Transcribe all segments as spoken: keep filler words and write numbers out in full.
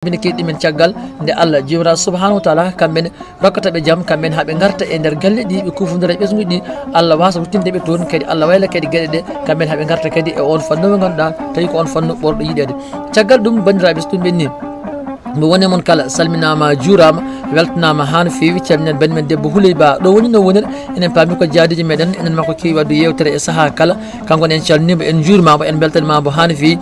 Mine keɗiɗi men caggal nde Allah Joomiraaɗo subhanahu wa taala kamɓe ne rokkata ɓe jam, kamɓe ne haa ɓe ngarta e nder galle ɗi, ɓe kufondira e ɓesnguuji ɗi, Allah waasa ruttinde ɓe toon, kadi Allah wayla kadi geɗe ɗe, kamɓe ne haa ɓe ngarta kadi e on fannu mo ngannduɗaa tawi ko on fannu ɓurɗo yiɗeede. Caggal ɗum, banndiraaɓe, so ɗum ɓenni, mo woni e mon kala salminaama, juuraama, weltanaama haa no feewi. Calminen banii men debbo Huley Ba, ɗo woni no wonir, enen paami ko jaadiijo meɗen, enen makko keewi waɗde yeewtere e sahaa kala. Kanko ne en calminiima, en njuurimaama, en mbeltanimaama haa no feewi.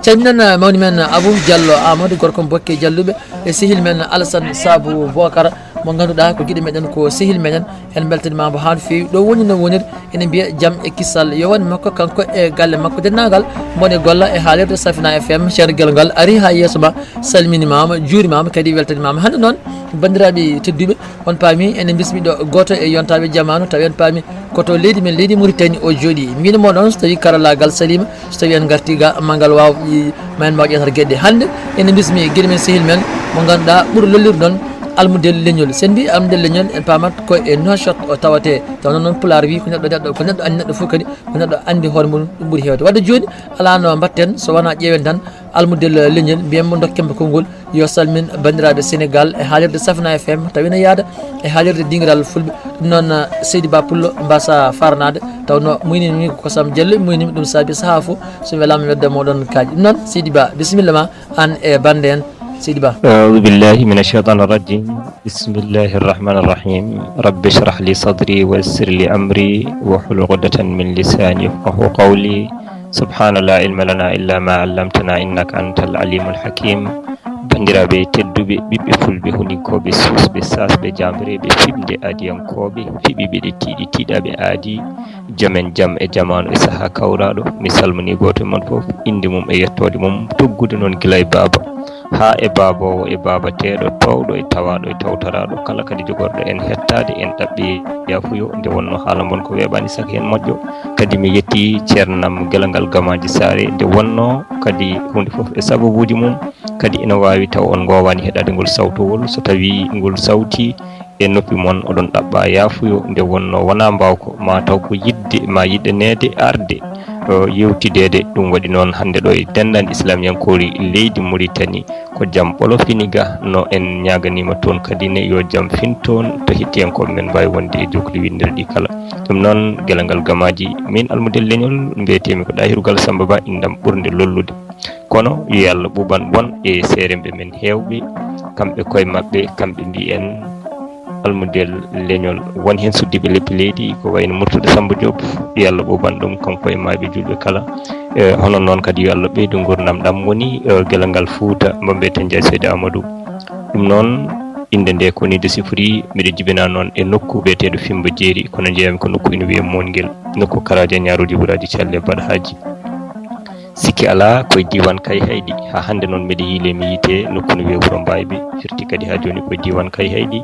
Calminan, eh, mawni men, eh, Abou Diallo Amadou, gorko Bokke Dialluɓe, e sehil men Alassane Sabu Bokar, mo ngannduɗaa ko giɗo meɗen, ko sehil meɗen. En mbeltanimaama haa no feewi. Ɗo woni no wonir, ene mbiya jam e kisal yo won makko, kanko e galle makko, denndaangal mboɗo golla e haalirde Safina F M. Ceerno Gelongal ari haa yeeso ma, salminimaama, juurimaama, kadi weltanimaama. Hannde noon, banndiraaɓe tedduɓe, on paami, ene mbismi ɗo gooto e yontaaɓe jamaanu, tawi en paami ko to leydi men, leydi Mauritanie o jooɗi. Mbino mo noon, so tawi karallaagal saliima, so tawi en ngarti ga, ma ngal waaw, i-, ma en mbaaw ƴeetar geɗe. Hannde, ene mbismi giɗo men, sehil men, mo ngannduɗaa ɓuri lollirde noon, almudel leñol. So en mbi almudel leñol, en paamat ko e Nouakchott o tawate. Taw noon, noon Pulaar wi ko neɗɗo, neɗɗo, ko neɗɗo anndi neɗɗo fof kadi, ko neɗɗo anndi hoore mum, ɗum ɓuri heewde. Wadde jooni, alaa no mbaɗten, so wonaa ƴeewen tan, almudel leñol, mbiyen mo, ndokken mo konngol, yo salmin banndiraaɓe Senegaal e haalirde Safina F M, tawi ene yahda e haalirde dingiral Fulɓe. Ɗum noon, Seydi Ba Pullo, mbasa faranaade, tawnoo muynimi ko kosam Diallo, muynimi, ɗum saabi sahaa fof so mi welaama mi wedda mooɗon kaaƴe. Ɗum noon, Seydi Ba, bisimilla ma, aan e bannde en, Seydi Ba. أعوذ بالله من الشيطان الرجيم. بسم الله الرحمن الرحيم. رب اشرح لي صدري ويسر لي أمري واحلل عقدة من لساني يفقهوا قولي. سبحان لا علم لنا إلا ما علمتنا إنك أنت العليم الحكيم. Banndiraaɓe tedduɓe, ɓiɓɓe fulɓe, huninkooɓe, suusɓe, saasɓe, jaambireeɓe, fiɓnde, aadiyankooɓe, fiɓiiɓe ɗe tiiɗi, tiiɗaaɓe aadi, joomen jam e jamaanu e sahaa kawraaɗo, mi salmini gooto e mon fof, innde mum e yettoode mum, tuggude noon gila e baaba haa e baaboowo e baabateeɗo, toowɗo e tawaaɗo e tawtoraaɗo, kala kadi jogorɗo en hettaade, en ɗaɓɓi yaafuyo, nde wonnoo haala mon ko weeɓaani saka heen moƴƴo. Kadi mi yetti ceernam Gelongal Gamaaji Saare, nde wonnoo kadi huunde fof e sababuuji mum, kadi ina waawi taw on ngoowaani heɗaade ngol sawtowol, so tawii ngol sawtii e noppi mon, oɗon ɗaɓɓa yaafuyo, nde wonnoo wonaa mbaawko, maa taw ko yiɗde, maa yiɗaneede arde, o, yeewtideede. Ɗum waɗi noon hannde ɗo e denndaangal islamiyankoori leydi Mauritanie, ko jam ɓolo fini ga, no en ñaaganiima toon kadi ne yo jam fin toon, to hettiyankooɓe men mbaawi wonde e jookli winndirɗi kala. Ɗum noon, Gelongal Gamaaji, min almudel leñol, mbiyeteemi ko Ɗahiru Gal Samba Ba, inndam ɓurnde lollude. Kono yo Allah ɓuuɓan on e seeremɓe men heewɓe, kamɓe koye maɓɓe, kamɓe mbiyen almudel leñol. Won heen suddiiɓe leppi leydi, ko wayno Murtuɗo Samba Diop, yo Allah ɓuuɓan ɗum, kanko e maayɓe juulɓe kala. E, hono noon kadi yo Allah ɓeydu nguurndam. Ɗam woni, e, Gelongal Fuuta, mbo mbiyeten Njaay Seydi Amadou. Ɗum noon, innde nde ko ni nde sifori, miɗo jibina noon e nokku biyeteeɗo Fimba Jeeri, kono njeeyami ko nokku ina wiyee Moongel, nokku karaaji e ñaarooji wuraaji calle baɗa haaji. Sikke alaa, ko e diiwaan Kayhayɗi. Haa hannde noon, mbeɗa yiile mi yiite nokku no wiyee Wuro Mbaayɓe, firti kadi haa jooni ko e diiwaan Kayhayɗi.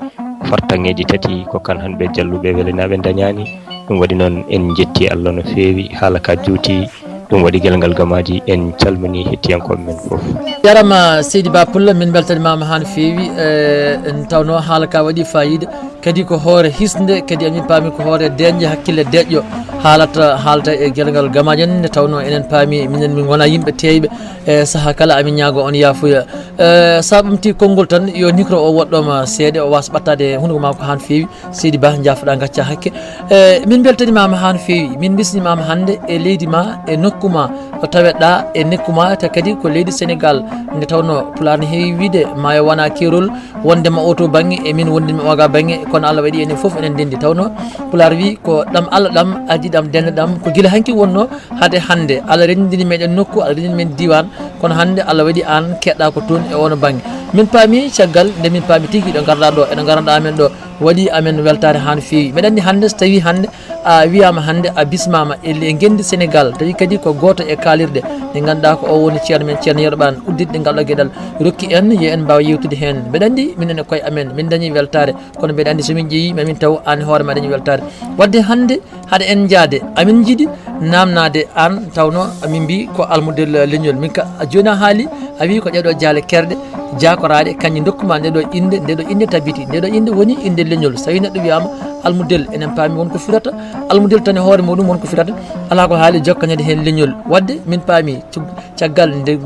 Fartaŋŋeeji tati ko Kanhanɓe, Jalluɓe, Welenaaɓe ndañaani. Ɗum waɗi noon, en njetti Allah no feewi, haala ka juuti. Ɗum waɗi Gelongal Gamaaji, en calminii hettiyankooɓe men fof. Jarama Seydi Ba Pullo, min mbeltanimaama haa no feewi. Eh, en tawnoo haala ka waɗi faayiida. Kadi ko hoore hisnde, kadi amin paami ko hoore deeƴnde, hakkille deeƴɗo haalata, haalta e Gelongal Gamaaji en, nde tawnoo enen paami minen min ngonaa yimɓe teeyɓe, e sahaa kala amin ñaagoo on yaafuya. E, so a ɓamtii konngol tan, yo micro o woɗɗooma seeɗa, o waasa ɓattaade hunuko maa ko haa no feewi. Seydi Ba, njaafo-ɗaa, ngaccaa hakke. E, min mbeltanimaama haa no feewi, min mbisnimaama hannde e leydi maa, e nokku maa, ɗo taweɗaa e nokku maa, te kadi ko leydi Senegaal, nde tawnoo Pulaar ne heewi wiyde maayo wonaa keerol, wondema oo to bannge, e min wondema oo ga bannge, kono Allah waɗi enen fof enen ndenndi. Tawnoo Pulaar wii ko ɗam Allah ɗam, adii ɗam, dennde ɗam, ko gila hanki wonnoo hade hannde. Allah renndini meɗen nokku, Allah renndini men diiwaan, kono hannde Allah waɗi aan keɗɗaa ko toon e oo no bannge. Min paami caggal nde min paami tigi ɗo ngarɗaa ɗo, eɗo ngarɗaa amen ɗo, waɗi amen weltaare haa no feewi. Mbeɗa anndi hannde, so tawii hannde a wiyaama hannde a bismaama e le-, ngenndi Senegaal, tawi kadi ko gooto e kaalirɗe ɗe ngannduɗaa ko o woni ceerno men, ceerno Yero Ɓaan, udditde ngal ɗo geɗal, rokki en, yo en mbaaw yeewtude heen. Mbeɗa anndi minen e koye amen, min dañii weltaare, kono mbeɗa anndi so min ƴeewii, ma min taw aan e hoore ma dañii weltaare. Waɗde hannde, hade en njaade, amin njiɗi naamnaade aan, tawnoo min mbii ko almudel leñol. Min ka, jooni a haali, A wi ko ɗeɗo jaale kerɗe, jaakoraaɗe, kañƴe ndokkuma ndeɗo innde, ndeɗo innde tabiti, ndeɗo innde woni innde leñol. So tawi neɗɗo wiyama almudel, enen paami won ko firata. Almudel tan e hoore muɗum won ko firata. Ala ko haali jokkanede heen leñol. Wadde min paami cug-, caggal nde,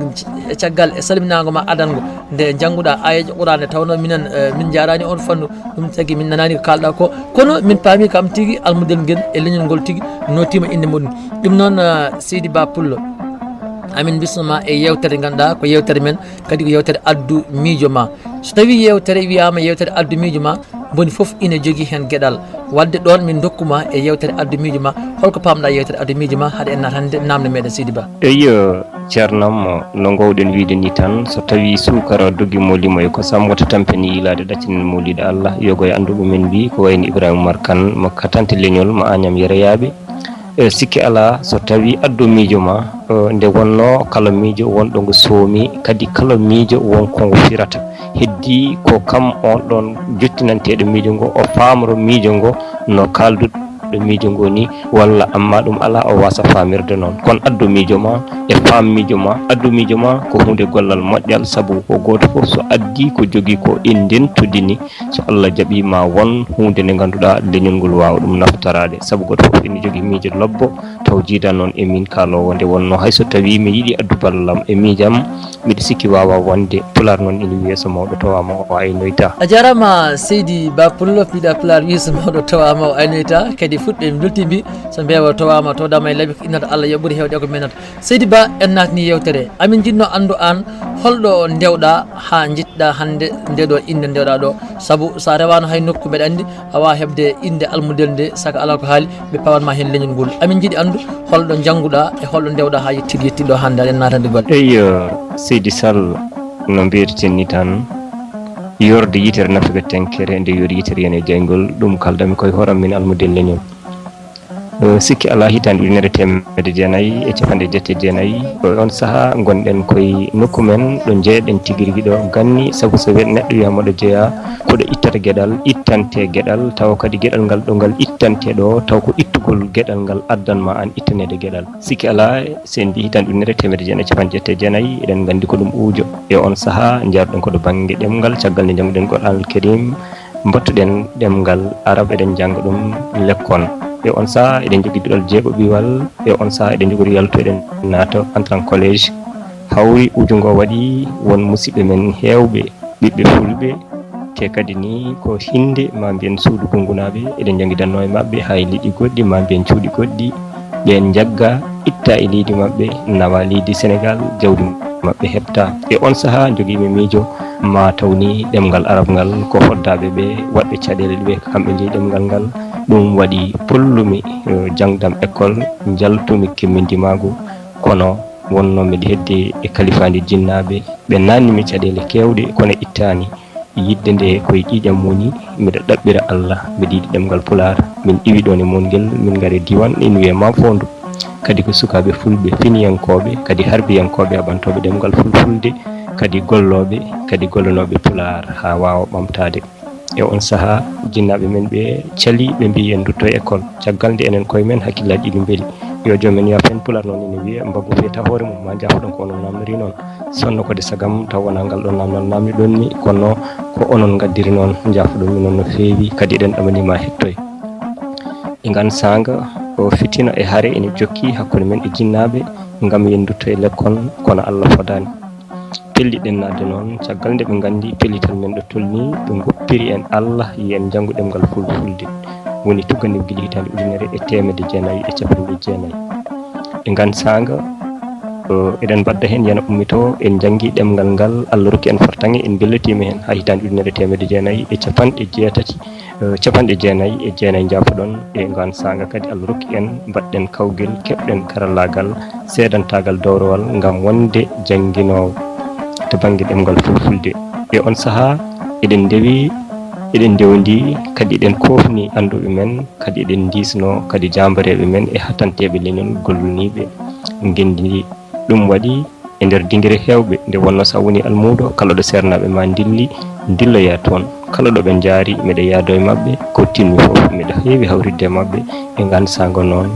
caggal e salminaango ma adango, nde jannguɗa aayeeje Qur'aana, nde tawnoo minen, eh, min njaaraani oon fannu, ɗum tagi min nanaani ko kaalɗa ko. Kono min paami kam tigi almudel ngel e leñol ngol tigi nootiima innde muɗum. Ɗum noon, eh, Seydi Ba Pullo, amin mbisnoma e yeewtere, ngannduɗaa ko yeewtere men, kadi ko yeewtere addu miijo ma. So tawi yeewtere wiyaama yeewtere addu miijo ma, moni fof ina jogii heen geɗal. Wadde ɗoon min ndokkuma e yeewtere addu miijo ma, holko paamɗa yeewtere addu miijo ma, haɗa en naatande naamne meɗen Seydi Ba? Eyyo, ceernam, no ngoowɗen wiide ni tan, so tawi suukara dogi mo limo e kosam, wota tampen yiilaade, ɗaccinen mawliida Allah, yogo e annduɓe men mbi, ko wayno Ibrahima Umar Kan, mo katante leñol, mo Añam Yereyaaɓe. E, sikke alaa, so tawi addu miijo ma, e, nde wonnoo kala miijo wonɗo ngo soomi, kadi kala miijo won ko ngo firata. Heddii ko kam on ɗon jottinanteeɗo miijo ngo, o faamro miijo ngo no kaalduɗo miijo ngo ni, walla amma ɗum alaa o waasa faamirde noon. Kono addu miijo ma e faam miijo ma, addu miijo ma ko huunde gollal moƴƴal, sabu ko gooto fof so addii ko jogii ko en ndentodini, so Allah jaɓii ma won huunde nde ngannduɗaa leñol ngol waawa ɗum naftoraade, sabu gooto fof ene jogii miijo lobbo, taw jiidan noon e miin kaaloowo nde wonnoo hay so tawii mi yiɗi addu ballam e miijam, miɗo sikki waawaa wonde. Pulaar noon ene wiyee so mawɗo towaama o aynoytaa. A jaaraama Seydi Ba Pullo, piɗa Pulaar wiyi so mawɗo towaama o aynoytaa, kadi fulɓe mi nulti mbi so mbeewa towaama towdaama e labi ko innata Allah yo ɓuri heewde e ko meenata. Seydi Ba, en naatni yeewtere. Amin njiɗno anndu aan holɗo ndewɗa haa njiɗɗa hannde nde ɗo innde ndewɗa ɗo? Sabu so a rewaano hay nokku mbeɗa anndi a waawa heɓde innde almudel nde, saka alaa ko haali ɓe pawanma heen leñol ngol. Amin njiɗi anndu holɗo njannguɗa e holɗo ndewɗa haa yettude yettude ɗo hannde aɗen naatande golle. Eyyo, Seydi Sall, no mbiyeten ni tan, yorde yitere nafata tenkere, nde yori yitere yana e jayngol, ɗum kaldami koye hooram min almudel leñol. Eh, sikki alaa, hitaande ujunere teemedde jeenayi e capanɗe jeetati e jeenayi, ko e on sahaa ngonɗen koye nokku men ɗo njeyaɗen tigi rigi ɗo ganni, sabu so wiyat neɗɗo wiyaama ɗo jeyaa, ko ɗo ittata geɗal, ittante geɗal, tawa kadi geɗal ngal ɗo ngal ittante ɗo, taw ko ittugol geɗal ngal addan ma aan ittaneede geɗal. Sikki alaa, so en mbi hitaande ujunere teemedde jeenayi e capanɗe jeetati e jeenayi, eɗen nganndi ko ɗum uujo. E on sahaa, njaarɗen ko ɗo bannge ɗemngal, caggal nde njannguɗen Qur'aanul Kariim, mbattuɗen ɗemngal Arab, eɗen njannga ɗum lekkon. E on sahaa, eɗen njogii duɗal jeego ɓiwal. E on sahaa, eɗen njogori yaltu, eɗen naata, entrée en collège. Hawri uju ngo waɗi won musidɓe men heewɓe, ɓiɓɓe fulɓe, te kadi ni ko hinnde, ma mbiyen suudu gungunaaɓe, eɗen njanngidanno e maɓɓe haa e liɗɗi goɗɗi, ma mbiyen cuuɗi goɗɗi. Ɓeen njagga, itta e leydi maɓɓe, nawa leydi Senegaal, jawdi maɓɓe heɓta. E on sahaa, njogiimi miijo, ma taw ni ɗemngal Arab ngal ko hoddaaɓe ɓe, waɗɓe caɗeele ɓe, kamɓe njeyi ɗemngal ngal. Ɗum waɗi pollumi, eh, jaŋdam école, njaltumi kimmindimaagu, kono wonnoo mbiɗa heddi e kalifaandi jinnaaɓe, ɓe naatni mi caɗeele keewɗe, kono ittaani. Yiɗde nde koye ƴiiƴam woni, mbiɗa ɗaɓɓira Allah, mbiɗa yiɗi ɗemngal Pulaar. Min iwi ɗoon e Mongel, min ngari diiwaan, ene wiyee Maafoondu. Kadi ko sukaaɓe fulɓe finiyankooɓe, kadi harbiyankooɓe aɓantooɓe ɗemngal fulfulde, kadi gollooɓe, kadi gollanooɓe Pulaar haa waawa ɓamtaade. E on sahaa, jinnaaɓe men ɓe calii, ɓe mbii en ndutto e école. Caggal nde enen koye men hakkillaaji ɗiɗi mbeli. Yo joom men yaafo en, Pulaar noon ene wiyee mbaggu feeta hoore mum, ma njaafo-ɗon ko onon naamnorii noon. Sonno kadi sagam taw wonaa ngal ɗoon naamnal naamni-ɗon mi, kono ko onon ngaddiri noon, njaafo-ɗon mi noon no feewi, kadi eɗen ɗamanii ma hettoy. E ngaan saanga, o fitina e hare ene jokki hakkunde men e jinnaaɓe, ngam yen ndutto e lekkon, kono Allah fodaani. Pelliɗen naatde noon, caggal nde ɓe nganndi pellital men ɗo tolnii, ɓe ngoppiri en Allah, yen njanngu ɗemngal fulfulde. Woni tuggandiiɓe gila hitaande ujunere e teemedde jeenayi e capanɗe jeenayi. E ngaan saanga, o, eɗen mbadda heen yana ummitoo, en njanngi ɗemngal ngal, Allah rokki en fartaŋŋe, en mbellitii heen haa hitaande ujunere e teemedde jeenayi e capanɗe jeetati, eh, capanɗe jeenayi e jeenayi, njaafo-ɗon. E ngaan saanga kadi, Allah rokki en, mbaɗɗen kawgel, keɓɗen karallaagal, seedantaagal dowrowal ngam wonde jannginoowo to bannge ɗemngal fulfulde. E on sahaa, eɗen ndewi, eɗen ndewndi, kadi eɗen koofni annduɓe men, kadi eɗen ndiisno kadi jaambareeɓe men e hatanteeɓe leñol golluniiɓe ngenndi ndi. Ɗum waɗi e nder dingire heewɓe, nde wonnoo so a woni almuudo, kala ɗo seernaaɓe ma ndilli, ndilloyaa toon. Kala ɗo ɓe njaari, miɗa yaadoo e maɓɓe, ko tinmi fof, miɗa heewi hawritde e maɓɓe. E ngaan saanga noon,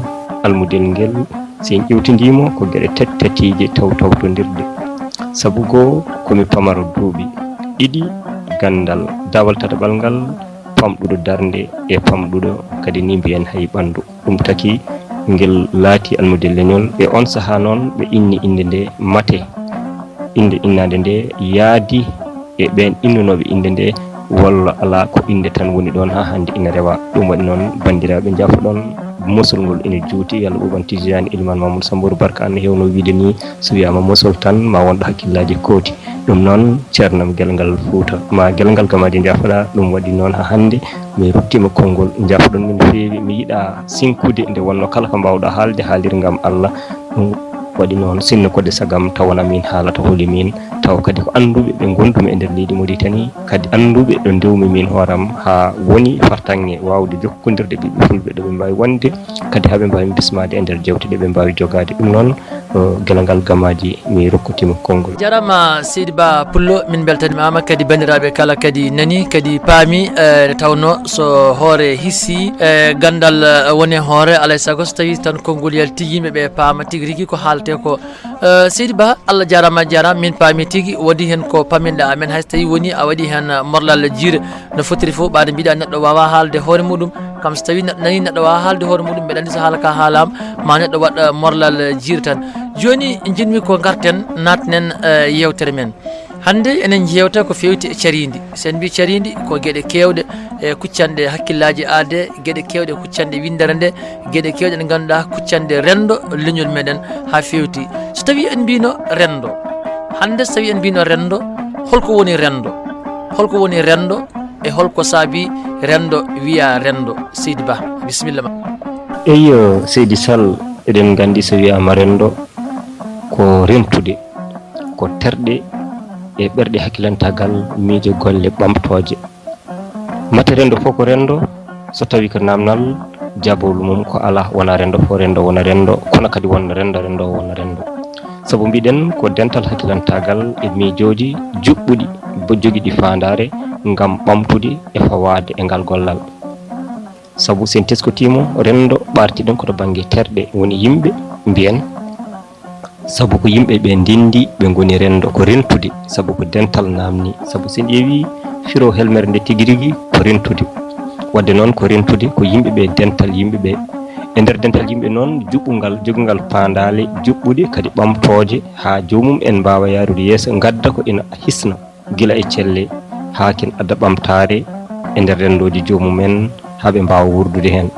almudel ngel, si en ƴeewtindii mo, ko geɗe tati tatiije taw tawtondirɗe. Sabu goo, ko mi pamaro duuɓi ɗiɗi ganndal, daawal tataɓal ngal, pamɗuɗo darnde e pamɗuɗo kadi ni mbiyen hay ɓanndu. Ɗum taki ngel laati almudel leñol. E on sahaa noon ɓe inni innde nde mate, innde innaande nde yaadi e ɓeen innunooɓe innde nde, walla alaa ko innde tan woni ɗoon haa hannde ina rewa. Ɗum waɗi noon banndiraaɓe njaafoɗon mosol ngol ina juuti, yalla ɓuuɓan Tijaani Ilimaan Mamadou Sambour Barka an heewno wiide ni, so wiyaama mosol tan ma wonɗo hakkillaaji kooti. Ɗum noon ceernam gelngal Fuuta ma gelngal Gamaaji njaafoɗa. Ɗum waɗi noon haa hannde mi ruttiima konngol, njaafoɗon min no feewi. Mi yiɗa sinkude nde wonno kala ko mbaawɗa haalde haalir ngam Allah. Ɗum waɗi noon sinno koɗe sagam tawana min haalata holi min, taw kadi ko annduɓe ɓe ngondumi e nder leydi Mauritanie, kadi annduɓe ɗo ndewmi min hooram haa woni fartaŋŋe waawde jokkondirde ɓiɓɓe fulɓe ɗo ɓe mbaawi wonde, kadi haa ɓe mbaawi bismaade e nder jewte ɗe ɓe mbaawi jogaade. Ɗum noon, o, gelngal Gamaaji mi rokkotiima konngol. Jarama seydi Ba Pullo, min beltanimaama kadi banndiraaɓe kala kadi nani kadi paami, eh, nde tawno so hoore hissi, eh, ganndal, eh, woni hoore, alay sago so tawi tan konngol yalti yimɓe ɓe paama tigi rigi ko haalte ko. Eh, seydi Ba, Allah jarama, jarama, min paami tigi, waɗi heen ko paminɗa amen, hay so tawi woni a waɗi heen, eh, morlal jiire no fotiri fof, ɓaade mbiɗa neɗɗo wawa haalde hoore muɗum, kam so tawi neɗɗo nani neɗɗo wawa haalde hoore muɗum, mbeɗa anndi so haala ka haalama ma neɗɗo waɗ, eh, morlal, eh, jiire tan. Joni njiɗmi ko garten, natnen, eh, yewtere men. Hannde enen jewta ko fewti e carindi. Sen mbi carindi ko geɗe kewɗe e kuccanɗe hakkillaaji aade, geɗe kewɗe kuccanɗe winndere nde, geɗe kewɗe ɗe ngannduɗaa kuccanɗe renndo leñol meɗen haa fewti. So tawi en mbino renndo, hannde so tawi en mbino renndo, holko woni renndo? Holko woni renndo e holko saabi renndo wiya renndo? Seydi Ba, bisimilla ma. Eyyo, Seydi Sall, eɗen nganndi so wiyaama renndo ko rentude, ko terɗe e ɓerɗe hakkilantagal, miijo, golle ɓamtooje. Mate renndo fof ko renndo, so tawi ko namnal jabowlu mum ko alaa, wona renndo fof renndo wona renndo, kono kadi wonno renndo, renndo wona renndo. Sabu mbiɗen ko dental hakkilantagal e miijooji juɓɓuɗi, bo jogiɗi faandaare ngam ɓamtude e fawaade e ngal gollal. Sabu sen teskotiima renndo, ɓaartiɗen ko to bannge terɗe, woni yimɓe mbiyen, sabu ko yimɓe ɓe ndenndi ɓe ngoni renndo, ko rentude, sabu ko dental naamni. Sabu sen ƴeewi firo helmere nde tigi rigi ko rentude. Wadde noon ko rentude ko yimɓe ɓe, dental yimɓe ɓe. E nder dental yimɓe noon, juɓɓungal, jogingal paandaale juɓɓuɗe kadi ɓamtooje haa joomum en mbaawa yaarude yeeso, ngadda ko ina hisna gila e celle haa ken adda ɓamtaare e nder renndooji joomum en, haa ɓe mbaawa wuurdude heen.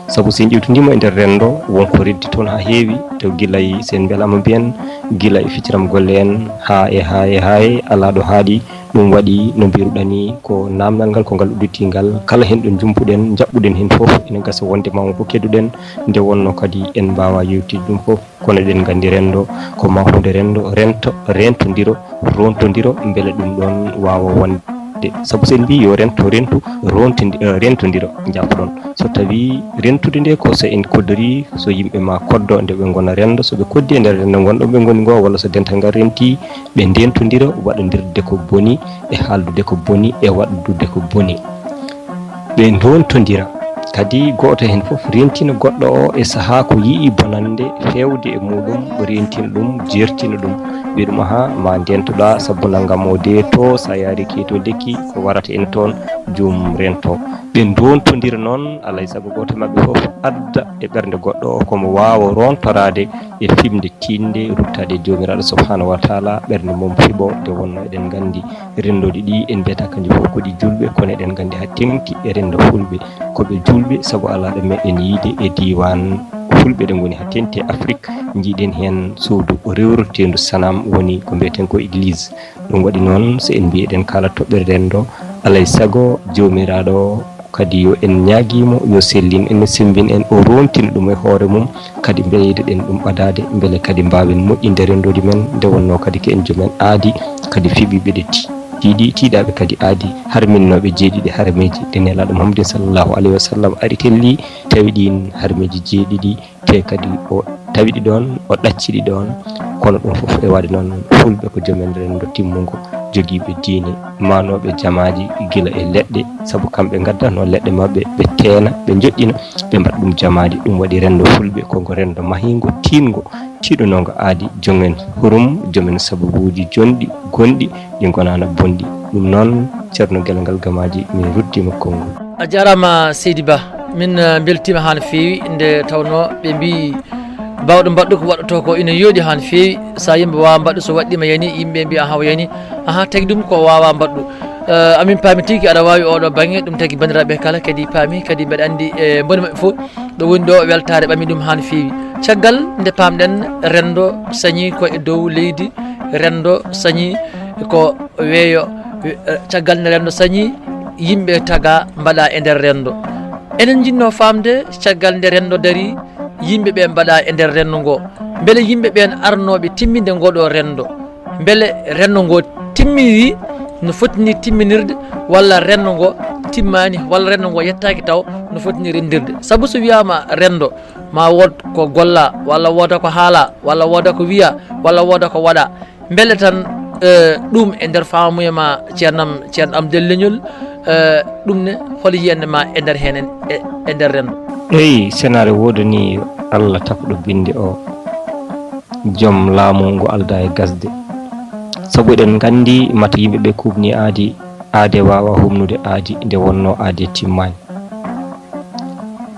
Sabu so en ƴeewtidiima e nder renndo, won ko reddi toon haa heewi, to gila e, so en mbelaama mbiyen, gila e fecciram golle en haa e, haa e, haa e alaa ɗo haaɗi. Ɗum waɗi no mbiruɗaa ni, ko naamnal ngal, ko ngal udditii ngal, kala heen ɗo njumpuɗen, njaɓɓuɗen heen fof, ina gasa wonde ma won ko kedduɗen, nde wonnoo kadi en mbaawaa yewtidde ɗum fof. Kono eɗen nganndi renndo ko ma huunde renndo, rento, rentondiro, rontondiro, mbele ɗum ɗoon waawa wonde. Sabu so en mbii yo rento, rentu, rontondi-, eh, rentondiro, njaafo-ɗon. So tawii rentude nde ko so en koddorii, so yimɓe ma koddo nde ɓe ngona renndo, so ɓe koddii e nder renndo ngonɗo ɓe ngoni ngo, walla so dental ngal rentii, ɓe ndentondira waɗondirde ko boni, e haaldude ko boni, e waɗdude ko boni. Ɓe ndontondira kadi, gooto heen fof rentina goɗɗo o e sahaa ko yi'i bonannde feewde e muuɗum, rentina ɗum, jertina ɗum, wiya ɗum, "Ahaa, ma ndentoɗaa sabu nanngam o de to, so a yaari key to lekki, ko warata ene toon, joomum rento." Ɓe ndontondira noon, alaa e sago gooto e maɓɓe fof adda e ɓernde goɗɗo o ko mo waawa rontoraade e fimde tiiɗnde, ruttaade e Joomiraaɗo Subhaanahu wa Taala, ɓernde mum fiɓo. Nde wonnoo eɗen nganndi renndooji ɗi en mbiyata kanji fof ko ɗi juulɓe, kono eɗen nganndi haa teŋti e renndo fulɓe ko ɓe juulɓe, sabu alaa ɗo meɗen yiide e diiwaan fulɓe ɗe ngoni haa teŋti e Afrik. Njiiɗen heen suudu rewroteendu sanam, woni ko mbiyeten ko église. Ɗum waɗi noon, so en mbii eɗen kaala toɓɓere renndo, alaa e sago Joomiraaɗo kadi yo en ñaagii mo, yo sellin en, sembin en, o rontina ɗum e hoore mum, kadi mbeydoɗen ɗum ɓadaade, mbele kadi mbaawen moƴƴinde renndooji men, nde wonnoo kadi ko en joomen aadi, kadi fiɓiiɓe ɗe ti-, tiiɗi, tiiɗaaɓe kadi aadi, harminnooɓe jeeɗiɗi harmeeji ɗi Nelaaɗo Muhammadin sallallahu alayhi wa sallam ari telli, tawi ɗiin harmeeji jeeɗiɗi te kadi o tawi ɗi ɗoon, o ɗacci ɗi ɗoon, kono ɗum fof e waɗde noon, fulɓe ko joomen renndo timmungo. jogiiɓe diine, maanooɓe jamaaji gila e leɗɗe, sabu kamɓe ngaddatnoo leɗɗe maɓɓe, ɓe teena, ɓe njoƴƴina, ɓe mbaɗa ɗum jamaaji. Ɗum waɗi renndo fulɓe ko ngo renndo mahiingo, tiiɗngo, tiiɗnoongo aadi, joomen hurum, joomen sababuuji jonɗi, gonɗi, ɗi ngonaana bonɗi. Ɗum noon, Ceerno Gelongal Gamaaji, min ruttiima konngol. A jaaraama, Seydi Ba. Min, eh, mbeltiima haa no feewi, nde tawnoo ɓe mbiyi, baawɗo mbaɗɗo ko waɗɗotoo ko ina yooɗi haa no feewi. So yimɓe waawa mbaɗɗo, so waɗɗiima yani, yimɓe mbiya, "Aha, o yani." Aha, tagi ɗum ko waawaa mbaɗɗo. Eh, amin paami tigi aɗa waawi oɗo baŋnge, ɗum tagi banndiraaɓe kala kadi paami, kadi mbeɗa anndi, eh, mboni maɓɓe fof ɗo woni ɗo weltaare ɓami ɗum haa no feewi. Caggal nde paamɗen renndo sañi ko e dow leydi, renndo sañi ko weeyo, eh, caggal nde renndo sañi, yimɓe taga mbaɗa e nder renndo. Enen njiɗno faamde, caggal nde renndo dari, yimɓe ɓe mbaɗa e nder renndo ngo. Mbele yimɓe ɓen arnooɓe timminde ngo ɗo renndo, mbele renndo ngo timmiri no fotini timminirde, walla renndo ngo timmaani, walla renndo ngo yettaaki taw no fotini renndirde? Sabu so wiyaama renndo, ma wood ko golla, walla wooda ko haala, walla wooda ko wiya, walla wooda ko waɗa. Mbele tan, eh, ɗum e nder faamuya ma, ceernam, ceerno am Del Leñol, eh, ɗum ne, hol yiyannde ma e nder heen en, e, e nder renndo? Eyi, senaare woodanii Allah takɗo binnde o, joom laamu ngu aldaa e gasde. Sabu eɗen nganndi mata yimɓe ɓe kuuɓni aadi, aade waawa humnude aadi nde wonnoo aade timmaani.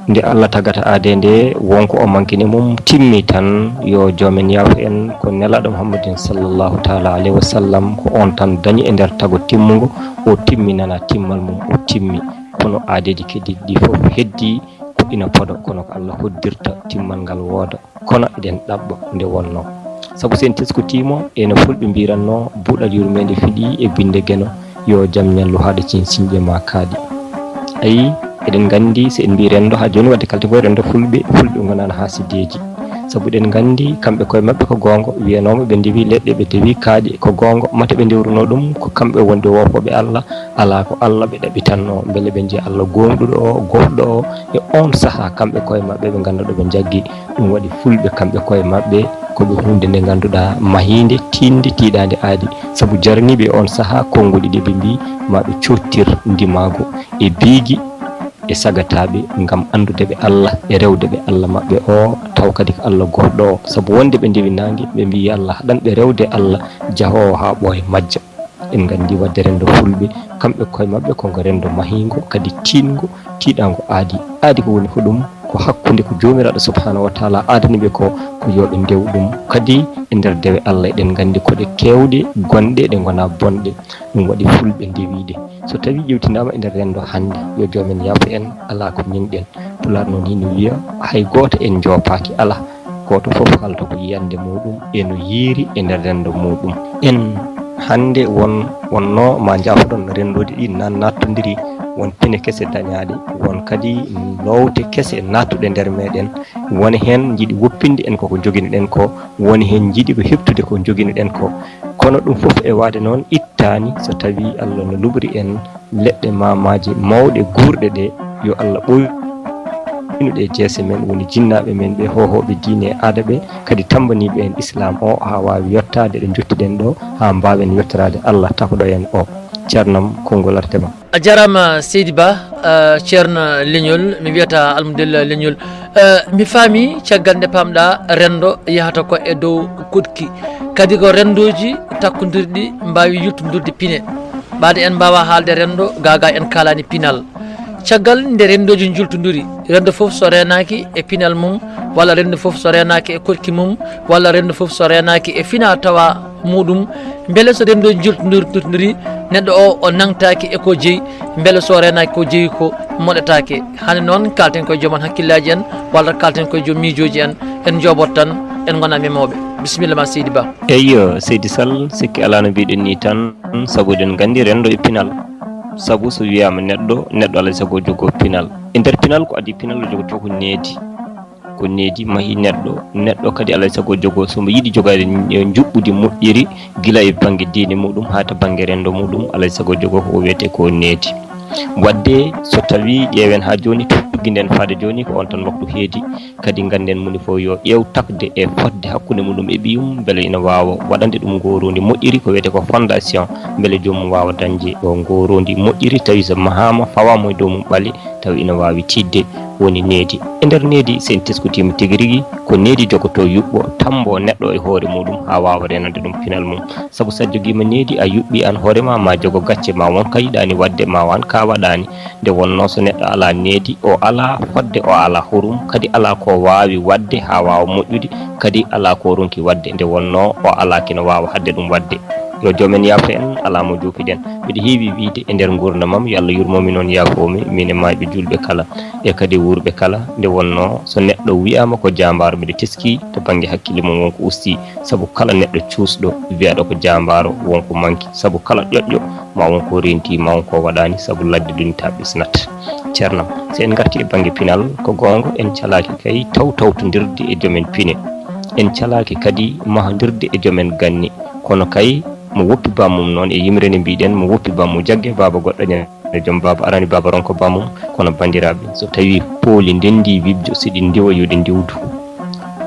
Nde Allah tagata aade nde, won ko o mankini mum, timmi tan, yo joomen yaafo en, ko nelaaɗo Muhammadin sallallahu taala alayhi wa sallam, ko on tan dañi e nder tago timmungo, o timminana timmal mum, o timmi. Kono aadeeji kadi ɗi fof heddi ko ina podo, kono ko Allah hoddirta timmal ngal wooda. Kono eɗen ɗaɓɓa nde wonnoo. Sabu so en teskitiima, eno fulɓe mbirannoo, "Buuɗal yurmeende fiɗi e binnde geno, yo jam ñallu haaɗa cin sinƴe ma kaaɗi." Ayi, eɗen nganndi so en mbii renndo haa jooni, wadde kalten koye renndo fulɓe, fulɓe ngonaani haasideeji. Sabu eɗen nganndi kamɓe koye maɓɓe ko goonga, wiyanooma ɓe ndewi leɗɗe, ɓe ndewi kaaƴe, ko goonga, mate ɓe ndewrunoo ɗum, ko kamɓe wonde woofooɓe Allah, alaa ko Allah ɓe ɗaɓɓitannoo, mbele ɓe njiya Allah gooŋɗuɗo o, goɗɗo o, e oon sahaa kamɓe koye maɓɓe ɓe ngannda ɗo ɓe njaggi. Ɗum waɗi fulɓe kamɓe koye maɓɓe ko ɓe huunde nde ngannduɗaa mahiinde, tiiɗnde, tiiɗaande aadi. Sabu jaraniiɓe e oon sahaa konngol ɗiɗi ɓe mbii ma ɓe coottir ndimaagu e biigi e sagataaɓe ngam anndude ɓe Allah e rewde ɓe Allah maɓɓe o, taw kadi ko Allah goɗɗo o. Sabu wonde ɓe ndewi naange, ɓe mbii Allah haɗan ɓe rewde Allah jahoowo haa ɓooya majja. En nganndi wadde renndo fulɓe, kamɓe koye maɓɓe ko ngo renndo mahiingo, kadi tiiɗngo, tiiɗaango aadi. Aadi ko woni ko ɗum? Ko hakkunde ko Joomiraaɗo subhaanahu wa taala aadani ɓe ko, ko yo ɓe ndew ɗum. Kadi e nder dewe Allah eɗen nganndi ko ɗe keewɗe gonɗe, ɗe ngonaa bonɗe. Ɗum waɗi fulɓe ndewiiɗe. So tawii ƴeewtinaama e nder renndo hannde, yo joomen yaafo en, alaa ko ñiŋɗen. Pulaar noon hino wiya, hay gooto en njoopaaki, alaa. Gooto fof haalta ko yiyannde muuɗum e no yiiri e nder renndo muuɗum. En hannde won, wonnoo ma njaafoɗon renndoji ɗi nan nattondiri, won pine kese dañaaɗe, won kadi loowte kese nattuɗe nder meɗen. Woni heen njiɗi woppinde en koko njoginoɗen ko, woni heen njiɗi ko heɓtude ko njoginoɗen ko. Kono ɗum fof e waade noon ittaani so tawii Allah no luɓri en leɗɗe maamaaje mawɗe guurɗe ɗe, yo Allah ɓoynu ɗe jeese men, woni jinnaaɓe men ɓe, hohooɓe diine e aada ɓe, kadi tammbaniiɓe en Islaam o haa waawi yottaade ɗo njottuɗen ɗo, haa mbaawen yottoraade Allah takɗo en o. Ceernam, konngol arate ma. A jaaraama, Seydi Ba, eh, Ceerno Leñol, mi wiyata Almudel Leñol. Eh, mi faami caggal nde paamɗa renndo yahata ko e dow koɗki. Kadi ko renndooji takkondirɗi mbaawi yiltondurde pine. Ɓaade en mbaawa haalde renndo, gaa gaa en kaalaani pinal. Caggal nde renndooji njiltondiri, renndo fof so reenaaki e pinal mum, walla renndo fof so reenaaki e koɗki mum, walla renndo fof so reenaaki e fina tawa muuɗum, mbele so renndooji njiltondiri, neɗɗo o, o nangtaaki e ko jeyi, mbele so reenaaki ko jeyi ko moɗataake. Hannde noon kaalten koye joom hakkillaaji en, walla kaalten koye joom miijooji en, en njooɓoto tan, en ngona memooɓe. Bisimilla ma, Seydi Ba. Eyyo, Seydi Sall, sikki alaa no mbiɗen nii tan, sabu eɗen nganndi renndo e pinal. Sabu so wiyaama neɗɗo, neɗɗo alaa e sago jogoo pinal. E nder pinal ko adii pinal o jogotoo ko needi. Ko needi mahi neɗɗo, neɗɗo kadi alaa e sago jogoo, so mbo yiɗi jogaade njuɓɓudi moƴƴiri, gila e bannge diine muɗum haa to bannge renndo muɗum, alaa e sago jogoo ko wiyetee ko needi. Waɗde so tawii ƴeewen haa jooni, tugginden faade jooni ko oon tan waktu heedi. Kadi ngannden moni fof yo ƴeew takde e fotde hakkunde muɗum e ɓiyum, mbele ina waawa waɗande ɗum ngooroondi moƴƴiri, ko wiyetee ko fondation, mbele joomum waawa dañde o ngooroondi moƴƴiri, tawi so mahaama fawaama e dow mum ɓale, tawi ina waawi tiiɗde, woni needi. E nder needi, so en teskotiima tigi rigi, ko needi jogotoo yuɓɓo, tammboo neɗɗo e hoore muɗum haa waawa reenande ɗum pinal mum. Sabu so a jogiima needi, a yuɓɓii aan hoore ma, ma jogo gacce, ma won ko a yiɗaani waɗde, ma won ko a waɗaani. Nde wonnoo so neɗɗo alaa needi, o alaa fotde, o alaa hurum, kadi alaa ko waawi waɗde haa waawa moƴƴude, kadi alaa ko ronki waɗde, nde wonnoo o alaa kino waawa haɗde ɗum waɗde. Yo joom en yaafo en, alaa mo joopiɗen. Mbiɗa heewi wiyde e nder nguurndam am, yo Allah yurmo mi noon, yaafo mi, miin e maayɓe juulɓe kala, e kadi wuurɓe kala, nde wonnoo so neɗɗo wiyaama ko jaambaaro, mbiɗa teskii to bannge hakkille mum won ko usti, sabu kala neɗɗo cuusɗo wiyaaɗo ko jaambaaro won ko manki, sabu kala ƴoƴƴo ma won ko renti, ma won ko waɗaani, sabu ladde duni taɓɓis nat. Ceernam, so en ngartii e bannge pinal, ko goonga en calaaki kay taw tawtondirde e joom en pine. En calaaki kadi mahondirde e joom en ganni. Kono kay, mo woppi bammum noon e yimre nde mbiɗen, mo woppi bammum jagge baaba goɗɗo ñande joom baaba arani baaba ronko bammum. Kono banndiraaɓe, so tawii pooli ndenndii wibjo, si ɗi ndiwa yo ɗi ndiwdu.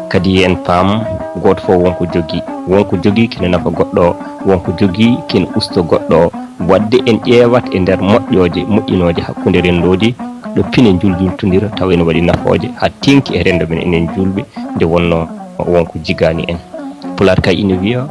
Kadi en paam, gooto fof won ko jogii. Won ko jogii kino nafa goɗɗo o, won ko jogii kino usto goɗɗo o. Waɗde en ƴeewat e nder moƴƴooje, moƴƴinooje hakkunde renndooji, ɗo pine njuljultondira tawa ene waɗi nafooje, haa teeŋti e renndo men enen juulɓe, nde wonnoo won ko jigaani en. Pulaar kay ina wiya,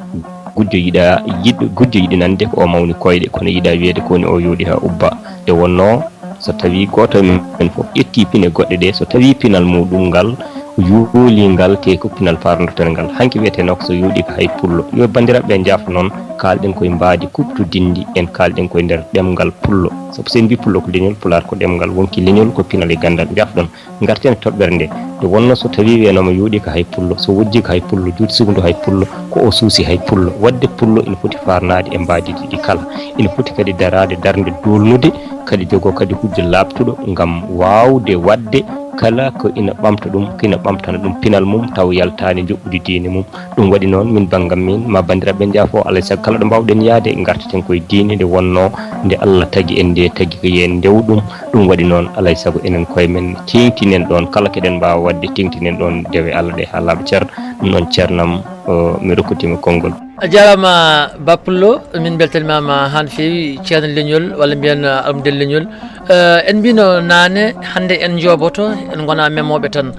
gujjo yiɗa, yiɗ-, gujjo yiɗi nande ko o mawni koyɗe, kono yiɗa wiyeede ko woni o yooɗi haa ubba. Nde wonnoo, so tawii gooto e men fof ƴettii pine goɗɗe ɗe, so tawii pinal muɗum ngal yooli ngal, te ko pinal faarnototen ngal. Hanki wiyetee nok so yooɗi ko hay pullo. Yo banndiraaɓe njaafo noon, kaalɗen koye mbaadi kuɓtodinndi, en kaalɗen koye nder ɗemngal pullo. Sabu so en mbii pullo ko leñol, pulaar ko ɗemngal, wonki leñol ko pinal e ganndal. Njaafɗon, ngarten e toɓɓere nde. Nde wonnoo so tawii wiyanooma yooɗi ko hay pullo, so wojji ko hay pullo, juuti sukundu hay pullo, ko o suusi hay pullo. Waɗde pullo ina foti faarnaade e mbaadiiji ɗi kala. Ina foti kadi daraade darnde doolnude, kadi jogoo kadi hujja laaɓtuɗo ngam waawde waɗde kala ko ina ɓamta ɗum, ko ina ɓamtana ɗum pinal mum, taw yaltaani njoɓɓudi diine mum. Ɗum waɗi noon, min banngam min, ma banndiraaɓe njaafo, alaa e sago kala ɗo mbaawɗen yahde, ngartaten koye diine nde wonnoo nde Allah tagi en nde, tagi ko yo en ndew ɗum. Ɗum waɗi noon, alaa e sago enen koye men, teeŋtinen ɗoon, kala keɗen mbaawa waɗde, teeŋtinen ɗoon dewe Allah ɗe haa laaɓa cer. Ɗum noon, ceernam, o, mi rokkitima konngol. A jaaraama, Ba Pullo, min mbeltanimaama haa no feewi, ceerno leñol, walla mbiyen, uh, almudel leñol. Uh, en mbino naane, hannde en njooboto, en ngona memooɓe tan.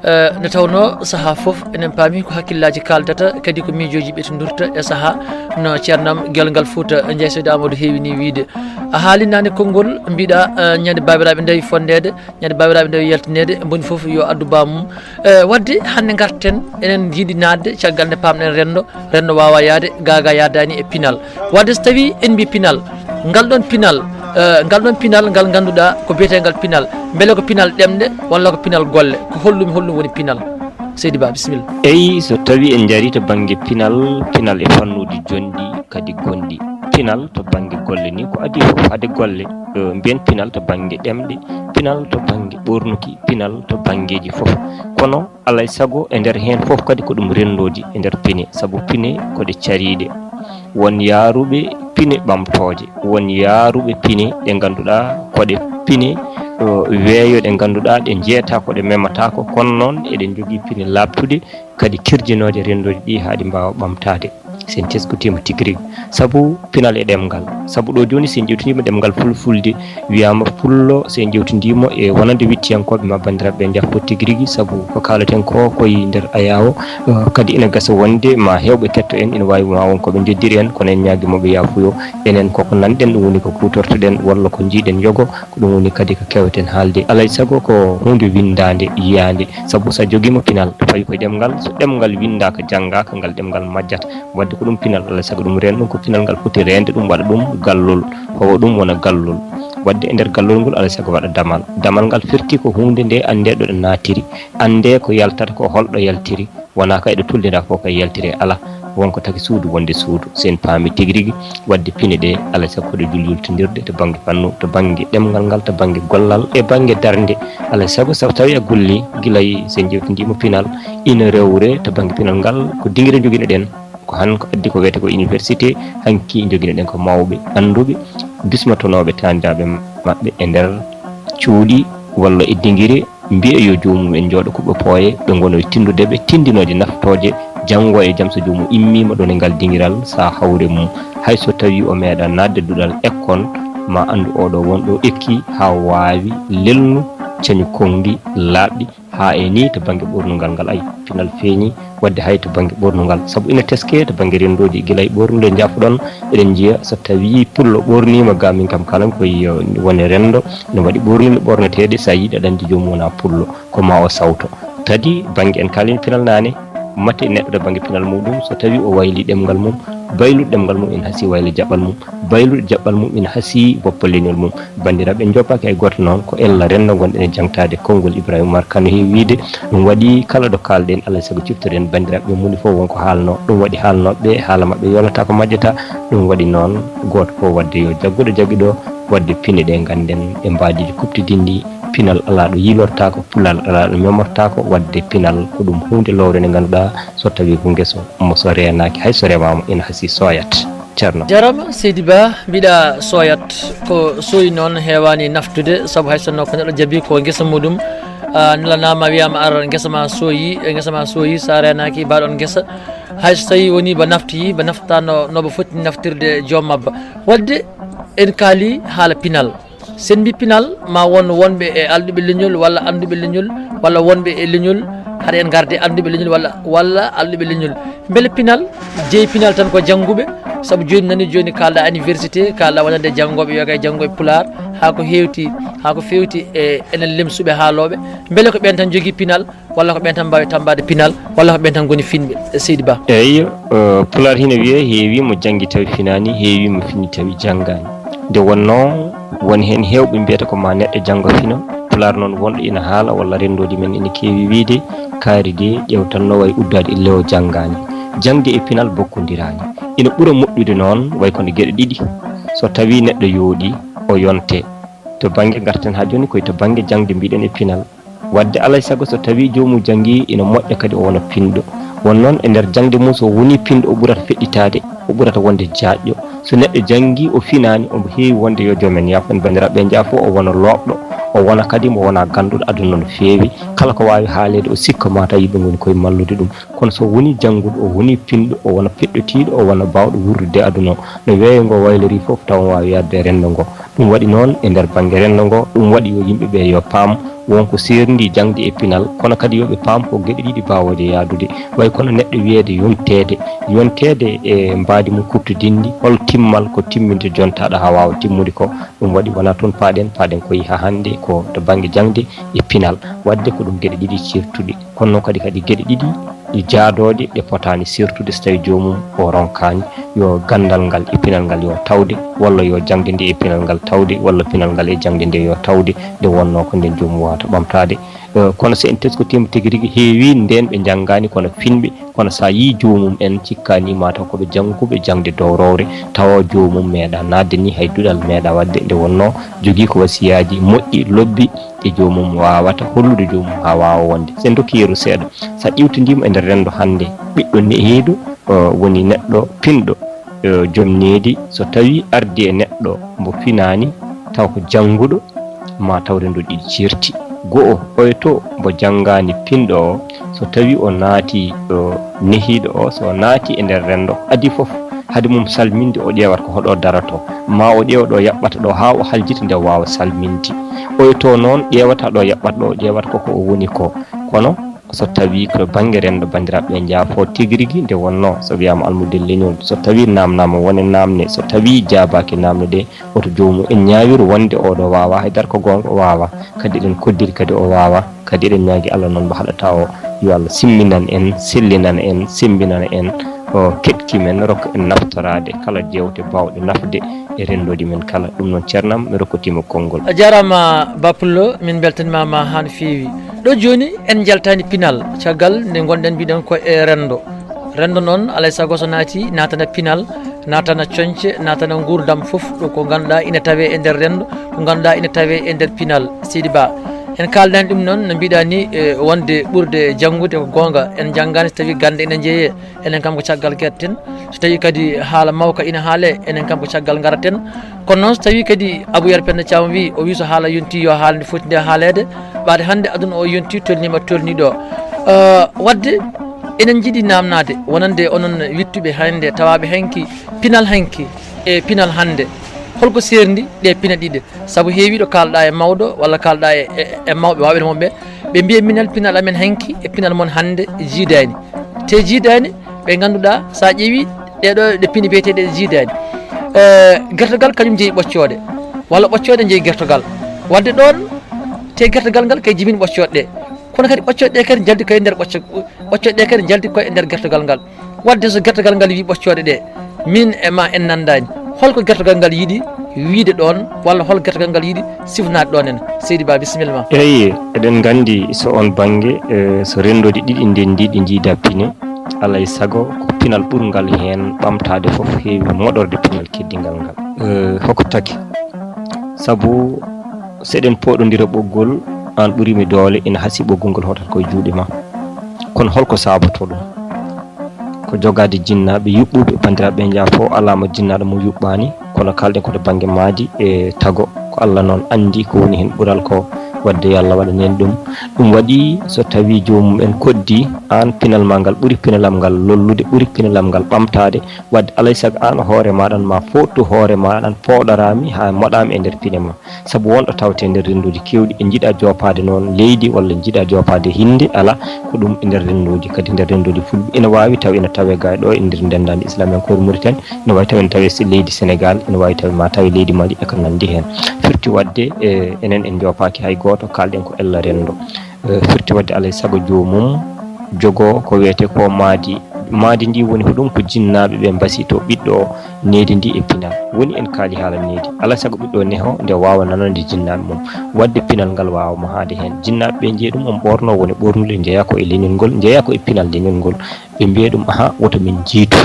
Uh, nde tawnoo sahaa fof, enen paami ko hakkillaaji kaaldata, kadi ko miijooji ɓetindurta e sahaa, no ceernam Gelngal Fuuta, Njaay Seydi Amadou heewi ni wiyde. A haali naane konngol, mbiɗa, uh, ñande baabiraaɓe ndewi fonndeede, ñande baabiraaɓe ndewi yaltineede, mboni fof yo addu baamum. Eh, waɗde hannde ngarten, enen njiɗi naatde, caggal nde paamɗen renndo, renndo waawa yahde, gaaga yahdaani e pinal. Waɗde so tawii en mbii pinal, ngal ɗoon pinal, eh, ngal ɗoon pinal ngal ngannduɗaa ko biyeteengal pinal, mbele ko pinal ɗemɗe walla ko pinal golle, ko holɗum, holɗum woni pinal? Seydi Ba, bisimilla. Eyi, so tawii en njarii to bannge pinal, pinal e fannuuji jonɗi kadi gonɗi. Pinal to bannge golle ni ko adii fof, hade golle, eh, mbiyen pinal to bannge ɗemɗe, pinal to bannge ɓornuki, pinal to banngeeji fof. Kono alaa e sago e nder heen fof kadi ko ɗum renndooji e nder pine, sabu pine ko ɗe cariiɗe. Won yahruɓe pine ɓamtooje, won yahruɓe pine ɗe ngannduɗaa ko ɗe pine, eh, weeyo ɗe ngannduɗaa ɗe njeetaa ko ɗe memataako, kono noon eɗen njogii pine laaɓtuɗe kadi kirjinooje renndooji ɗi haa ɗi mbaawa ɓamtaade. So en teskotiima tigi rigi. Sabu pinal e ɗemngal. Sabu ɗo jooni so en ƴeewtiima ɗemngal fulfulde, wiyaama pullo, so en ƴeewtidiima e wonande wiɗtiyankooɓe ma banndiraaɓe ɓe njafo tigi rigi, sabu ko kaalaten ko koye nder ayaawo, eh, kadi ina gasa wonde ma heewɓe ketto en, ina waawi ma won ko ɓe njoddiri en, kono en ñaagii mo ɓe yaafuyo. Enen koko nanɗen ɗum woni ko kuutortoɗen walla ko njiiɗen yogo, ko ɗum woni kadi ko keeweten haalde. Alaa e sago ko huunde winndaande, yiyaande, sabu so a jogiima pinal, fawi koye ɗemngal, so ɗemngal winndaaka, janngaaka, ngal ɗemngal majjata. Waɗde ko ɗum pinal, alaa e sago ɗum reen ɗum, ko pinal ngal foti reende ɗum, waɗa ɗum gallol, fawa ɗum wona gallol. Waɗde e nder gallol ngol, alaa e sago waɗa damal. Damal ngal firti ko huunde nde anndee ɗo ɗo naatiri, anndee ko yaltata ko holɗo yaltiri, wonaa kay ɗo tulliraa ko kay yaltiri, alaa. Won ko taki suudu wonde suudu, so en paami tigi rigi, waɗde pine ɗe, alaa e sago ko ɗe juljultindirde to bannge fannu, to bannge ɗemngal ngal, to bannge gollal, e bannge darnde. Alaa e sago, so tawii a golli gila e, so en ƴeewtidiima pinal, ina rewre to bannge pinal ngal, ko dingire njogiino ɗen. Ko han ko addi ko wiyetee ko université, hanki njogino ɗen ko mawɓe annduɓe, bismotonooɓe taaniraaɓe maɓɓe e nder cuuɗi walla e dingire, mbiya yo joomum en njooɗo kuɓɓe pooye, ɓe ngono e tinndude ɓe, tinndinooje naftooje, janngo e jam so joomum immiima ɗon e ngal dingiral, saa hawre mum. Hay so tawii o meeɗaa naatde duɗal ekkol, ma anndu oɗo wonɗo ekki haa waawi lelnu cañu konngi laaɓɗi, haa e nii to bannge ɓoornungal ngal, ay, pinal feeñi, waɗde hay to bannge ɓoornungal. Sabu ina teskee to bannge renndooji, gila e ɓoornude njaafoɗon, eɗen njiya so tawii pullo ɓoorniima, ga min kam kalan ko yo wone renndo, ina waɗi ɓoornude ɓoorneteeɗe, so a yiɗi aɗa anndi joomum wonaa pullo, ko ma o sawto. Tadi bannge en kaalii pinal naane, mate neɗɗo to bannge pinal muɗum, so tawii o waylii ɗemngal mum, baylude ɗemngal mum ina hasii waylude jaɓɓal mum, baylude jaɓɓal mum ina hasii woppa leñol mum. Banndiraaɓe, en njoppaaki hay gooto noon, ko ella renndo ngonɗen e jaŋtaade konngol Ibrahima Umar Kane heewi wiyde. Ɗum waɗi kala ɗo kaalɗen, alaa e sago ciftoren banndiraaɓe mum fof won ko haalnoo. Ɗum waɗi haalnooɓe haala maɓɓe yolata ko majjata. Ɗum waɗi noon gooto fof waɗde yo jagguɗo jaggi ɗo, waɗde pine ɗe ngannden e mbaadiiji kuɓtidinɗi, pinal alaa ɗo yiilortaako, pulal alaa ɗo memortaako, waɗde pinal ko ɗum huunde lowre nde ngannduɗaa so tawii ko ngeso mo so reenaaki hay so remaama ina hasii sooyat. Ceerno. Jarama seydi ba, mbiɗa sooyat ko sooyi noon heewani naftude, sabu hay sinno ko neɗɗo jaabi ko ngesa muɗum, a nelanama wiyama ar ngesa ma sooyi, e ngesa ma sooyi sa renaki mbaɗon ngesa, hay so tawi woni ba nafti ba naftano no ba foti naftirde joom mabba. Wadde en kaali haala pinal. Sen mbi pinal ma won wonɓe e alɗuɓe leñol walla annduɓe leñol walla wonɓe e leñol, haɗa en garde annduɓe leñol walla walla alɗuɓe leñol. Mbele pinal jeyi pinal tan ko jannguɓe? Sabu jooni nani jooni kalɗa université, kalɗa wonande janngoɓe yoga e janngoɓe pulaar, haa ko hewti haa ko fewti e enen lemsuɓe haaloɓe. Mbele ko ɓen tan jogii pinal walla ko ɓen tan mbawi tambaade pinal walla ko ɓen tan goni finɓe? Seydi Ba. Eyyi, pulaar hina wiye heewi mo janngi tawi finaani, heewi mo fini tawi janngani. Nde wonnoo won heen heewɓe mbiyata ko ma neɗɗo janngo fino. Pulaar noon wonɗo ina haala walla renndooji men ina keewi wiyde, kaari de ƴeewtanno way uddaade ille o janngaani. Jaŋde e pinal bokkondiraani. Ina ɓura moƴƴude noon way kono geɗe ɗiɗi. So tawii neɗɗo yooɗii, o yonte. To bannge ngarten haa jooni koye to bannge jaŋde mbiɗen e pinal. Wadde alay sago so tawii joomum janngii ina moƴƴa kadi o wona pinɗo. Won noon e nder jaŋde mum so wonii pinɗo o ɓurata feɗɗitaade, o ɓurata wonde jaajɗo. So neɗɗo janngii o finaani omo heewi wonde yo joom en yaafo en banndiraaɓe njaafo o wona looɓɗo, o wona kadi mo wona gannduɗo aduna no feewi. Kala ko waawi haaleede o sikka mataw yimɓe ngoni koye mallude ɗum. Kono so wonii jannguɗo o wonii pinɗo o wona peɗɗotiiɗo o wona baawɗo wuurdude aduna o. No weeyo ngo waylori fof tawa waawi yaade e renndo ngo. Ɗum waɗi noon e nder bannge renndo ngo, ɗum waɗi yo yimɓe ɓe yo paam won ko seerndi jaŋde e pinal, kono kadi yo ɓe paam ko geɗe ɗiɗi baawooje yahdude, way kono neɗɗo wiyeede yonteede. Yonteede e mbaadi mum kuɓtodinndi, hol timmal ko timminde jontaaɗo haa waawa timmude ko? Ɗum waɗi wonaa toon paaɗen, paaɗen ko yaha hannde ko to bannge jaŋde e pinal, waɗde ko ɗum geɗe ɗiɗi ceertuɗe. Kono noon kadi kadi geɗe ɗiɗi ɗe jaadooje ɗe potaani seertude so tawii joomum o ronkaani yo ganndal ngal e pinal ngal yo tawde, walla yo jaŋde nde e pinal ngal tawde, walla pinal ngal e jaŋde nde yo tawde, nde wonnoo ko nden joomum waawata ɓamtaade. Eh, kono so en teskotiima tigi rigi heewii ndeen ɓe njanngaani kono finɓe, kono so a yii joomum en cikkaani mataw ko ɓe jannguɓe jaŋde dowrowre tawa joomum meeɗa naatde ni hay duɗal meeɗa waɗde, nde wonnoo jogii ko wasiyaaji moƴƴi lobbi ɗi joomum waawata hollude joomum haa waawa wonde. So en ndokki yeru seeɗa, so a ƴiwtindiima e nder renndo hannde, ɓiɗɗo nehiiɗo, o woni neɗɗo pinɗo, o joom needi, so tawii ardii e neɗɗo mbo finaani, taw ko jannguɗo, ma taw renndo ɗiɗi ceerti. Go'o, oyo to mbo janngaani pinɗo o, so tawii o naati ɗo nehiiɗo o, so o naati e nder renndo, adii fof, hade mum salminde, o ƴeewat ko hoɗo darato, ma o ƴeewa ɗo yaɓɓata ɗo haa o haljita nde waawa salminde. Oyo to noon ƴeewata ɗo yaɓɓata ɗo, o ƴeewata ko ko o woni ko. Kono so tawii ko bannge renndo banndiraaɓe ɓe njaafo tigi rigi nde wonnoo, so wiyaama almude leñol, so tawii naamnaama wone naamne, so tawii jaabaaki naamne ɗe, woto joomum en ñaawir wonde oɗo waawaa, hay dara ko goonga o waawaa. Kadi eɗen koddiri kadi o waawaa. Kadi eɗen ñaagi Allah noon mo haɗata o, yo Allah simminan en, sellinan en, sembinana en, o keɗki men, rokka en naftoraade kala jeewte baawɗe nafde e renndooji men kala. Ɗum noon, ceernam, mi rokkotiima konngol. A jaaraama, Ba Pullo, min mbeltaniima ma haa no feewi. Ɗo jooni, en njaltaani pinal, caggal nde ngonɗen mbiɗen ko e renndo. Renndo noon, alay sago so naati, naatana pinal, naatana coñce, naatana nguurndam fof, ɗo ko ngannduɗaa ina tawee e nder renndo, ko ngannduɗaa ina tawee e nder pinal. Seydi Ba, En kaaldaani ɗum noon, no mbiɗa ni, e, wonde ɓurde janngude ko goonga. En njanngaani so tawii gannde ina njeeyee, enen kam ko caggal gerte ten. So tawii kadi haala mawka ina haalee, enen kam ko caggal ngaraten. Kono noon, so tawii kadi Abou Yero Penda Thiam wii, o wii so haala yontii yo haala nde foti nde haaleede, ɓaade hannde aduna o yontii, tolniima tolnii ɗo. Eh, waɗde eɗen njiɗi naamnaade, wonande onon wiɗtuɓe hannde, tawaaɓe hanki, pinal hanki e pinal hannde, holko seerndi ɗee pine ɗiɗi? Sabu heewiiɗo kaalɗa e mawɗo walla kaalɗa e, e, e mawɓe waawɓe mum ɓe, ɓe mbiya minen pinal amen hanki e pinal mon hannde jiidaani. Te jiidaani, ɓe ngannduɗaa, so a ƴeewi ɗee ɗo ɗe pine biyeteeɗe ɗe jiidaani. Eh, gertogal kañum jeyi ɓoccooɗe, walla ɓoccooɗe njeyi gertogal. Waɗde ɗoon, te gertogal ngal kay jibini ɓoccooɗe ɗe. Kono kadi ɓoccooɗe ɗe kadi njaldi koye nder ɓocco-, ɓoccooɗe ɗe kadi njaldi koye nder gertogal ngal. Waɗde so gertogal ngal wii ɓoccooɗe ɗe, min e ma en nanndaani. Holko gertogal ngal yiɗi wiyde ɗoon, walla hol gertogal ngal yiɗi sifnaade ɗoon en? Seydi Ba, bisimilla ma. Eyi, eɗen nganndi so oon bannge, eh, so renndooji ɗiɗi ndenndii, ɗi njiida pine, alaa e sago ko pinal ɓurngal heen ɓamtaade fof heewi moɗorde pinal keddingal ngal. Eh, hoko taki? Sabu so eɗen pooɗondira ɓoggol, aan ɓuri mi doole, ina hasii ɓoggol ngol hootata koye juuɗe ma. Kono holko saabotoo ɗum? Ko jogaade jinnaaɓe yuɓɓuɓe, banndiraaɓe, njaafo, alaa mo jinnaaɗo mo yuɓɓaani, kono kaalɗen ko to bannge maadi e tago. Ko Allah noon anndi ko woni heen ɓural ko, waɗde yo Allah waɗan en ɗum. Ɗum waɗi so tawii joomum en koddii, aan pinal ma ngal ɓuri pinal am ngal lollude, ɓuri pinal am ngal ɓamtaade, waɗde alaa e sago aan hoore maaɗa ma fooɗtu hoore maaɗa, fooɗoraa mi haa moɗaa mi e nder pine ma. Sabu wonɗo tawte nder renndooji keewɗi, en njiɗa joopaade noon leydi walla en njiɗa joopaade hinnde, alaa, ko ɗum e nder renndooji, kadi nder renndooji fulɓe. Ina waawi taw ina tawee gaa ɗo e nder denndaandi islamiyankoore Mauritanie, ina waawi taw ina tawee se-, leydi Senegaal, ina waawi taw ma taw e leydi Mali e ko nanndi heen. Firti waɗde, e, enen en njoopaaki hay gooto, kaalɗen ko ella renndo. Eh, firti waɗde alaa e sago joomum jogoo ko wiyetee ko maadi. Maadi ndi woni ko ɗum ko jinnaaɓe ɓe mbasiytoo ɓiɗɗo o, nehdi ndi e pinal. Woni en kaali haala nehdi. Alaa e sago ɓiɗɗo o neho nde waawa nanande jinnaaɓe mum. Waɗde pinal ngal waawa mahaade heen. Jinnaaɓe ɓe njeyi ɗum on ɓoorno woni ɓoornule njeyaa ko e leñol ngol, njeyaa ko e pinal leñol ngol. Ɓe mbiya ɗum, aha, woto min njiytu.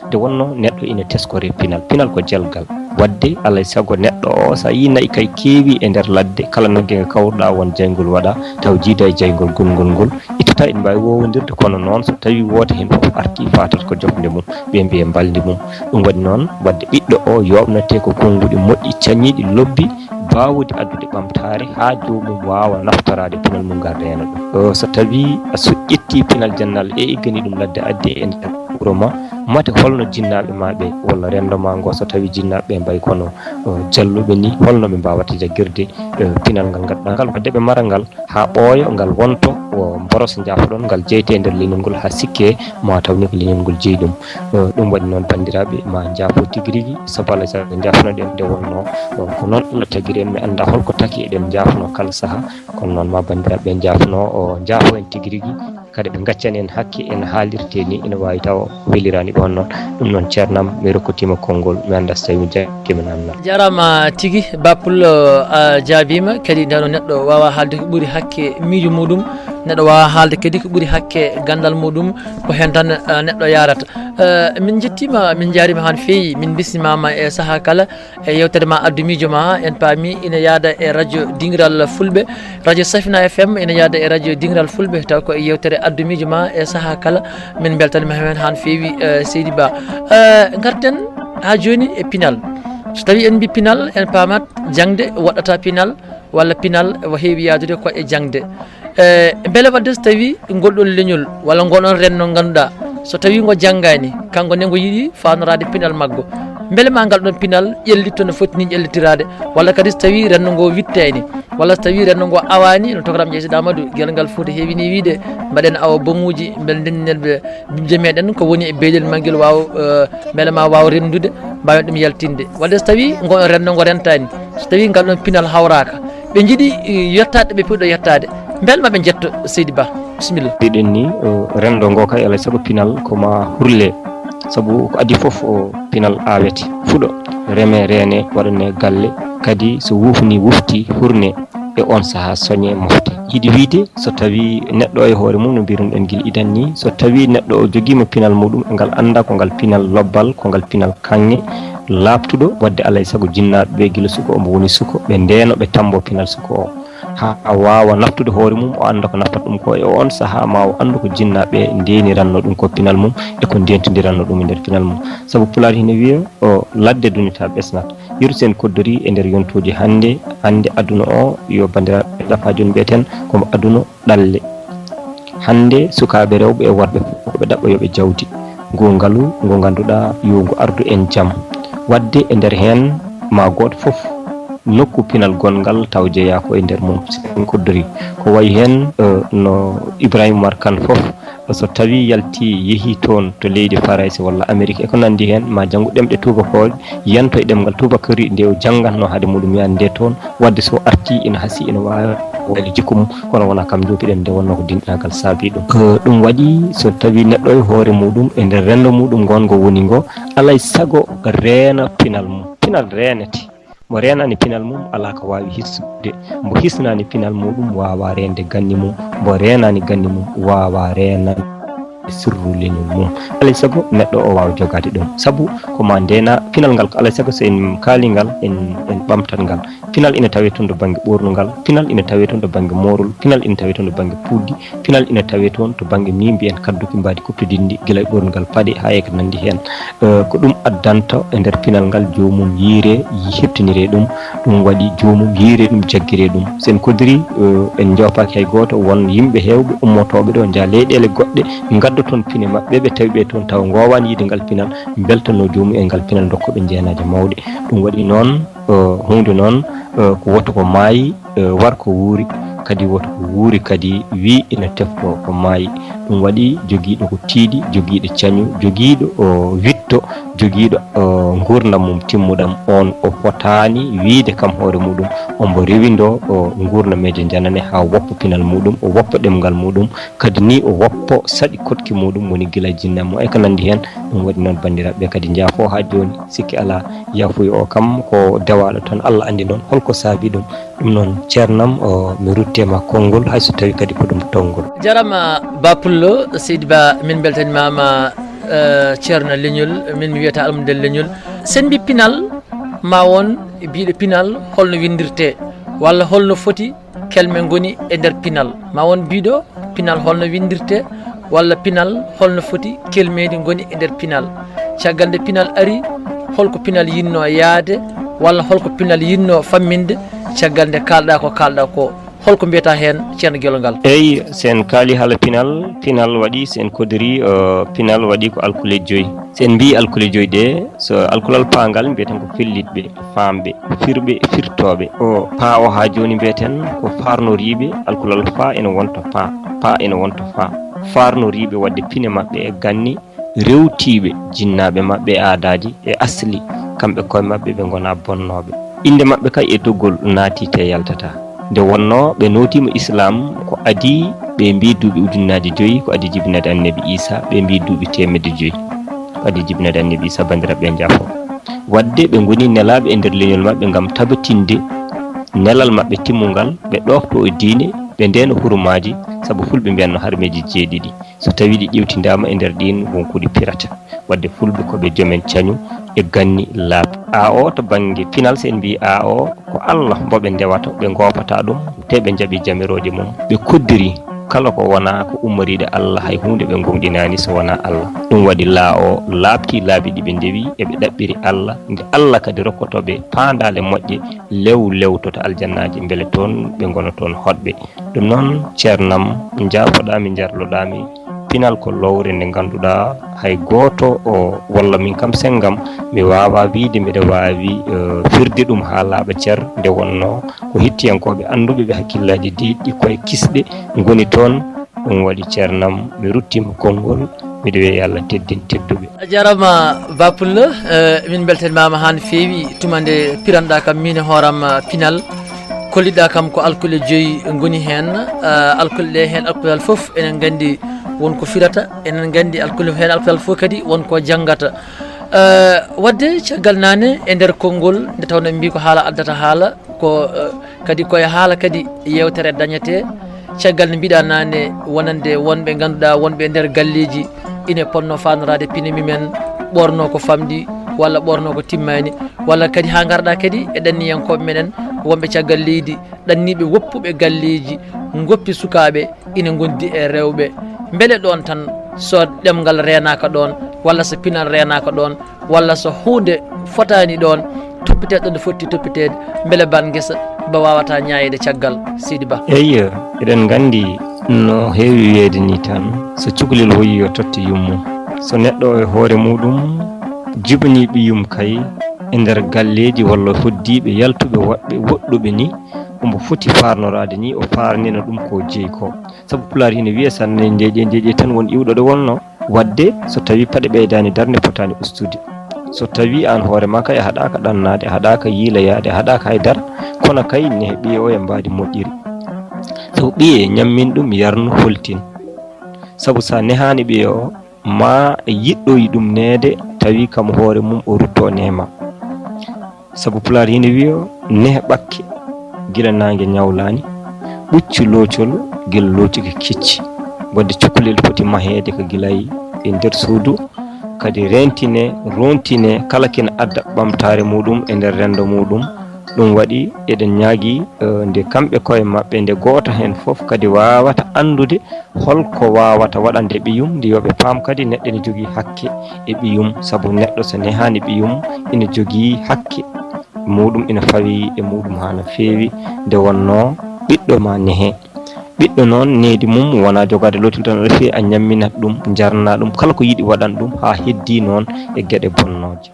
Nde wonnoo neɗɗo ina teskore pinal. Pinal ko jelgal. Waɗde alaa e sago neɗɗo o, so a yii na'i kay keewi e nder ladde, kala nagge nga kawruɗaa won jayngol waɗa, taw jiida e jayngol gongol ngol, ittata ina mbaawi wowondirde, kono noon so tawii wooto heen fof artii, fatat ko jofnde mum, ɓe mbiya mbalndi mum. Ɗum waɗi noon, waɗde ɓiɗɗo o yooɓnatee ko konnguɗi moƴƴi, cañiiɗi, lobbi, baawude addude ɓamtaare haa joomum waawa naftoraade pinal mum ngal reena ɗum. O, so tawii a su-, ƴettii pinal jannal e igganii ɗum ladde addi e nder wuro ma, mate holno jinnaaɓe ma ɓe walla renndo ma ngo, so tawii jinnaaɓe ɓe mbayi kono, o, jalluɓe ni, holno ɓe mbaawata jaggirde, e, pinal ngal ngadduɗaa ngal, waɗde ɓe mara ngal haa ɓooya, ngal wonto, o, mboros njaafoɗon, ngal jeyte e nder leñol ngol haa sikke ma taw ni ko leñol ngol jeyi ɗum. E, ɗum waɗi noon, banndiraaɓe, ma njaafo tigi rigi, sabu alaa e sago njaafnoɗen nde wonnoo, o, ko noon Allah tagiri en, mi anndaa holko taki eɗen njaafnoo kala sahaa, kono noon ma banndiraaɓe ɓe njaafnoo, o, njaafo en tigi rigi, kadi ɓe ngaccan en hakke en haalirte ni, ina waawi taw weliraani ɗoon noon. Ɗum noon, ceernam, mi rokkotiima konngol, mi anndaa so tawii mi jaɓtiima naamnal. Jaaraama tigi, Ba Pullo, a jaabiima. Kadi, ndano neɗɗo waawa haalde ko ɓuri hakke miijo muɗum, neɗɗo waawa haalde kadi ko ɓuri hakke ganndal muɗum, ko heen tan, a, neɗɗo yaarata. A, min njettiima, min njaariima haa no feewi, min mbismiima e sahaa kala. E yeewtere ma, addu miijo ma, en paami ina yaada e radio Dingiral Fulɓe, radio Safina F M ina yaada e radio Dingiral Fulɓe, taw ko e yeewtere addu miijo ma e sahaa kala. Min mbeltaniima heen haa no feewi, eh, seydi Ba. Eh, ngarten haa jooni e pinal. So tawii en mbii pinal, en paamat jaŋde woɗɗata pinal, walla pinal o heewi yahdude ko e jaŋde. E, mbele waɗde so tawii ngol ɗoon leñol walla ngol ɗoon renndo ngannduɗaa, so tawii ngo janngaani, kanko ne ngo yiɗi faandoraade pinal maggo, mbele ma ngal ɗoon pinal ƴellitto no foti ni ƴellitiraade, walla kadi so tawii renndo ngo wittaani, walla so tawii renndo ngo awaani, no tokaram Ƴeysa Amadou, gel ngal Fuuta heewi ni wiyde, mbaɗen awa boŋuuji, mbele ndenndinen ɓe bimje meɗen ko woni e beydel maggel waaw, eh, mbele ma waaw renndude, mbaawen ɗum yaltinde. Waɗde so tawii ngo renndo ngo rentaani, so tawii ngal ɗoon pinal hawraaka, ɓe njiɗi, eh, yettaade ɓe puɗɗo yettaade, mbele ma ɓe njetto, seydi Ba? Bisimilla. Mbiɗen ni, eh, renndo ngo kay, alaa e sago pinal ko ma hurle, sabu ko adii fof o pinal aawete, fuɗo, reme, reene, waɗane galle, kadi so wuufni, wufti, hurne, e oon sahaa soñe mofte. Yiɗi wiyde, so tawii neɗɗo o e hoore mum, no mbiirunoɗen gila idan ni, so tawii neɗɗo o jogiima pinal muɗum, e ngal annda ko ngal pinal lobbal, ko ngal pinal kaŋŋe laaɓtuɗo, waɗde alaa e sago jinnaaɓe ɓe gila suka omo woni suka, ɓe ndeeno, ɓe tammbo pinal suka o. haa waawa naftude hoore mum, o annda ko nafata ɗum ko, e oon sahaa ma o anndu ko jinnaaɓe ndeenirannoo ɗum ko pinal mum, e ko ndeentindirannoo ɗum e nder pinal mum. Sabu Pulaar hino wiya, o, "Ladde dunita ɓesnat." Yeru seen koddori e nder yontooji hannde, hannde aduna o, yo banndiraaɓe, nafa jooni mbiyeten ko mo aduna ɗalle. Hannde sukaaɓe rewɓe e worɓe fof ko ɓe ɗaɓɓa yo ɓe jawdi. Ngu ngalu, ngu ngannduɗaa yo ngu ardu en jam. Waɗde e nder heen ma gooto fof nokku pinal gonngal taw jeyaa ko e nder mum, seen koddori. Ko wayi heen, eh, no Ibrahima Umar Kan fof, so tawi yalti yehi toon to leydi Farayse walla Amerik e ko nanndi heen, ma janngu ɗemɗe tuubakooje, yanto e ɗemngal tuubakori nde o janngatnoo hade muɗum yahnde toon. Waɗde so arti ina hasi, ina waawi waylo jikku mum, kono wonaa kam njoopiɗen nde wonnoo ko dinɗinaagal saabii ɗum. Eh, ɗum waɗi so tawi neɗɗo e hoore muɗum, e nder renndo muɗum ngon ngo woni ngo, alay sago reena pinal mum. Pinal reenete. Mo reenaani pinal mum, alaa ko waawi hisnude. Mbo hisnaani pinal muɗum, waawaa reende ganni mum. Mbo reenaani ganni mum, waawaa reenan e sirru leñol mum. Alay sago neɗɗo o waawa jogaade ɗum. Sabu ko ma ndeena pinal ngal, ko alay sago so en kaali ngal, en, en ɓamtat ngal. Pinal ina tawee toon to bannge ɓoornungal, pinal ina tawee toon to bannge moorol, pinal ina tawee toon to bannge puuddi, pinal ina tawee toon to bannge ni mbiyen kadduki mbaadi kuɓtodinndi gila e ɓoornungal paɗe haa e ko nanndi heen. Eh, ko ɗum addanta e nder pinal ngal joomum yiire, yi-, heɓtiniree ɗum, ɗum waɗi joomum yiire ɗum, jaggiree ɗum. So en koddiri, eh, en njoopaaki hay gooto, won yimɓe heewɓe ummotooɓe ɗo, njaha leyɗeele goɗɗe, ngadda toon pine maɓɓe, ɓe tawi ɓe toon tawa ngoowaani yiide ngal pinal, mbeltanoo joomum e ngal pinal, ndokka ɓe jeenaaje mawɗe. Ɗum waɗi noon, eh, huunde noon, eh, ko woto ko maayi, eh, war ko wuuri, kadi woto ko wuuri kadi wii ina tefto ko maayi. Ɗum waɗi jogiiɗo ko tiiɗi, jogiiɗo cañu, jogiiɗo, o, witto, jogiiɗo, o, nguurndam mum timmuɗam, oon o fotaani wiyde kam hoore muɗum ombo rewindoo, o, nguurndam e janane haa woppa pinal muɗum, o woppa ɗemngal muɗum, kadi ni o woppa saɗi koɗki muɗum, woni gila jinnam mum e ko nanndi heen. Ɗum waɗi noon, banndiraaɓe, kadi njaafo haa jooni, sikki alaa, yaafuya o kam ko dewaaɗo tan, Allah anndi noon holko saabii ɗum. Ɗum noon, ceernam, o, mi rutte ma konngol, hay so tawi kadi ko ɗum tonngol. Jarama Ba Pullo, Seydi Ba, min mbeltanimaama, eh, ceerno leñol, min mi wiyata almudel leñol. Sen mbi pinal, ma won biiɗo pinal holno windirte, walla holno foti kelme ngoni e nder pinal. Ma won biiɗo pinal holno windirte, walla pinal holno foti kelmeeji ngoni e nder pinal. Caggal nde pinal ari, holko pinal yinno yaade, walla holko pinal yinno famminde, caggal nde kaalɗa ko kaalɗa ko. Holko mbiyata heen, ceerno Gelongal? Eyi, sen kaali haala pinal, pinal waɗi, sen kodori, eh, pinal waɗi ko alkule joyi. Sen mbi alkule joyi ɗe, so alkulal paangal mbiyeten ko fellitɓe, faamɓe, firɓe, firtooɓe. O paa o haa jooni mbiyeten ko faarnoriiɓe, alkulal faa ene wonta paa, paa ene wonta faa. Faarnoriiɓe waɗde pine maɓɓe e ganni, rewtiiɓe jinnaaɓe maɓɓe e aadaaji e asli, kamɓe koye maɓɓe ɓe ngonaa bonnooɓe. Innde maɓɓe kay e doggol naati te yaltata. Nde wonnoo ɓe nootiima Islaam ko adii ɓe mbii duuɓi ujunnaaji joyi, ko adii jibinaade Annabi Iisaa, ɓe mbii duuɓi teemedde joyi, ko adii jibinaade Annabi Iisaa, banndiraaɓe ɓe njaafo. Waɗde ɓe ngoni nelaaɓe e nder leñol maɓɓe ngam tabatinde nelal maɓɓe timmungal, ɓe ɗoofto e diine, ɓe ndeena hurumaaji, sabu fulɓe mbiyanno harmeeji jeeɗiɗi. So tawii ɗi ƴeewtindaama e nder ɗiin, won ko ɗi pirata. Waɗde fulɓe ko ɓe joomen cañu e ganni laaɓi. A O to bannge pinal, so en mbii A O, ko Allah mbo ɓe ndewata, ɓe ngoopata ɗum, te ɓe njaɓi jamirooje mum. Ɓe koddiri kala ko wonaa ko ummoriiɗo Allah, hay huunde ɓe ngoongɗinaani so wonaa Allah. Ɗum waɗi laa o laaɓti laabi ɗi ɓe ndewi, eɓe ɗaɓɓiri Allah, nde Allah kadi rokkotoo ɓe paandaale moƴƴe, lew lewtota aljannaaji, mbele toon ɓe ngona toon hoɗɓe. Ɗum noon, ceernam, njaafoɗaa mi, njarloɗaa mi. Pinal ko lowre nde ngannduɗaa hay gooto o walla min kam senngam, mi waawaa wiyde mbeɗa waawi, eh, firde ɗum haa laaɓa cer. Nde wonnoo ko hittiyankooɓe annduɓe ɓe hakkillaaji diiɗɗi koye kisɗe ngoni toon. Ɗum waɗi ceernam, mi ruttiima konngol, miɗo wiya yo Allah teddin tedduɓe. A jaaraama, Ba Pullo, eh, min mbeltanimaama haa no feewi tuma nde piranɗaa kam miin e hooram, eh, pinal. Kolliɗaa kam ko alkule joyi ngoni heen, eh, alkule ɗe heen, alkulal fof enen nganndi won ko firata, enen nganndi alkule heen, alkulal fof kadi won ko janngata. Eh, waɗde caggal naane e nder konngol nde tawnoo mbii ko haala addata haala, ko, eh, kadi ko e haala kadi yeewtere dañetee. Caggal nde mbiɗa naane wonande wonɓe ngannduɗaa wonɓe e nder galleeji ine potnoo faandoraade pine mumen, ɓoornoo ko famɗi, walla ɓorno ko timmaani, walla kadi haa ngarɗaa kadi e ɗanniyankooɓe meɗen wonɓe caggal leydi, ɗanniiɓe woppuɓe galleeji, ngoppi sukaaɓe ina ngondi e rewɓe. Mbele ɗoon tan, so ɗemngal reenaaka ɗoon, walla so pinal reenaaka ɗoon, walla so huunde fotaani ɗoon, toppiteede ɗo nde foti toppiteede, mbele bal ngesa ba waawataa ñaayeede caggal, Sidi Ba? Eyi, eɗen nganndi no heewi wiyeede ni tan, so cukalel hoyii yo totte yummum. So neɗɗo e hoore muɗum jibinii ɓiyum kay e nder galleeji walla hoddiiɓe yaltuɓe woɗɓe woɗɗuɓe ni, omo foti faarnoraade ni o faarnina ɗum ko jeyi ko. Sabu Pulaar ina wiya, so a nanii ndeeƴe ndeeƴe tan won iwɗo ɗo wonnoo. Waɗde so tawii paɗe ɓeydaani darnde potaani ustude. So tawii aan hoore maa kay a haɗaaka ɗannaade, a haɗaaka yiiloyaade, a haɗaaka hay dara, kono kay nehe ɓiye o e mbaadi moƴƴiri. Sabu ɓiye ñammin ɗum yarnu holtin. Sabu so a nehaani ɓiye o, ma yiɗɗoyi ɗum neede, tawi kam hoore mum o rutto neema. Sabu Pulaar ina wiya, neh ɓakke gila naange ñawlaani, ɓuccu loocol gila loocike kecci. Waɗde cukalel foti maheede ko gila e nder suudu, kadi rentine, rontine kala kina adda ɓamtaare muɗum e nder renndo muɗum. Ɗum waɗi eɗen ñaagi, eh, nde kamɓe koye maɓɓe, nde gooto heen fof kadi waawata anndude holko waawata waɗande ɓiyum, nde yo ɓe paam kadi neɗɗo ene jogii hakke e ɓiyum, sabu neɗɗo so nehaani ɓiyum ina jogii hakke muɗum, ina fawi e muɗum haa no feewi. Nde wonnoo ɓiɗɗo ma nehe. Ɓiɗɗo noon, nehdi mum wonaa jogaade loocol tan, aɗa fii a ñamminat ɗum, njarna ɗum, kala ko yiɗi waɗan ɗum, haa heddii noon e geɗe bonnooje.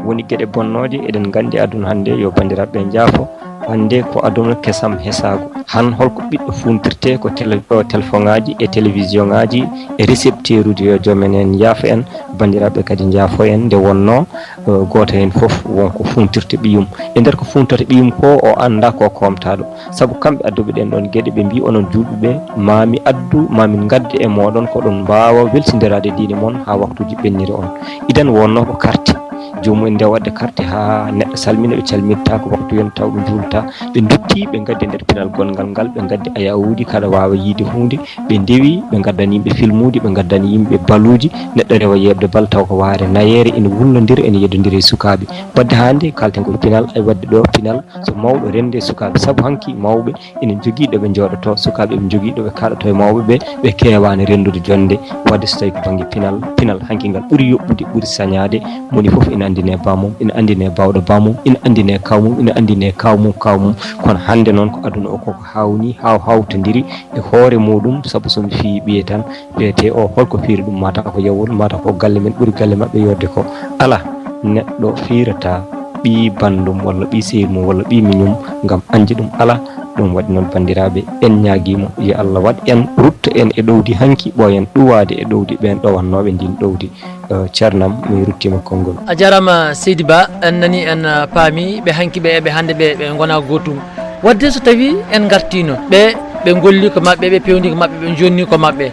Woni geɗe bonnooje, eɗen nganndi aduna hannde, yo banndiraaɓe njaafo, hannde ko aduna kesam hesaagu. Han holko ɓiɗɗo funtirte ko tele-, o, telefoŋaaji e télévision ŋaaji e récepteur uji, yo joom en en njaafo en, banndiraaɓe kadi njaafo en, nde wonnoo, o, gooto heen fof won ko funtirta ɓiyum. E nder ko funtata ɓiyum ko, o anndaa ko koomtaaɗo. Sabu kamɓe adduɓe ɗen ɗon geɗe, ɓe mbii, "Onon juulɓe ɓe, maa mi addu, maa min ngadda e mooɗon ko ɗon mbaawa welsindiraade diine mon haa waktuuji ɓenniri on." Idan wonnoo ko karte. Joomum en nde waɗde karte haa neɗɗo salmina, ɓe calmirta ko waktu yonta taw ɓe njuulta. Ɓe ndutti, ɓe ngaddi nder pinal gonngal ngal, ɓe ngaddi ayawuuji, kada waawa yiide huunde. Ɓe ndewi, ɓe ngaddani yimɓe filmuuji, ɓe ngaddani yimɓe baluuji. Neɗɗo rewa yeeɓde bal taw ko waare nayeere, ene wullondira, ene yeddondira e sukaaɓe. Waɗde hannde kalten ko pinal, ay waɗde ɗo pinal, so mawɗo rende sukaaɓe, sabu hanki mawɓe ina njogii ɗo ɓe njooɗotoo, sukaaɓe ɓe njogii ɗo ɓe kaaɗotoo e mawɓe ɓe, ɓe keewaani renndude jonnde. Waɗde so tawii ko bannge pinal, pinal hanki ngal ɓuri yoɓɓude, ɓuri sañaade, moni fof ina anndine baamum, ina anndine baawɗo baamum, ina anndine kawmum, ina anndine kawmum, kawmum. Kono hannde noon ko aduna o koko haawnii, haaw hawtondiri e hoore muɗum, sabu so mi fiyii ɓiye tan, wiyetee o holko fiiri ɗum, mataw ko yawol, mataw ko galle men ɓuri galle maɓɓe yodde ko. Alaa, neɗɗo fiirata ɓii banndum walla ɓii sehil mum walla ɓii miñum ngam añde ɗum, alaa. Ɗum waɗi noon, banndiraaɓe, en ñaagiima yo Allah waɗ en, rutta en e ɗowdi hanki, ɓooyen ɗuwaade e ɗowdi ɓeen ɗowannooɓe ndin ɗowdi. Eh, ceernam, mi ruttiima konngol. A jaaraama, Seydi Ba. En nanii, en, eh, paami ɓe hanki ɓe e ɓe hannde ɓe, ɓe ngonaa gootum. Waɗde so tawii en ngartiino, ɓe, ɓe ngolli ko maɓɓe, ɓe pewndi ko maɓɓe, ɓe jonni ko maɓɓe.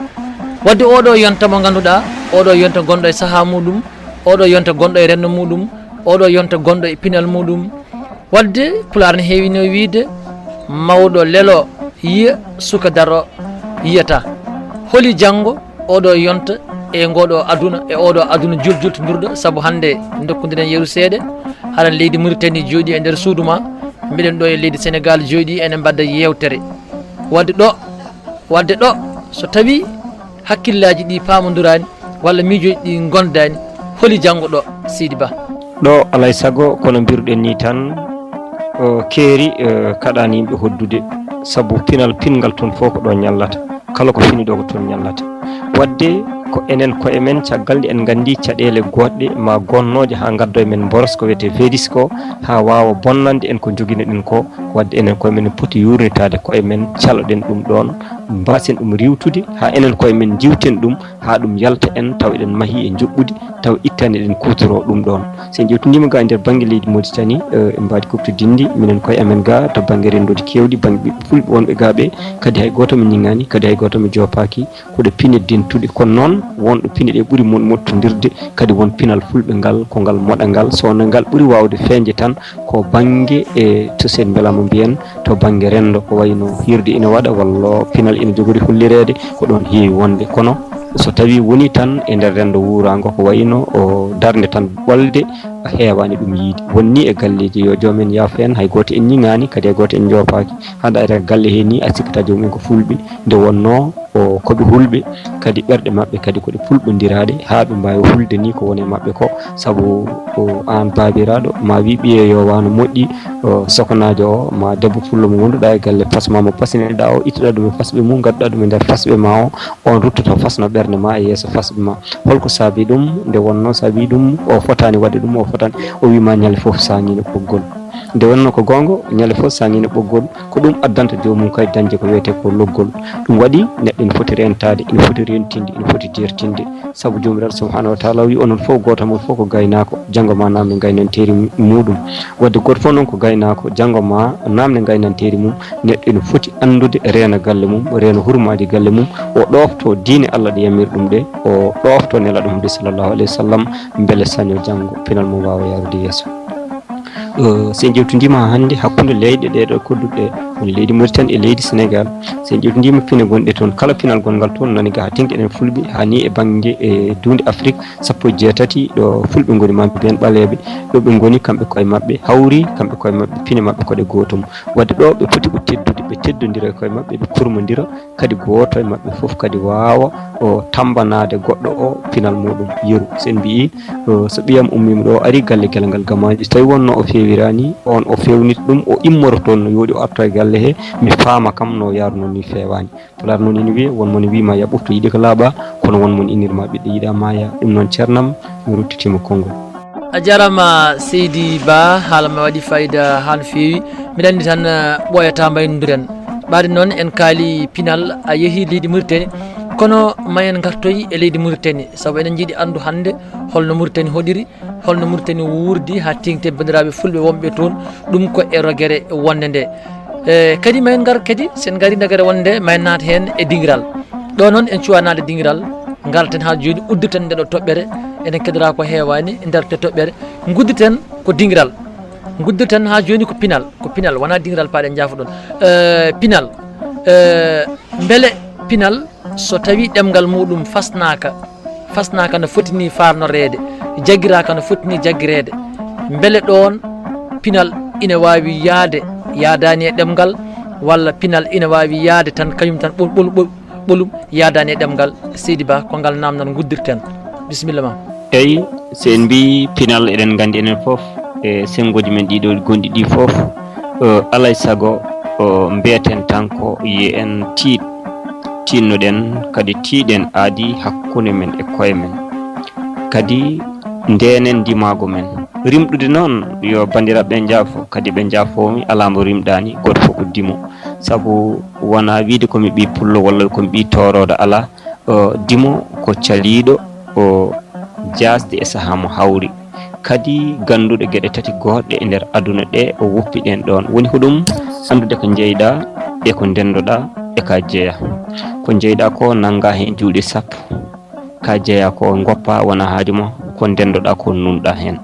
Waɗde oɗo yonta mo ngannduɗaa, oɗo yonta gonɗo e sahaa muɗum, oɗo yonta gonɗo e renndo muɗum, oɗo yonta gonɗo e pinal muɗum. Waɗde Pulaar ne heewino wiyde, mawɗo lelo yiya, suka daro yiyata. Holi janngo oɗo yonta e ngoɗo aduna, e oɗo aduna juljultodurɗo, sabu hannde dokkondiren yeru seeɗa, haɗa leydi Mauritanie jooɗi e nder suudu ma, mbiɗen ɗo e leydi Sénégal jooɗi, ene mbadda yeewtere. Waɗde ɗo, waɗde ɗo, so tawii hakkillaaji ɗi paamondiraani walla miijooji ɗi ngondaani, holi janngo ɗo, Seydi Ba? Ɗo alay sago, kono mbiruɗen ni tan, o, keeri, e, kaɗaani yimɓe hoddude, sabu pinal pinngal toon fof ko ɗo ñallata. Kala ko fini ɗo ko toon ñallata. Waɗde ko enen koye men, caggal nde en nganndi caɗeele goɗɗe ma gonnooje haa ngaddo e men mboros ko wiyetee vedis ko, haa waawa bonnande en ko njoginoɗen ko. Waɗde enen koye men en poti yuurnitaade koye men, caloɗen ɗum ɗoon, mbaasen ɗum riiwtude haa enen koye men njiwten ɗum, haa ɗum yalta en, taw eɗen mahii e njuɓɓudi, taw ittan eɗen kuutoroo ɗum ɗoon. So en ƴeewtindiima ga e nder bannge leydi Mauritanie, eh, en mbaadi kuuɓtodinndi, minen koye amen ga to bannge renndooji keewɗi, bannge ɓiɓɓe fulɓe wonɓe ga ɓe, kadi hay gooto mi ñiŋaani, kadi hay gooto mi joopaaki, ko ɗo pine dentuɗe. Kono noon, won ɗo pine ɗe ɓuri mon moƴƴondirde, kadi won pinal fulɓe ngal, ko ngal moɗa ngal, so wonno ngal ɓuri waawde feeñde tan ko bannge, e to sen mbelaama mbiyen, to bannge renndo, ko wayno hiirde ina waɗa, walla pinal ina jogori hollireede, ko ɗoon heewi wonde. Kono so tawii woni tan e nder renndo wuuraango, ko wayno o darnde tan ɓolde, a heewaani ɗum yiide. Won ni e galleeji, yo joom en yaafo en, hay gooto en ñiŋaani, kadi hay gooto en njoopaaki. Haa ndaarira galle hee ni, a sikkataa joomum en ko fulɓe, nde wonnoo o ko ɓe hulɓe, kadi ɓerɗe maɓɓe kadi ko ɗe pulɓondiraaɗe, haa ɓe mbaawi hulde ni ko woni e maɓɓe ko. Sabu o, aan baabiraaɗo, ma wii ɓiye yo waano moƴƴi, o sokonaajo o, ma debbo pullo mo ngonduɗaa e galle, pasma mo pasiniɗaa o, ittuɗaa ɗum e fasɓe mum, ngadduɗaa ɗum e nder fasɓe ma o, on ruttoto fasno ɓernde ma e yeeso fasɓe ma. Holko saabi ɗum? Nde wonnoo saabi ɗum, o fotaani waɗde ɗum, o fotaani, o wii ma ñande fof saŋiino ɓoggol. Nde wonnoo ko goonga, ñande fof saŋiino ɓoggol, ko ɗum addanta joomum kay dañde ko wiyetee ko loggol. Ɗum waɗi neɗɗo ene foti rentaade, ene foti rentinde, ene foti jeertinde. Sabu Joomiraaɗo Subhaanahu wa Taala wii, onon fof, gooto mon fof ko gaynaako, janngo ma naamne ngaynanteeri muɗum. Wadde gooto fof noon ko gaynaako, janngo ma naamne ngaynanteeri mum. Neɗɗo ene foti anndude, reena galle mum, reena hurmaaji galle mum, o ɗoofto diine Allah ɗe yamiri ɗum ɗe, o ɗoofto Nelaaɗo mum de, sallallahu alayhi wa sallam, mbele saño janngo pinal mum waawa yaarude yeeso. Eh, so en ƴeewtidiima hannde hakkunde leyɗe ɗee ɗoo kodduɗe, woni leydi Mauritanie e leydi Sénégal, so en ƴeewtidiima pine gonɗe toon, kala pinal gonngal toon, nani ga haa teŋti enen fulɓe, haa ni e bannge e duunde Afrik sappo e jeetati, ɗo fulɓe ngoni, ma mbiyen ɓaleeɓe, ɗo ɓe ngoni kamɓe koye maɓɓe, hawri kamɓe koye maɓɓe, pine maɓɓe ko ɗe gootum. Wadde ɗo ɓe poti ko teddude, ɓe teddondira e koye maɓɓe, ɓe kurmondira, kadi gooto e maɓɓe fof kadi waawa o tammbanaade goɗɗo o pinal muɗum yeru. So en mbiyi, o, so ɓiyam ummiima ɗo, ari galle Gelngal Gamaaji, so tawi wonnoo o feewiraani, on o feewnita ɗum, o immoro toon no yooɗi, o arta e galle he, mi faama kam no yaarunoo ni feewaani. Pulaar noon ene wiya, won mo ne wiya ma yaɓ ɓoftu yiɗi ko laaɓa, kono won mo ne innir ma ɓiɗɗo yiɗa maaya. Ɗum noon ceernam, mi ruttitiima konngol. A jaaraama seydi Ba, haala ma waɗi fayida haa no feewi. Mbiɗa anndi tan, eh, ɓooyataa mbaynodir en. Ɓaade noon en kaali pinal, a yehii leydi Mauritanie, kono ma en ngartoy e leydi Mauritanie, sabu eɗen njiɗi anndu hannde holno Mauritanie hoɗiri, holno Mauritanie wuurdi haa teeŋti e banndiraaɓe fulɓe wonɓe toon, ɗum ko e rogere wonnde nde. Eh, kadi ma en ngar kadi, so en ngarii rogere wonnde nde, ma en naat heen e dingiral. Ɗo noon en cuwaa naatde dingiral, ngarten haa jooni, uddirten nde ɗo toɓɓere, eɗen keddora ko heewaani e nder te toɓɓere, nguddirten ko dingiral. Nguddirten haa jooni ko pinal, ko pinal, wonaa dingiral, paaɗe njaafo-ɗon. Eh, pinal, eh, mbele pinal so tawii ɗemngal muɗum fasnaaka, fasnaaka no foti ni faarnoreede, jaggiraaka no foti ni jaggireede, mbele ɗoon pinal ina waawi yahde, yahdaani e ɗemngal, walla pinal ina waawi yahde tan kañum tan ɓol-, ɓol-, ɓol-, ɓolum, yahdaani e ɗemngal? Seydi Ba, ko ngal naamndal nguddirten. Bisimilla ma. Eyi, so en mbiyi pinal, eɗen nganndi enen fof e senngooji men ɗiɗo gonɗi ɗi fof, eh, alaa e sago, eh, mbiyeten tan ko yo en tiiɗ, tiiɗnoɗen, kadi tiiɗen aadi hakkunde men e koye men. Kadi ndeenen ndimaagu men. Rimɗude noon, yo banndiraaɓe ɓe njaafo, kadi ɓe njaafoo mi, alaa mo rimɗaani, gooto fof ko dimo. Sabu wonaa wiyde ko mi ɓii pullo walla ko mi ɓii tooroodo, alaa. O dimo ko caliiɗo, o jaasde e sahaa mo hawri. Kadi gannduɗo geɗe tati goodɗe e nder aduna ɗe, o woppi ɗeen ɗoon. Woni ko ɗum anndude ko njeyɗaa e ko ndenndoɗaa e ka jeyaa. Ko njeyɗaa ko nanngaa heen juuɗe sappo, ka jeyaa ko ngoppaa wona haaju ma, ko ndenndoɗaa ko nunɗaa heen.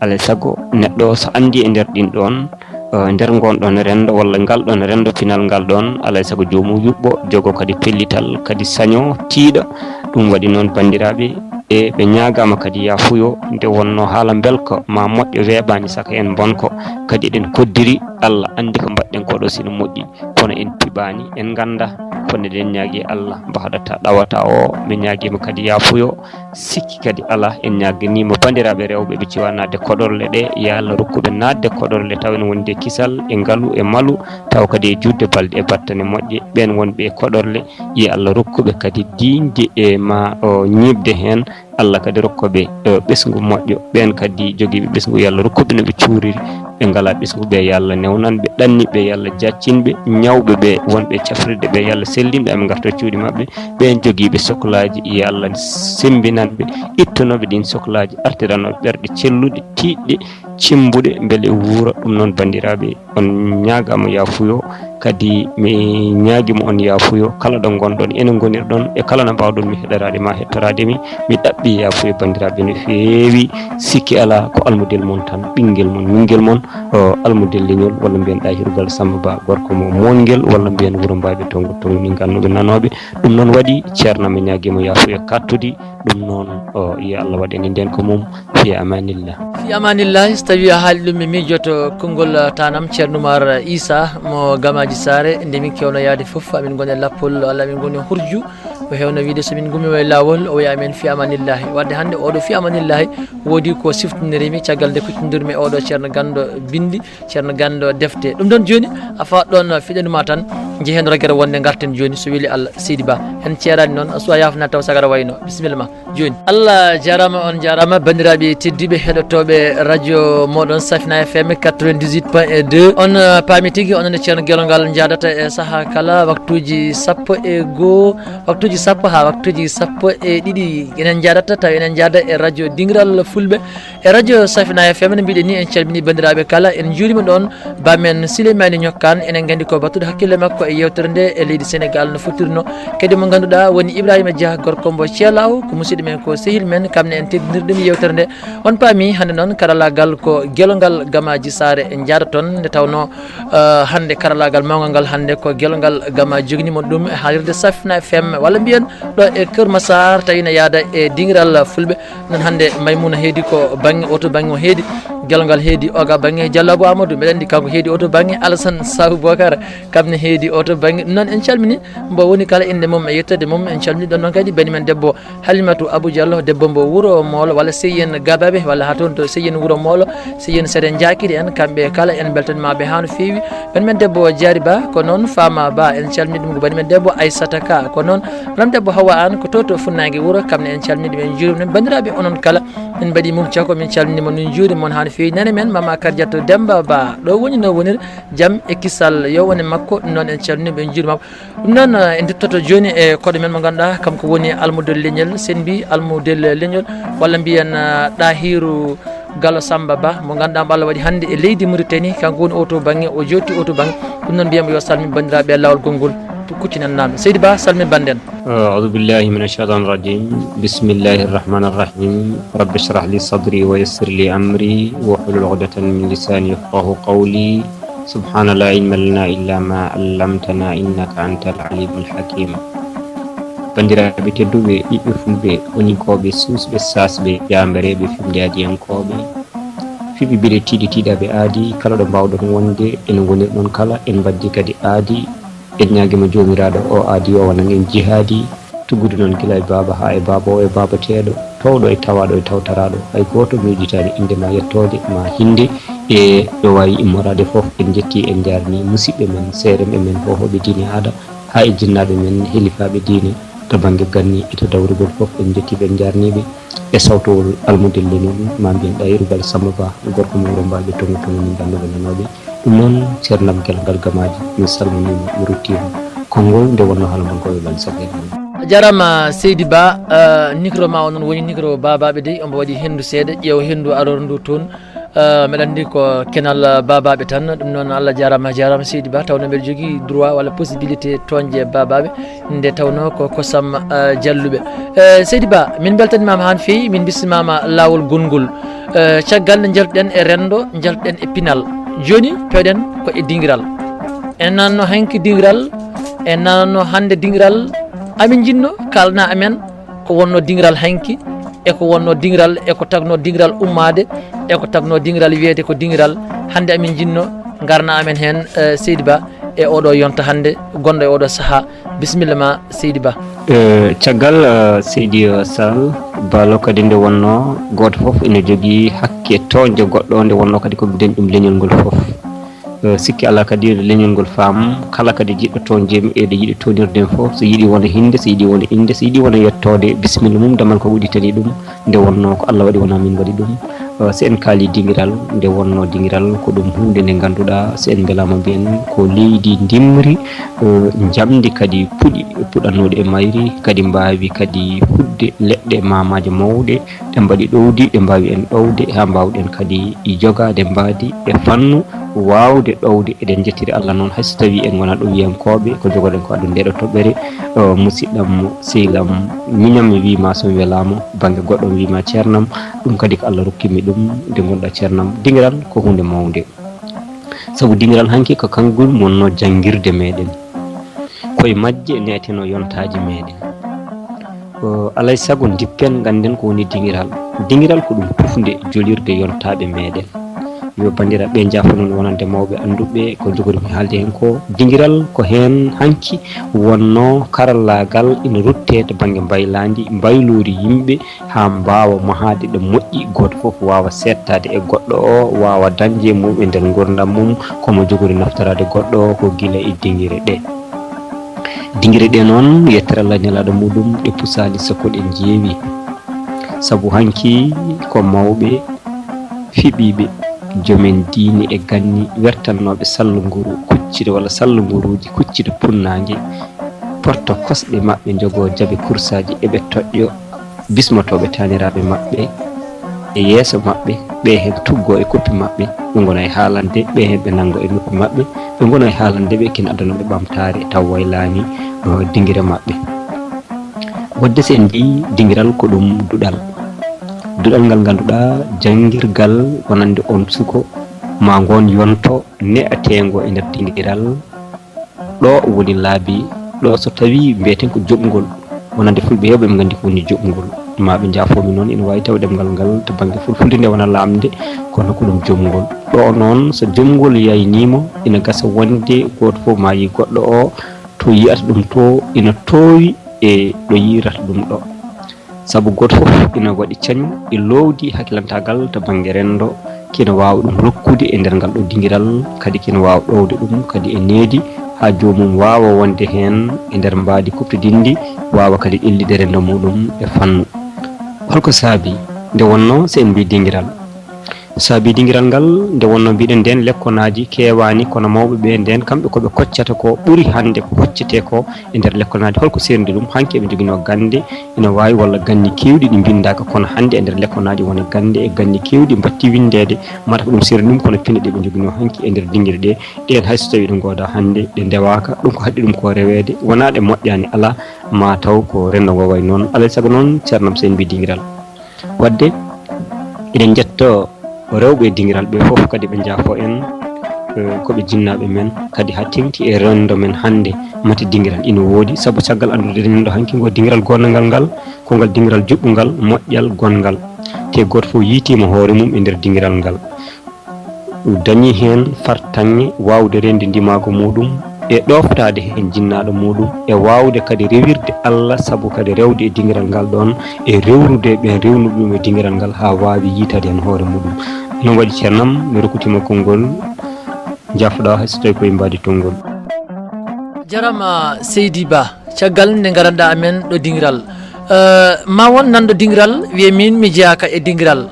Alaa e sago neɗɗo so anndi e nder ɗin ɗoon, eh, nder ngoon ɗoon renndo walla ngal ɗoon renndo pinal ngal ɗoon, alaa e sago joomum yuɓɓo, jogo kadi pellital, kadi saño, tiiɗa. Ɗum waɗi noon, banndiraaɓe, e ɓe ñaagaama kadi yaafuyo, nde wonnoo haala mbelka ma moƴƴo weeɓaani saka en bonko, kadi eɗen koddiri, Allah anndi ko mbaɗɗen ko ɗo sino moƴƴi, kono en piɓaani, en ngannda, kono eɗen ñaagi Allah mbo haɗata ɗawata o, min ñaagiima kadi yaafuyo, sikki kadi alaa, en ñaaganiima banndiraaɓe rewɓe ɓe ciwa naatde koɗorle ɗe, yo Allah rokkuɓe naatde koɗorle taw ene wondi e kisal, e ngalu, e malu, taw kadi e juutde balɗe e battane moƴƴe. Ɓeen wonɓe e koɗorle, yo Allah rokkuɓe kadi diiñde e ma o ñiiɓde heen. Allah kadi rokkuɓe, eh, ɓesngu moƴƴo. Ɓeen kadi jogiiɓe ɓesngu, yo Allah rokkuɓe no ɓe cuuriri. Ɓe ngalaa ɓesngu ɓe, yo Allah newnan ɓe. Ɗanniiɓe, yo Allah jaccin ɓe. Ñawɓe ɓe, wonɓe e cafrirde ɓe, yo Allah sellin ɓe, haa ɓe ngarta cuuɗi maɓɓe. Ɓeen jogiiɓe soklaaji, yo Allah semmbinan ɓe, ittanoo ɓe ɗiin soklaaji, artiranoo ɓe ɓerɗe celluɗe, tiiɗɗe, cimbuɗe mbele wuura. Ɗum noon, banndiraaɓe, on ñaagaama yaafuyo, kadi mi ñaagima on yaafuyo kala ɗo ngonɗon, ene ngonirɗon, e kala no mbaawɗon mi heɗoraade ma, heɗoraade mi. Mi ɗaɓɓi yaafuyo, banndiraaɓe, no feewi. Sikki alaa, ko almudel mon tan, ɓinngel mon, ɓinngel mon, o almudel leñol, walla mbiyen Ɗahiru Galle Samba Ba, gorko mo Moolngel, walla mbiyen Wuro Mbaaɓe, Tongo Tongo, min ngannduɓe nanooɓe. Ɗum noon waɗi, ceerno, mi ñaagima yaafuyo kattudi. Ɗum noon, o, yo Allah waɗ en e ndeen ko mum. Fi amanillah. Fi amanillah, so tawi a haali ɗum, mi miijoto konngol, uh, tanam Ceerno Oumar Issa mo Gamaaji Saare. Nde min kewno yaade fof, amin ngoni e lappol, walla amin ngoni e hurju. O heewno wiide, so min ngummiima e laawol, o wiya amen fi amanillahi. Wadde hannde oɗo fi amanillahi woodi ko siftinirimi caggal nde kuccindirmi e oɗo ceerno ganndo binndi, ceerno ganndo defte. Ɗum ɗon jooni, a fawat ɗon fiɗandu ma tan, njehen rogere wonde ngarten jooni, so weli Allah. Seydi Ba, en ceeraani noon, a suwa yaafna taw sagara wayno. Bisimilla ma jooni. Allah jaaraama, on jaaraama, banndiraaɓe tedduɓe heɗotooɓe radio mooɗon Safina F M quatre-vingt-dix-huit point deux. On, uh, paami tigi, onon e ceerno Gelongal njaadata e saha kala, waktuuji sappo e goo, waktuuji sappo haa waktuuji sappo e ɗiɗi. Enen njaadata, tawi enen njaada e radio Dingiral Fulɓe, e radio Safina F M. No mbiɗen ni, en calmini banndiraaɓe kala, en njuurima ɗon. Baamen Souleymani Ñokkaan, enen nganndi ko battuɗo hakkille makko e yewtere nde e leydi Senegal no fottirno. Kadi mo ngannduɗaa woni Ibrahima Dia, gorko mbo Ceelaaw, ko musidɗo men, ko sehil men, kam ne en teddinirɗum yewtere nde. On paami, hannde noon karallaagal ko Gelongal Gamaaji Saare en njaada toon, nde tawnoo, eh, hannde karallaagal mawngal ngal hannde ko Gelongal Gama joginii mon ɗum e haalirde Safina F M, walla mbiyen ɗo e Kër Massar, tawi ne yaada e Dingiral Fulɓe. Noon hannde Maymuna heedi ko bannge oto bannge o heedi, Gelongal heedi oga bannge Jallo Abou Amadou, mbeɗa anndi kanko heedi oto bannge Alassane Saw Bokar, kam ne heedi oto bannge. Ɗum noon en calmini mbo woni kala innde mum e yettode mum, en calmini ɗon noon kadi bani men debbo Halimatu Abou Diallo, debbo mbo Wuro Moolo, walla Seyyen Gababe, walla haa toon to Seyyen Wuro Moolo, Seyyen Sere Njaakiri en, kamɓe kala en mbeltaniima ɓe haa no feewi. Bani men debbo Diary Ba, ko noon Fama Ba, en calmini ɗum ko bani men debbo Aissata Ka, ko noon Ram debbo Hawa An, ko to to Funnaange Wuro, kam ne en calmini ɗum, en njuurima ɗum. Banndiraaɓe onon kala, min mbaɗi mum cako, min calmini mon, min njuurima mon haa no feewi. Nene men Mama Kardiatou Demba Ba, ɗo woni no wonir jam e kisal yo wone makko, ɗum noon en calmini ɓe, en njuurima. Ɗum noon, eh, en nduttoto jooni e koɗo men mo ngannduɗaa, kanko woni almudel leñol, sen mbi almudel leñol, walla mbiyen, eh, Ɗahiru Galo Samba Ba, mo ngannduɗaa mo Allah waɗi hannde e leydi Mauritanie, kanko woni oto bannge, o jooɗi oto bannge. Ɗum noon mbiyam yo salmin banndiraaɓe e laawol gonngol, kuccinan naamɓe. Seydi Ba, salmin bannden. أعوذ بالله من الشيطان الرجيم. بسم الله الرحمن الرحيم. رب اشرح لي صدري ويسر لي أمري واحلل عقدة من لساني يفقهوا قولي. سبحان لا علم لنا إلا ما علمتنا إنك أنت العليم الحكيم. Banndiraaɓe tedduɓe, ɓiɓɓe fulɓe, honinkooɓe, suusɓe, saasɓe, jaambereeɓe, fimnde adiyankooɓe, fiɓe biɗe tiiɗe tiiɗaɓe aadi, kala ɗo mbaawɗon wonde, ene ngonirɗon kala, en mbaddi kadi aadi, en ñaagiima Joomiraaɗo o aadi o wanan en jihaadi, tuggude noon gila e baaba haa e baaba o e baabateeɗo, toowɗo e tawaaɗo e tawtaraaɗo, hay gooto miijitaani innde ma yettoode ma hinnde e ɓe waawi immoraade fof. En njetti, en njaarni musidɓe men, seerenɓe men, hohooɓe diine aada, haa e jinnaaɓe men, helifaaɓe diine to bannge ganni e to dawrugol fof. En njetti ɓe, en njaarni ɓe. E sawtowol almudel leñol, ma mbiyen Ɗahiru Galle Samba Ba, gorko mo Wuro Mbaaɓe, Tongo Tongo, min ngannduɓe nanooɓe. Ɗum noon, ceernam Gelongal Gamaaji, mi salminiima, mi ruttiima konngol nde wonnoo haalamankooɓe ɓalli sappo e ɗiɗi. A jaaraama Seydi Ba, eh, micro ma o noon woni micro baabaaɓe dey, omo waɗi henndu seeɗa, ƴeew henndu aroor ndu toon. Eh, mbeɗa anndi ko kenal, eh, baabaaɓe tan, ɗum noon Allah jaaraama, a jaaraama Seydi Ba, tawnoo mbeɗa jogii droit walla possibilité tooñde baabaaɓe. Nde tawnoo ko kosam, eh, jalluɓe. Eh, Seydi Ba, min mbeltanimaama haa no feewi, min mbismimaama laawol gonngol. Eh, caggal nde njaltuɗen e renndo, njaltuɗen e pinal. Jooni, peewɗen ko e dingiral. En nanno hanki dingiral, en nanno hannde dingiral. Amin njiɗno kaalana amen ko wonno dingiral hanki, e ko wonno dingiral, e ko tagno dingiral ummaade, e ko tagno dingiral wiyeede ko dingiral. Hannde amin njiɗno ngarna amen heen, eh, Seydi Ba, e oɗo yonta hannde, gonɗo e oɗo sahaa. Bisimilla ma, Seydi Ba. Eh, caggal, eh, Seydi, eh, Sall, Baalo kadi nde wonno gooto fof ene jogii hakke tooñde goɗɗo, nde wonno kadi ko mbiɗen ɗum leñol ngol fof. Eh, sikki alaa kadi leñol ngol faam, kala kadi jiɗɗo tooñde mi, eɗe yiɗi tooñirde mi fof, so yiɗi wona hinnde, so yiɗi wona innde, so yiɗi wona yettoode, bisimilla mum, damal ko udditanii ɗum, nde wonno ko Allah waɗi, wonaa min mbaɗi ɗum. Eh, so en kaali dingiral, nde wonno dingiral ko ɗum huunde nde ngannduɗaa, so en mbelaama mbiyen ko leydi ndimri, eh, njamndi kadi puɗi puɗanooɗi e mayri, kadi mbaawi kadi fuɗde leɗɗe maamaaje mawɗe, ɗe mbaɗi ɗowdi, ɗe mbaawi en ɗowde, haa mbaawɗen kadi jogaade mbaadi e fannu, waawde ɗowde. Eɗen njettiri Allah noon, hay so tawii en ngonaa ɗum wiyankooɓe, ko njogoɗen ko addude nde ɗo toɓɓere, eh, musidɗam, sehil am, miñam mi wii ma so mi welaama, bannge goɗɗo mi wii ma ceernam, ɗum kadi ko Allah rokkimi ɗum, nde ngonɗa ceernam. Dingiral ko huunde mawnde. Sabu dingiral hanki ko kanngum wonno janngirde meɗen. Koye majje neeteno yontaaji meɗen. Ko alay sago dippen ngannden ko woni dingiral. Dingiral ko ɗum tufnde jolirde yontaaɓe meɗen. Yo banndiraaɓe njaafo noon wonande mawɓe annduɓe ko njogormi haalde heen ko. Dingiral ko heen hanki wonno karallaagal ina ruttee to bannge mbaylaandi, mbayloori yimɓe haa mbaawa mahaade ɗo moƴƴi, gooto fof waawa seettaade e goɗɗo o, waawa dañde e mum e nder nguurndam mum, ko mo jogori naftoraade goɗɗo o ko gila e dingire ɗe. Dingire ɗe noon, yettere Allah e nelaaɗo muɗum, ɗe pusaani so ko ɗe njeewi. Sabu hanki ko mawɓe, fiɓiiɓe, joomen diine e ganni, wertannooɓe sallunguru kuccide walla salluguruuji kuccide punnaange, porto kosɗe maɓɓe, njogoo jabe kursaaji, eɓe toƴƴo bismotooɓe taaniraaɓe maɓɓe e yeeso maɓɓe, ɓe heen tuggoo e koppi maɓɓe, ɓe ngona e haalande, ɓe heen ɓe nanngo e noppi maɓɓe, ɓe ngona e haalande ɓe kina addanooɓe ɓamtaare taw waylaani, eh, dingire maɓɓe. Wadde so en mbiyi dingiral ko ɗum duɗal. Duɗal ngal ngannduɗaa janngirgal wonande on suko ma ngoon yonto ne'ateengo e nder dingiral. Ɗo woni laabi, ɗo so tawii mbiyeten ko joɓngol, wonande fulɓe heewɓe ɓe nganndi ko woni joɓngol. Ma ɓe njaafoo mi noon, ina waawi taw ɗemngal ngal to bannge fulfulde nde wona laamnde, kono ko ɗum joɓngol. Ɗo noon so joɓngol yayniima, ina gasa wonde gooto fof ma yi goɗɗo o, to yiyata ɗum to ina toowi e ɗo yiyirata ɗum ɗo. Sabu gooto fof ina waɗi cañu e loowdi hakkilantaagal to bannge renndo, kina waawa ɗum rokkude e nder ngal ɗo dingiral, kadi kina waawa ɗowde ɗum kadi e needi, haa joomum waawa wonde heen e nder mbaadi kuɓtodinndi, waawa kadi ƴellide renndo muɗum e fannu. Holko saabi nde wonno so en mbii dingiral? Saabi dingiral ngal, nde wonno mbiɗen ndeen lekkonaaji keewaani, kono mawɓe ɓe ndeen kamɓe ko ɓe koccata ko ɓuri hannde ko koccetee ko e nder lekkonaaji. Holko seerndi ɗum? Hanki eɓe njoginoo gannde, ina waawi walla ganni keewɗi ɗi mbinndaaka, kono hannde e nder lekkonaaji wona gannde e ganni keewɗi mbatti winndeede, mata ko ɗum seerndi ɗum, kono pine ɗe ɓe njoginoo hanki e nder dingire ɗe, ɗeen hay so tawii ɗe ngoodaa hannde, ɗe ndewaaka, ɗum ko haɗi ɗum ko reweede, wonaa ɗe moƴƴaani, alaa, ma taw ko renndo ngo wayi noon. Alaa e sago noon, ceernam so en mbii dingiral. Wadde eɗen njetto rewɓe e dingiral ɓe fof kadi ɓe njaafo en, eh, ko ɓe jinnaaɓe men, kadi haa teŋti e renndo men hannde, mate dingiral ina woodi, sabu caggal anndude renndo hanki ngo dingiral gonngal ngal, ko ngal dingiral juɓɓungal, moƴƴal, gonngal. Te gooto fof yiytiima hoore mum e nder dingiral ngal. Dañi heen fartaŋŋe waawde reende ndimaagu muɗum e ɗooftaade heen jinnaaɗo muɗum e waawde kadi rewirde Allah sabu kadi rewde e dingiral ngal ɗoon e rewrude ɓeen rewnuɓe ɗum e dingiral ngal haa waawi yiytaade heen hoore muɗum. Noon waɗi ceernam mi rokkutiima konngol, njaafo-ɗaa hay so tawii ko e mbaadi tonngol. Jarama Seydi Ba, caggal nde ngaranɗa amen ɗo dingiral, eh, ma won nanɗo dingiral wiye min mi jeyaka e dingiral.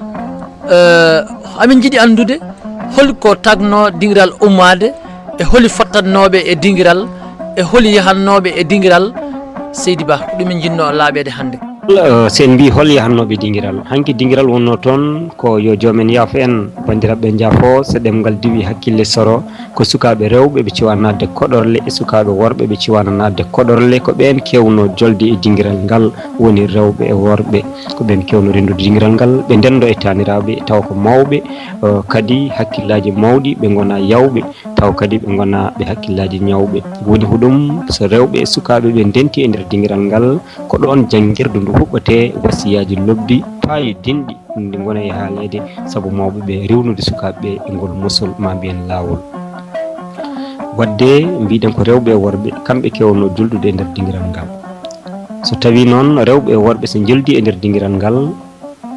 Eh, amin jiɗi anndude holi ko tagno dingiral ummaade e holi fottatnooɓe e dingiral e holi yahannooɓe e dingiral. Seydi Ba, ko ɗum min jinnoo laaɓeede hannde. Eh, so en mbii hol yahannooɓe dingiral, hanki dingiral wonnoo toon ko yo joomen yaafo en, banndiraaɓe njaafo so ɗemngal diwi hakkille soro. Ko sukaaɓe rewɓe ɓe ciwaano naatde koɗorle e sukaaɓe worɓe ɓe ciwaano naatde koɗorle, ko ɓeen keewnoo jolde e dingiral ngal, woni rewɓe e worɓe. Ko ɓeen keewnoo renndude dingiral ngal, ɓe ndenndoo e taaniraaɓe, tawa ko mawɓe, eh, kadi hakkillaaji mawɗi, ɓe ngonaa yawɓe, tawa kadi ɓe ngonaa ɓe hakkillaaji ñawɓe. Woni ko ɗum, so rewɓe e sukaaɓe ɓe ndenti e nder dingiral ngal, ko ɗoon janngirdu ndu huɓɓatee, wasiyaaji lobbi, paayodinɗi, ndi ngona e haaleede, sabu mawɓe ɓe rewnude sukaaɓe ɓe e ngol mosol, ma mbiyen laawol. Wadde mbiɗen ko rewɓe e worɓe, kamɓe keewnoo joldude e nder dingiral ngal. So tawii noon rewɓe e worɓe so njoldii e nder dingiral ngal,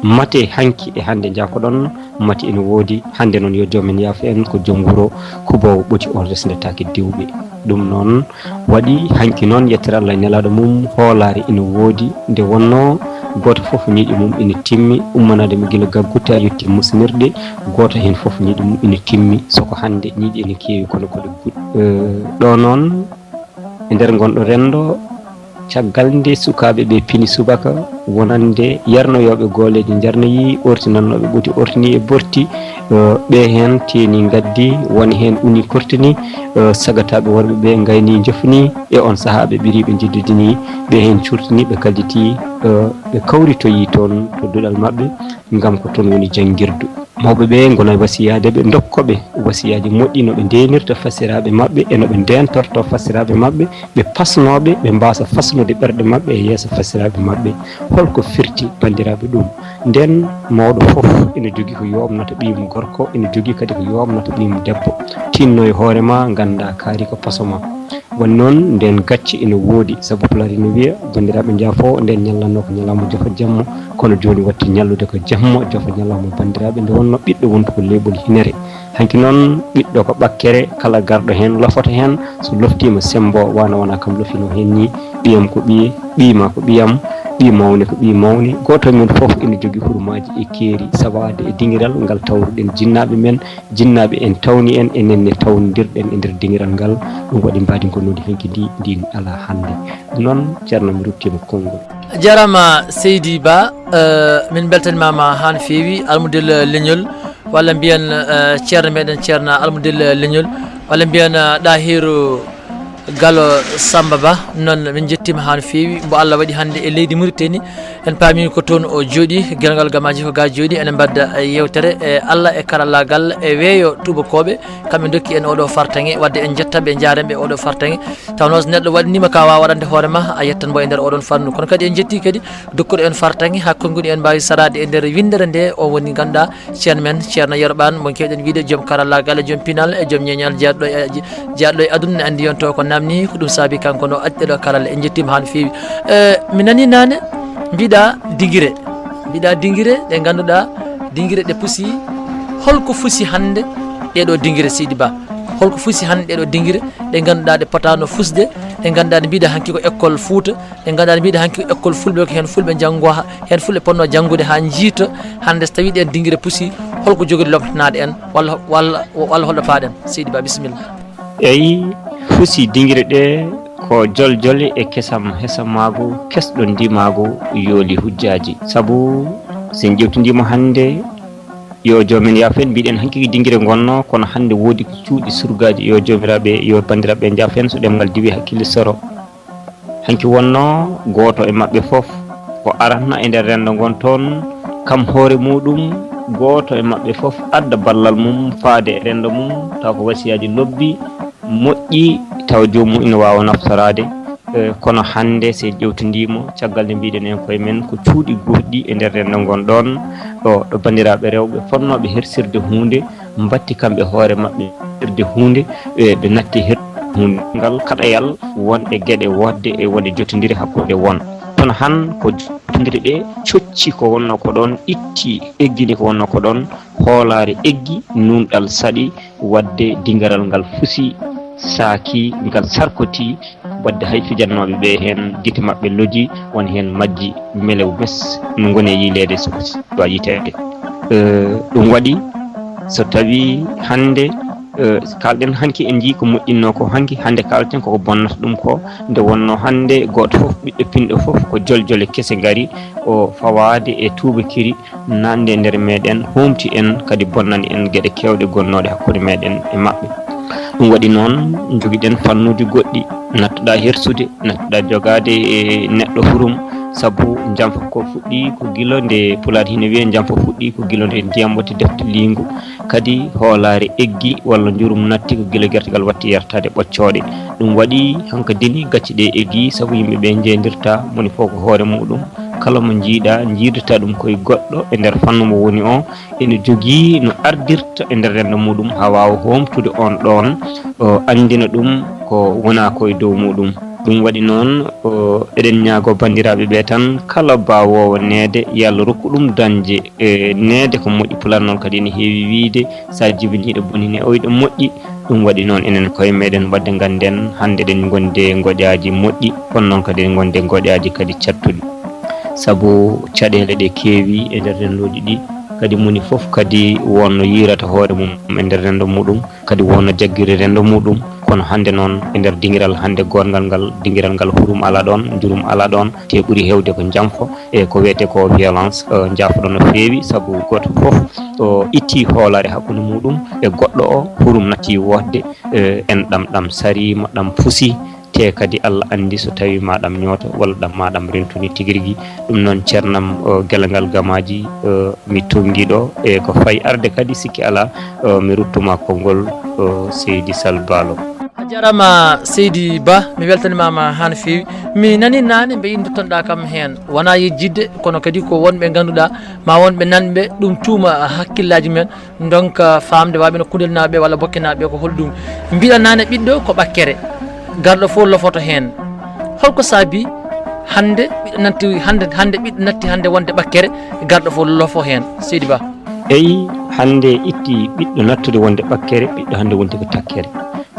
mate hanki e hannde njaafoɗon, mate ina woodi. Hannde noon yo joomen yaafo en, ko joom wuro Kuboowo Ɓoti, oon resndetaake diwɓe. Ɗum noon waɗi hanki noon, yettere Allah e nelaaɗo mum, hoolaare ina woodi. Nde wonnoo gooto fof ñiiƴe mum ina timmi, ummanaade mo gila gaggude haa yotti musinirɗe, gooto heen fof ñiiƴe mum ina timmi. So ko hannde ñiiƴe ina keewi, kono ko ɗe guɗ-, eh, ɗo noon, e nder ngonɗo renndo, caggal nde sukaaɓe ɓe pini subaka, wonande yarnoyooɓe gooleeje njarnoyi, ortinannooɓe ɓoti ortini e borti, eh, ɓe heen teeni ngaddi, won heen uni kortini, eh, sagataaɓe worɓe ɓe ngayni njofni, e on sahaa ɓe ɓiri ɓe njiddidini, ɓe heen curtini, ɓe kalliti, eh, ɓe kawritoyi toon to duɗal maɓɓe, ngam ko toon woni janngirdu. Mawɓe ɓe ngona wasiyaade ɓe ndokkoɓe wasiyaaji moƴƴi no ɓe ndeenirta fasiraaɓe maɓɓe e no ɓe ndeentorto fasiraaɓe maɓɓe, ɓe pasnooɓe, ɓe mbaasa fasnude ɓerɗe maɓɓe e yeeso fasiraaɓe maɓɓe. Holko firti, banndiraaɓe, ɗum? Nden mawɗo fof ina jogii ko yooɓnata ɓiyum gorko, ina jogii kadi ko yooɓnata ɓiyum debbo. Tinno e hoore ma, ngannda kaari ko paso ma. Woni noon, nden gacce ina woodi, sabu Pulaar ina wiya, banndiraaɓe njaafo, nden ñallanno ko ñalawma jofa jamma, kono jooni watti ñallude ko jamma jofa ñalawma, banndiraaɓe. Nde wonno ɓiɗɗo wontu ko leeɓol hinere. Hanki noon, ɓiɗɗo ko ɓakkere, kala garɗo heen lofoto heen, so loftiima sembo, wana wona kam lofino heen ni, ɓiyam ko ɓiye, ɓiy ma ko ɓiyam, ɓiy mawne ko ɓiy mawne. Gooto e men fof ina jogii hurumaaji e keeri, sawaade e dingiral ngal tawruɗen jinnaaɓe men, jinnaaɓe en tawni en, enen ne tawndirɗen e nder dingiral ngal. Ɗum waɗi mbaadi ngonnondi hanki ndi, ndin alaa hannde. Ɗum noon, Ceerno, mi ruttiima konngol. A jaaraama, Seydi Ba, eh, min mbeltaniima ma haa no feewi, Almudel Leñol, walla mbiyen, eh, ceerno meɗen Ceerno Almudel Leñol, walla mbiyen, eh, Ɗahiru Galo Samba Ba. Noon min njettiima haa no feewi, mbo Allah waɗi hannde e leydi Mauritanie. En paami ko toon o jooɗi, Gelngal Gamaaji ko ga jooɗi, ene mbadda, eh, yeewtere, eh, Allah e karallaagal e weeyo tuubakooɓe, kamɓe ndokki en oɗo fartaŋŋe, wadde en njettaɓe, njaaremɓe oɗo fartaŋŋe. Tawnoo so neɗɗo waɗaniima ka waawa waɗande hoore ma, a yettan mbo e nder oɗon fannu. Kono kadi en njetti kadi dokkuɗo en fartaŋŋe, haa konnguɗi en mbaawi saraade e nder winndere nde, o woni ganduɗa Ceerno men, Ceerno Yero Ɓaan, mo keewɗen wiide joom karallaagal e joom pinal e joom ñeeñal jeyaɗo e, jeyaɗo e aduna, ne anndi yonto ko namni, ko ɗum saabi kanko no aƴɗeɗo karalla. En njettiima haa no feewi. Eh, mi nani naane, mbiɗa dingire. Mbiɗa dingire ɗe ngannduɗaa, dingire ɗe pusi. Holko fusi hannde ɗeɗo dingire, Seydi Ba? Holko fusi hannde ɗeɗo dingire ɗe ngannduɗaa ɗe potano fusde, ɗe ngannduɗaa ɗe mbiɗa hanki ko école Fuuta, ɗe ngannduɗaa ɗe mbiɗa hanki ko école fulɓe, ko heen fulɓe njanngo ha, heen fulɓe ponno janngude haa njiita. Hannde so tawii ɗeen dingire pusi, holko jogori lomtanaade en, walla, walla, walla holɗo paaɗen? Seydi Ba, bisimilla. Eyi, fusi dingire ɗe ko joljole e kesam hesamaagu, kesɗo ndimaagu yooli hujjaaji. Sabu, so en ƴeewtindiima hannde, yo joomen yaafo en, mbiɗen hanki ko dingire ngonno, kono hannde woodi ko cuuɗi surgaaji. Yo joomiraaɓe, yo banndiraaɓe njaafo en, so ɗemngal diwi hakkille soro. Hanki wonno gooto e maɓɓe fof ko aranna e nder renndo ngon toon, kam hoore muuɗum, gooto e maɓɓe fof adda ballal mum faade e renndo mum, taw ko wasiyaaji lobbi, moƴƴi, taw joomum ina waawa naftoraade. Eh, kono hannde, so en ƴeewtindiimo, caggal nde mbiɗen en koye men ko cuuɗi goɗɗi e nder renndo ngon ɗoon, ɗo, ɗo banndiraaɓe rewɓe fotnooɓe hersirde huunde, mbatti kamɓe hoore maɓɓe hersirde huunde, eh, ɓe natti her huunde ngal kaɗayal won e geɗe woodde e won e jotondire hakkunde won. Kono han ko jotondire ɗe cocci ko wonno ko ɗoon, itti eggini ko wonno ko ɗoon, hoolaare eggi, nuunɗal saɗi, wadde dingaral ngal fusi, saaki, ngal sarkoti, wadde hay fijannooɓe ɓe heen gite maɓɓe loji, won heen majji melew mes, no ngoni e yiileede so, so yiteede. Eh, ɗum waɗi so tawii hannde, eh, kaalɗen hanki en njii ko moƴƴinnoo ko hanki, hannde kaalten koko bonnata ɗum ko, nde wonnoo hannde gooto fof, ɓiɗɗo pinɗo fof ko joljole kese ngari o fawaade e tuubakiri, naatnde e nder meɗen, huumti en kadi bonnani en geɗe keewɗe gonnooɗe hakkunde meɗen e maɓɓe. Ɗum waɗi noon, njogiɗen fannuuji goɗɗi, nattuɗaa hersude, nattuɗaa jogaade e neɗɗo hurum, sabu jamfa ko fuɗɗii ko gila nde Pulaar hino wiyee, jamfa fuɗɗii ko gila nde ndiyam watti defte liingu, kadi hoolaare eggi walla njurum natti ko gila gertogal watti yertaade ɓoccooɗe. Ɗum waɗi hankadini gacce ɗe eggi, sabu yimɓe ɓe njeendirta, moni fof ko hoore muɗum. Kala mo njiiɗa, njiidata ɗum koye goɗɗo e nder fannu mo woni o, ene jogii no ardirta e nder renndo muɗum haa waawa hoomtude on ɗoon, o anndina ɗum ko wona ko e dow muɗum. Ɗum waɗi noon, o, eɗen ñaago banndiraaɓe ɓe tan, kala baawoowo neede, yo Allah rokku ɗum dañde, e, neede ko moƴƴi. Pulaar noon kadi ene heewi wiyde, so a jibiniiɗo boni ne oyɗo moƴƴi. Ɗum waɗi noon enen koye meɗen waɗde ngannden hannde eɗen ngondi e ngoƴaaji moƴƴi, kono noon kadi eɗen ngondi e ngoƴaaji kadi cattuɗi. Sabu caɗeele ɗe keewi e nder renndooji ɗi, kadi moni fof kadi wonno yiirata hoore mum e nder renndo muɗum, kadi wonno jaggiri renndo muɗum. Kono hannde noon e nder dingiral hannde goongal ngal, dingiral ngal hurum alaa ɗoon, njurum alaa ɗoon, te ɓuri heewde ko jamfo e ko wiyetee ko violence, eh, jaafoɗo no feewi sabu gooto fof o itti hoolaare hakkunde muɗum e goɗɗo o, hurum natti wootde, eh, en ɗam ɗam sariima, ɗam fusi, te kadi Allah anndi so tawi ma ɗam ñooto walla ɗam ma ɗam rentu ni tigi rigi. Ɗum noon ceernam, eh, Gelngal Gamaaji, eh, mi tonngi ɗo e ko fayi arde kadi sikki alaa, eh, mi ruttuma konngol, eh, Seydi Sal Baalo. A jarama Seydi Ba, mi weltanimama ha no feewi. Mi nani nane mbeyi duttonoɗa kam hen. Wona yejjidde, kono kadi ko wonɓe ganduɗa, ma wonɓe nanɓe ɗum tuuma hakkillaaji men, ndonka famde waɓe no Kundel naɓe walla Bokke naɓe ko holɗum. Mbiɗa nane ɓiɗɗo ko ɓakkere, garɗo fof lofoto hen. Holko saabi hande ɓiɗɗo natti hande, hande ɓiɗɗo natti hande wonde ɓakkere, garɗo fof lofo hen, Seydi Ba? Eyi, hande itti ɓiɗɗo nattude wonde ɓakkere, ɓiɗɗo hande wonti ko takkere.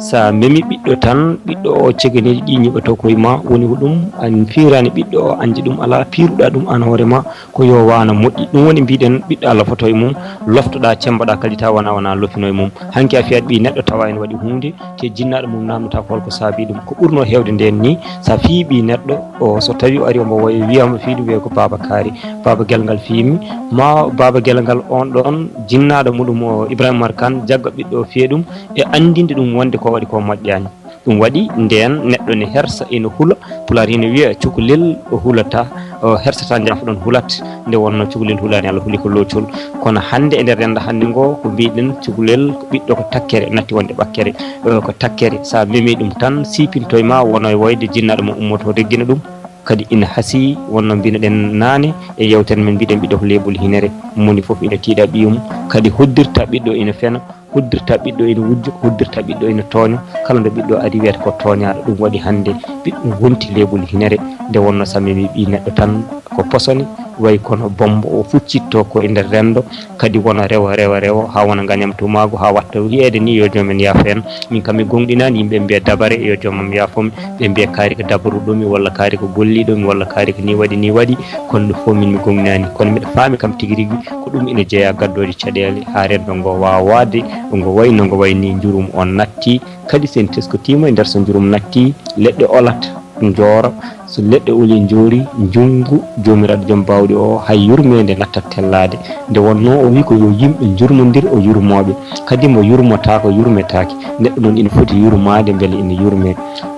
Sa memi ɓiɗɗo tan, ɓiɗɗo o cegeneeji ɗi ñiɓoto koye ma, woni ko ɗum an fiirani ɓiɗɗo o, andi ɗum ala, piiruɗa ɗum an hoore ma, ko yo wano moƴƴi. Ɗum woni mbiɗen ɓiɗɗo Allah foto e mum, loftoɗa, cemboɗa kadi tawa wona, wona lofino e mum. Hanki a fiyat ɓi neɗɗo tawa ene waɗi hunde, te jinnaɗo mum namdata ko holko saabi ɗum. Ko ɓurno hewde nden ni, sa fii ɓi neɗɗo o, so tawi o ari omo woya wiyama fii ɗum wiye ko Baba Kaari, Baba Gelgal fiimi, ma Baba Gelgal on ɗon jinnaɗo muɗum o Ibrahima Umar Kan jagga ɓiɗɗo o fiya ɗum, e anndinde ɗum wonde ko waɗi ko moƴƴaani. Ɗum waɗi ndeen neɗɗo ne hersa ina hula, Pulaar ina wiya cukalel o hulata, o hersata njaafo ɗon hulat, nde wonnoo cukalel hulaani Allah huli ko loocol. Kono hannde e nder renndo hannde ngo ko mbiɗen cukalel ko ɓiɗɗo ko takkere natti wonde ɓakkere, o ko takkere. So a memi ɗum tan siipinto e ma wona e woyde jinnaɗo mo ummoto reggina ɗum. Kadi ina hasii wonno mbinoɗen naane e yewtere men mbiɗen ɓiɗɗo ko leeɓol hinere, moni fof ina tiiɗa ɓiyum, kadi hoddirta ɓiɗɗo ina fena. Hoddirta ɓiɗɗo ina wujja, hoddirta ɓiɗɗo ina tooña, kala nde ɓiɗɗo ari wiyata ko tooñaaɗo. Ɗum waɗi hannde ɓiɗɗo wonti leeɓol hinere, nde wonnoo so a memi ɓii neɗɗo tan ko posone, wayi kono bommbo o fuccitto ko e nder renndo, kadi wona rewo, rewo, rewo, haa wona ngañam tumaagu, haa watta wiyeede ni yo joom en yaafo en. Min kam mi goongɗinaani yimɓe mbiya dabare yo joom am yaafo mi, ɓe mbiya kaari ko dabaruɗo mi, walla kaari ko golliɗo mi, walla kaari ko ni waɗi, ni waɗi. Kono ɗum fof min mi goongɗinaani, kono miɗo faami kam tigi rigi ko ɗum ina jeyaa gaddooje caɗeele haa renndo ngo waawa waɗde ngo wayi no ngo wayi ni njurum on natti. Kadi so en teskotiima e nder so njurum natti, leɗɗe olat, njoora. So leɗɗe oli njoori, njunngu Joomiraaɗo Joom Baawɗe o hay yurmeende nattat tellaade. Nde wonnoo o wii ko yo yimɓe njurmondir o yurmooɓe. Kadi mo yurmotaako yurmetaake. Neɗɗo noon ina foti yurmaade mbele ina yurmee.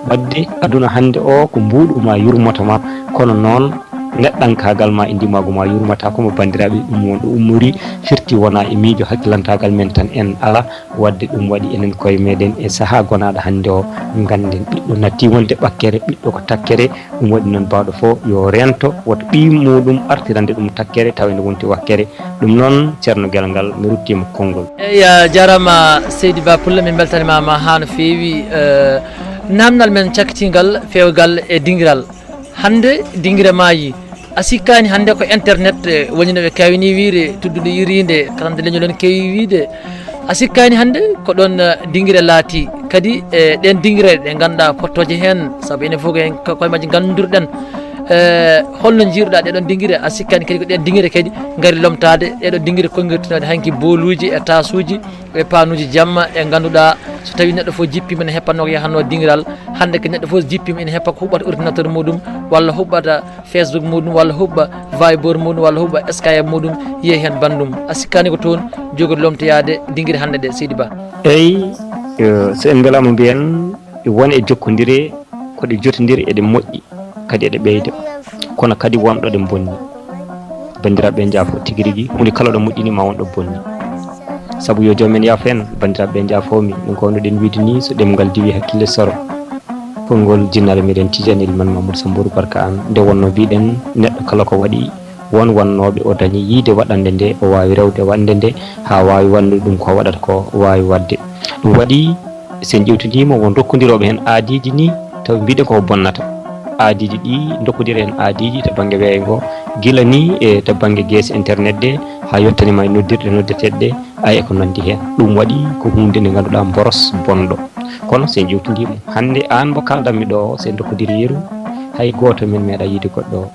Wadde aduna hannde o ko mbuuɗu ma yurmata ma, kono noon neɗɗankaagal ma e ndimaagu ma yurmata ko mo banndiraaɓe ɗum won ɗo ummori, firti wona e miijo hakkilantaagal men tan en ala. Wadde ɗum waɗi enen koye meɗen e sahaa gonaaɗo hannde o, ngannden ɓiɗɗo natti wonde ɓakkere, ɓiɗɗo ko takkere. Ɗum waɗi noon baawɗo fof yo reento woto ɓii muɗum artirande ɗum takkere tawa ene wonti wakkere. Ɗum noon Ceerno Gelngal, mi ruttiima konngol. Eyi, a jarama Seydi Ba Pullo, min beltanimama ha no feewi. Eh, namdal men cakkitingal fewgal e dingiral. Hannde dingire maayi. A sikkaani hannde ko internet, eh, woni no ɓe kawini wiide, tudduɗo yiriinde, katante leñol en keewi wiide. A sikkaani hannde ko ɗoon, eh, dingire laati. Kadi, eh, ɗeen dingire ɗe ngannduɗaa pottooje heen, sabu enen fof ko heen ko koye majje nganndirɗen. Eh, holno njiiruɗaa ɗee ɗoon dingire? A sikkaani kadi ko ɗeen dingire kadi ngari lomtaade, ɗee ɗoo dingire konngirtinooɗe hanki booluuji e taasuuji, e panuuji jamma ɗe ngannduɗaa so tawii neɗɗo fof jippiima ene heppanoo ko yahatnoo dingiral. Hannde ko neɗɗo fof jippiima ene heppa ko huɓɓata ordinateur muɗum, walla huɓɓata Facebook muɗum, walla huɓɓa Viber muɗum, walla huɓɓa Skype muɗum, yiya heen banndum. A sikkaani ko toon jogori lomtoyaade dingire hannde ɗe, Seydi Ba? Eyi, eh, so en mbelaama mbiyen won e jokkondire, ko ɗe jotondiri eɗe moƴƴi, kadi eɗe ɓeyda. Kono kadi won ɗo ɗe mbonni. Banndiraaɓe njaafo tigi rigi, huunde kala ɗo moƴƴini ma won ɗo bonni. Sabu yo joom en yaafo en, banndiraaɓe njaafo mi, no ngownoɗen wiide ni, so ɗemngal diwi hakkille soro. Konngol jinnaɗo meɗen Tijani Eliman Mamadou Sambourou Barka Aan, nde wonno mbiɗen neɗɗo kala ko waɗi, won wonnooɓe o dañi yiide waɗande nde, o waawi rewde waɗde nde, haa waawi waɗde ɗum ko waɗata ko, o waawi waɗde. Ɗum waɗi, so en ƴewtodiima, won rokkondirooɓe heen aadiiji ni, taw mbiɗen koko bonnata. Aadiiji ɗi ndokkodira en aadiiji to bannge weeyo ngo, gila ni e to bannge geese internet ɗe, haa yottani ma e noddirɗe noddeteeɗe ɗe, ay e ko nanndi heen. Ɗum waɗi ko huunde nde ngannduɗaa mboros bonɗo. Kono so en ƴewtindii mo, hannde aan mo kaaldanmi ɗo, so en ndokkodiri yeru, hay gooto men meeɗaa yiide goɗɗo o.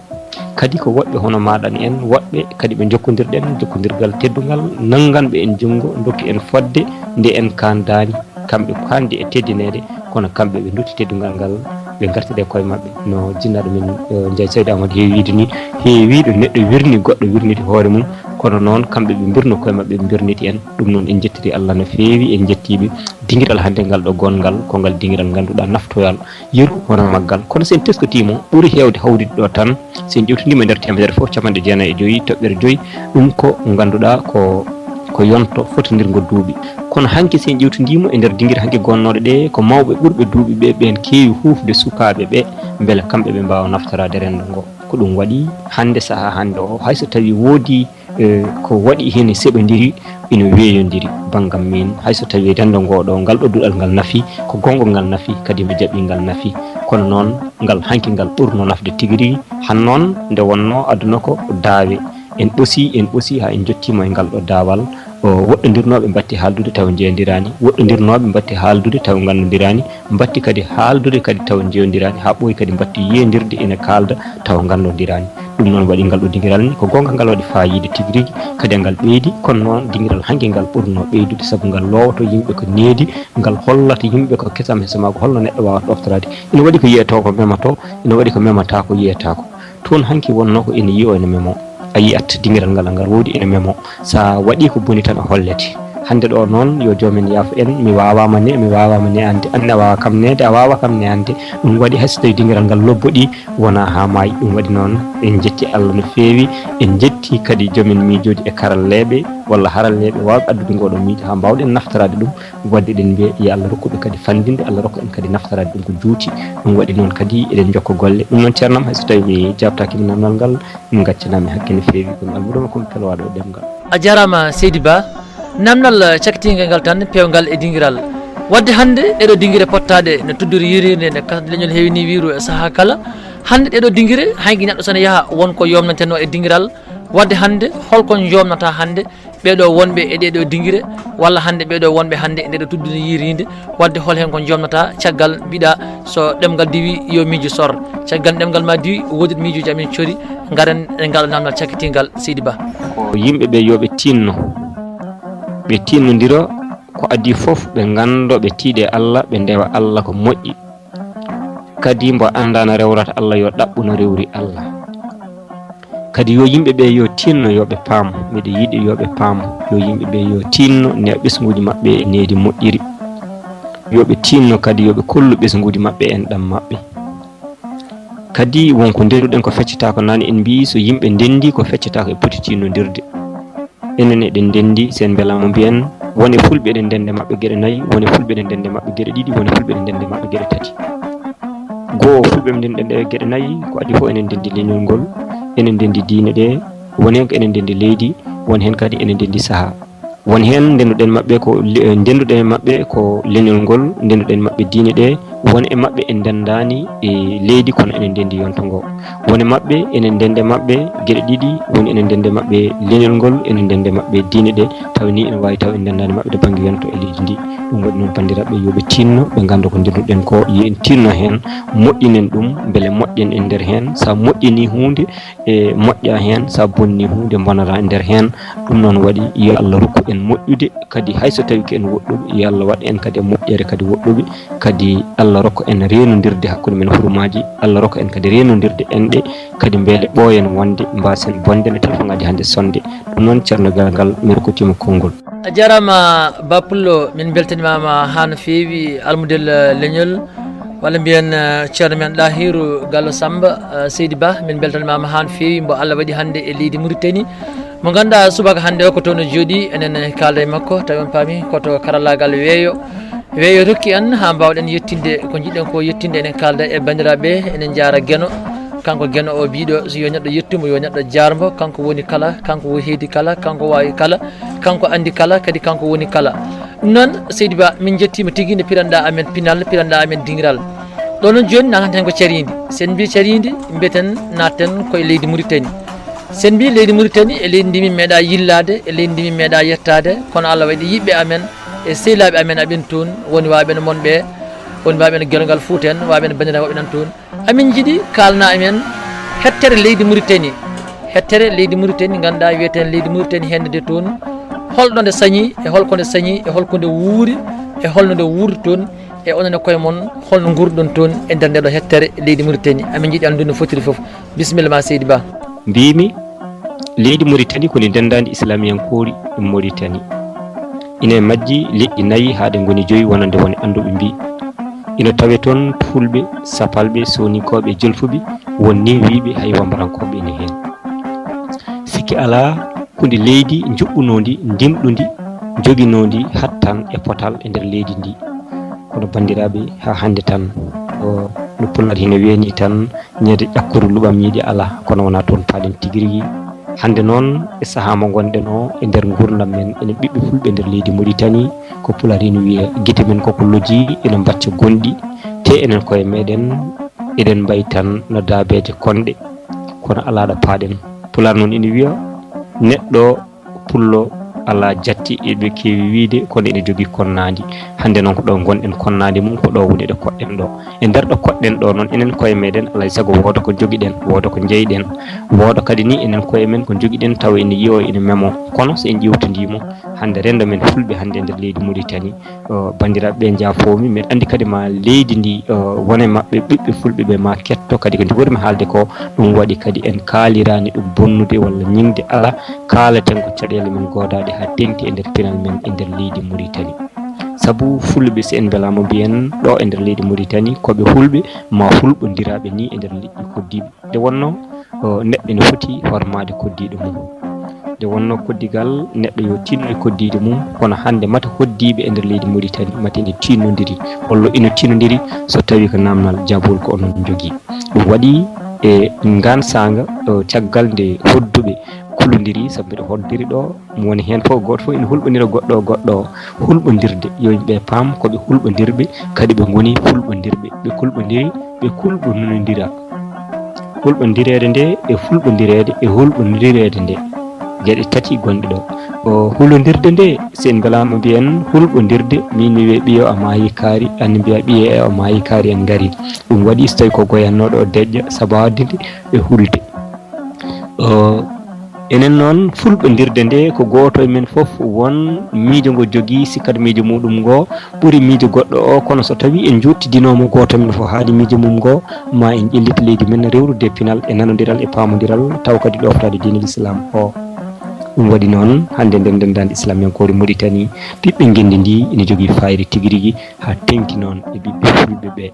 Kadi ko woɗɓe hono maaɗa en, woɗɓe kadi ɓe njokkondirɗen jokkondirgal teddungal, nannganɓe en junngo, ndokki en fodde nde en kaandaani. Kamɓe kaandi e teddineede, kono kamɓe ɓe ndutti teddungal ngal, ɓe ngartiri e koye maɓɓe. No jinnaaɗo men, eh, Ndiaye Saydou Amadou heewi wiide ni, heewi ɗo neɗɗo wirni goɗɗo wirniti hoore mum, kono noon kamɓe ɓe mbirno koye maɓɓe, ɓe mbirniti en. Ɗum noon en njettiri Allah no feewi, en njettii ɓe. Dingiral hannde ngal ɗo gonngal, ko ngal dingiral ngannduɗaa naftoyal yeru wona maggal. Kono so en teskotiima, ɓuri heewde hawrude ɗo tan, so en ƴewtiniima e nder teemedere fof, capanɗe jeenayi e joyi, toɓɓere joyi, ɗum ko ngannduɗaa ko, ko yonto fotondirngo duuɓi. Kono hanki so en ƴewtiniima e nder dingiral hanki gonnooɗo ɗe, ko mawɓe ɓurɓe duuɓi ɓe, ɓeen keewi huufde sukaaɓe ɓe, mbele kamɓe ɓe mbaawa naftoraade renndo ngo. Ko ɗum waɗi hannde, sahaa hannde o, hay so tawii woodii, eh, ko waɗi heen e seɓondiri, ina weeyondiri banngam min, hay so tawii renndo ngo ɗo, ngal ɗo duɗal ngal nafi, ko gonngo ngal nafi, kadi mbo jaɓi ngal nafi. Kono noon, ngal hanki ngal ɓurno nafde tigi rigi, han noon nde wonnoo aduna ko daawe. En ɓosi, en ɓosi haa en njottiima e ngal ɗo daawal. O, woɗɗondirnooɓe mbatti haaldude tawa njeeyondiraani, woɗɗondirnooɓe mbatti haaldude tawa nganndondiraani, mbatti kadi haaldude kadi tawa njeeyondiraani, haa ɓooyi kadi mbatti yeendirde ina kaalda tawa nganndondiraani. Ɗum noon waɗi ngal ɗo dingiral ni, ko goonga ngal waɗi faayiida tigi rigi, kadi ngal ɓeydi, kono noon dingiral hanki ngal ɓurno ɓeydude, sabu ngal loowato yimɓe ko needi, ngal hollata yimɓe ko kesam hesama ko holno neɗɗo waawata ɗoftoraade. Ina waɗi ko yiyetoo ko memato, ina waɗi ko memata ko yiyetaako. Toon hanki wonnoo ko ina yiyoo ina memoo. A yiyat dingiral ngal ngal woodi ina memoo. So a waɗii ko boni tan a hollete. Hannde ɗo noon yo joom en yaafo en, mi waawaama ne, mi waawaama ne'ande, aan ne a waawa kam ne'ande, a waawa kam ne'ande. Ɗum waɗi hay so tawii dingiral ngal lobboɗii, wonaa haa maayi. Ɗum waɗi noon en njetti Allah no feewi, en njetti kadi joom en miijooji e karalleeɓe walla haralleeɓe waawɓe addude ngoo ɗoo miijo haa mbaawɗen naftoraade ɗum. Waɗde eɗen mbiya yo Allah rokku ɓe kadi fanndinde, Allah rokka en kadi naftoraade ɗum ko juuti. Ɗum waɗi noon kadi eɗen njokka golle. Ɗum noon ceerno am, hay so tawii mi jaabtaaki mi namndal ngal, min ngaccanaa mi hakke no feewi, kono almudo makko mi pelowaaɗo e ɗemngal. A jaaraama seydi Ba. Namndal cakitiingal ngal tan peewngal e dingiral. Waɗde hannde ɗeɗo dingire pottaaɗe no tuddori yiriinde nde kas leñol heewi ni wiiru e sahaa kala. Hannde ɗeɗo dingire hay neɗɗo so ne yaha won ko yomnantenoo e dingiral. Waɗde hannde holko jomnata hannde ɓeɗo wonɓe e ɗeɗo dingire, walla hannde ɓeɗo wonɓe hannde e ndeɗo tuddunde yiriinde, waɗde hol heen ko jomnata caggal mbiɗa so ɗemngal diwi yo miijo sor, caggal ɗemngal ma diwi woodit miijooji amin cori, ngaren e ngal namdal cakkitingal seydi Ba. Ko yimɓe ɓe yo ɓe tinno, ɓe tinnodiro ko adii fof, ɓe nganndo, ɓe tiiɗe Allah, ɓe ndewa Allah ko moƴƴi, kadi mbo annda no rewrata Allah yo ɗaɓɓu no rewri Allah. Kadi yo yimɓe ɓe yo tinno, yo ɓe paam, miɗo yiɗi yo ɓe paam, yo yimɓe ɓe yo tinno ne ɓesnguuji maɓɓe e needi moƴƴiri. Yo ɓe tinno kadi yo ɓe kollu ɓesnguuji maɓɓe enɗam maɓɓe. Kadi won ko ndenduɗen ko feccata ko nane, en mbiyi so yimɓe ndendi ko feccata ko e poti tinnodirde. Enen eɗen ndenndi, so en mbelaama mbiyen, won e fulɓe eɗen ndenndi maɓɓe geɗe nayi, won e fulɓe eɗen ndenndi maɓɓe geɗe ɗiɗi, won e fulɓe eɗen ndenndi maɓɓe geɗe tati. Goo, fulɓe eɗen ndenndi geɗe nayi, ko adii fof eɗen ndenndi leñol ngol, eɗen ndenndi diine ɗe, won heen ko eɗen ndenndi leydi, won heen kadi eɗen ndenndi sahaa. Won heen ndennduɗen maɓɓe ko le-, ndennduɗen maɓɓe ko leñol ngol, ndennduɗen maɓɓe diine ɗe, won e maɓɓe en ndenndaani e leydi, kono eɗen ndenndi yonto ngo. Won e maɓɓe eɗen ndenndi maɓɓe geɗe ɗiɗi, woni eɗen ndenndi maɓɓe leñol ngol, eɗen ndenndi maɓɓe diine ɗe, tawa ni ene waawi taw en ndenndaani maɓɓe to bannge yonto e leydi ndi. Ɗum waɗi noon, banndiraaɓe, yo ɓe tinno, ɓe ngannda ko ndennduɗen ko, yo en tinno heen, moƴƴinen ɗum, mbele moƴƴen e nder heen. So a moƴƴinii huunde, e moƴƴa heen, so a bonnii huunde, bonata e nder heen. Ɗum noon waɗi, yo Allah rokku en moƴƴude, kadi hay so tawii ko en woɗɗuɓe, yo Allah waɗ en kadi e moƴƴere kadi woɗɗuɓe, kadi Allah rokka en reenondirde hakkunde men hurumaaji, Allah rokka en kadi reenondirde enɗe, kadi mbele ɓooyen wonde, mbaasen bonde no telefongaaji hannde sonde. Ɗum noon, Ceerno Galle, mi rokkitima konngol. A jaaraama, Ba Pullo, min mbeltanimaama haa no feewi, almudel, eh, leñol, walla mbiyen, eh, ceerno men Ɗahiru Gallo Samba, eh, seydi Ba, min mbeltanimaama haa no feewi, mbo Allah waɗi hannde e leydi Mauritanie. Mo ngannduɗaa subaka hannde o ko toon o jooɗii, enen kaalda e makko, tawi on paami ko to karallaagal weeyo. Weeyo rokki en haa mbaawɗen yettinde ko njiɗɗen ko yettinde, enen kaalda e banndiraaɓe, enen njaara Geno. Kanko Geno o biiɗo, so yo neɗɗo yettu mo, yo neɗɗo jaar mbo, kanko woni kala, kanko wo heedi kala, kanko waawi kala, kanko anndi kala, kadi kanko woni kala. Ɗum noon, seydi Ba, min njettiima tigi nde piranɗaa amen pinal, piranɗaa amen dingiral. Ɗo noon jooni, naataten ko cariindi. So en mbii cariindi, mbiyeten naatten ko e leydi Muritani. So en mbii leydi Muritani, e leydi ndi min meeɗaa yillaade, e leydi ndi min meeɗaa yettaade, kono Allah waɗi yiɓɓe amen e sehilaaɓe amen aɓen toon, woni waaɓe no mon ɓe, woni waaɓe no Gelongal Fuuta en, waaɓe no banndiraaɓe woɓɓe nan toon. Amin njiɗi kaalna amen hettere leydi Muritani, hettere leydi Muritani, ngannduɗaa wiyeten leydi Muritani hende de toon, holɗo nde sañi, e holko nde sañi, e holko nde wuuri, e holno nde wuurdi toon, e onon e koye mon, holno nguurɗon toon e nder nde ɗo hettere leydi Muritani. Amin njiɗi anndude no fotiri fof. Bisimilla ma, seydi Ba. Mbimi, leydi Muritani ko ndi ndenndaandi islamiyankoori Muritani. Ina e majji leƴƴi nayi haa ɗe ngoni joyi, wonande woni annduɓe mbii. Ina tawe toon fulɓe, sapalɓe, soninkooɓe, jolfuɓe, won ni wiiɓe hay wambarankooɓe ina heen. Sikke alaa, ko ndi leydi njuɓɓunoondi, ndimɗundi, joginoondi hattan e potal e nder leydi ndi. Kono banndiraaɓe, haa hannde tan, o, no Pulaar hino wiya ni tan, ñande ƴakkuru luɓam ñiiƴe alaa, kono wonaa toon paaɗen tigi rigi. Hannde noon, e sahaa mo ngonɗen o, e nder nguurndam men, enen ɓiɓɓe fulɓe nder leydi Muritani, ko Pulaar hino wiya, gite men koko lojji, ene mbacca gonɗi, te enen koye meɗen, eɗen mbayi tan no daabeeje konɗe, kono alaa ɗo paaɗen. Pulaar noon ina wiya, neɗɗo pullo alaa jatti, eɓe keewi wiide, kono ene jogii konnaandi. Hannde noon ko ɗo ngonɗen konnaandi mum, ko ɗo woni ɗo koɗɗen ɗo. E nder ɗo koɗɗen ɗo noon, enen koye meɗen, alaa e sago wooda ko jogiɗen, wooda ko njeyɗen, wooda kadi ni enen koye men ko jogiɗen tawa ene yiyo, ene memo. Kono so en ƴeewtindii mo, hannde renndo men fulɓe hannde e nder leydi Muritani, o, banndiraaɓe ɓe njaafoomi. Mbeɗa anndi kadi ma leydi ndi, o, wone maɓɓe ɓiɓɓe fulɓe ɓe ma ketto kadi ko njogormi haalde ko. Ɗum waɗi kadi en kaaliraani ɗum bonnude walla ñiŋde, alaa, kaalaten ko caɗeele men goodaaɗe haa teŋti e nder pinal men e nder leydi Muritani. Sabu fulɓe, so en mbelaama mbiyen ɗo e nder leydi Muritani, ko ɓe hulɓe ma hulɓondiraaɓe ni e nder leƴƴi koddiiɓe. Nde wonnoo, o, neɗɗo ene foti hormaade koddiiɗo mum. Nde wonnoo koddigal, neɗɗo yo tinno e koddiiɗo mum, kono hannde mata hoddiiɓe e nder leydi Muritani, mata ene tinnondiri, hollo ene tinnondiri so tawii ko naamnal jaabol ko onon njogii. Ɗum waɗi e ngaan saanga, o, caggal nde hodduɓe kulondiri, sabu mbiɗa hoddiri ɗo, mo woni heen fof, gooto fof ene hulɓondira goɗɗo o, goɗɗo o. Hulɓondirde, yo yimɓe paam ko ɓe hulɓondirɓe, kadi ɓe ngoni fulɓondirɓe. Ɓe kulɓondiri, ɓe kulɓonondira. Hulɓondireede nde e fulɓondireede e hulɓondireede nde, geɗe tati gonɗe ɗo. O, hulondirde nde, so en mbelaama mbiyen hulɓondirde, min mi wiya ɓiyo a maayi kaari, an mbiya ɓiye o maayi kaari, en ngari. Ɗum waɗi so tawi ko goyannooɗo o deƴƴa, sababu nde e hulde. O, enen noon, fulɓondirde nde, ko gooto e men fof won miijo ngo jogii, sikkat miijo muɗum ngo ɓuri miijo goɗɗo o, kono so tawii en njottidinooma gooto men fof haali miijo mum ngo, ma en ƴellita leydi men, rewrude e pinal, e nanondiral, e paamondiral, taw kadi ɗoftaade diinal Islam o. Ɗum waɗi noon, hannde nden denndaande islamiyankoore Muritani, ɓiɓɓe ngenndi ndi ina jogii fayida tigi rigi, haa teŋti noon e ɓiɓɓe fulɓe ɓe.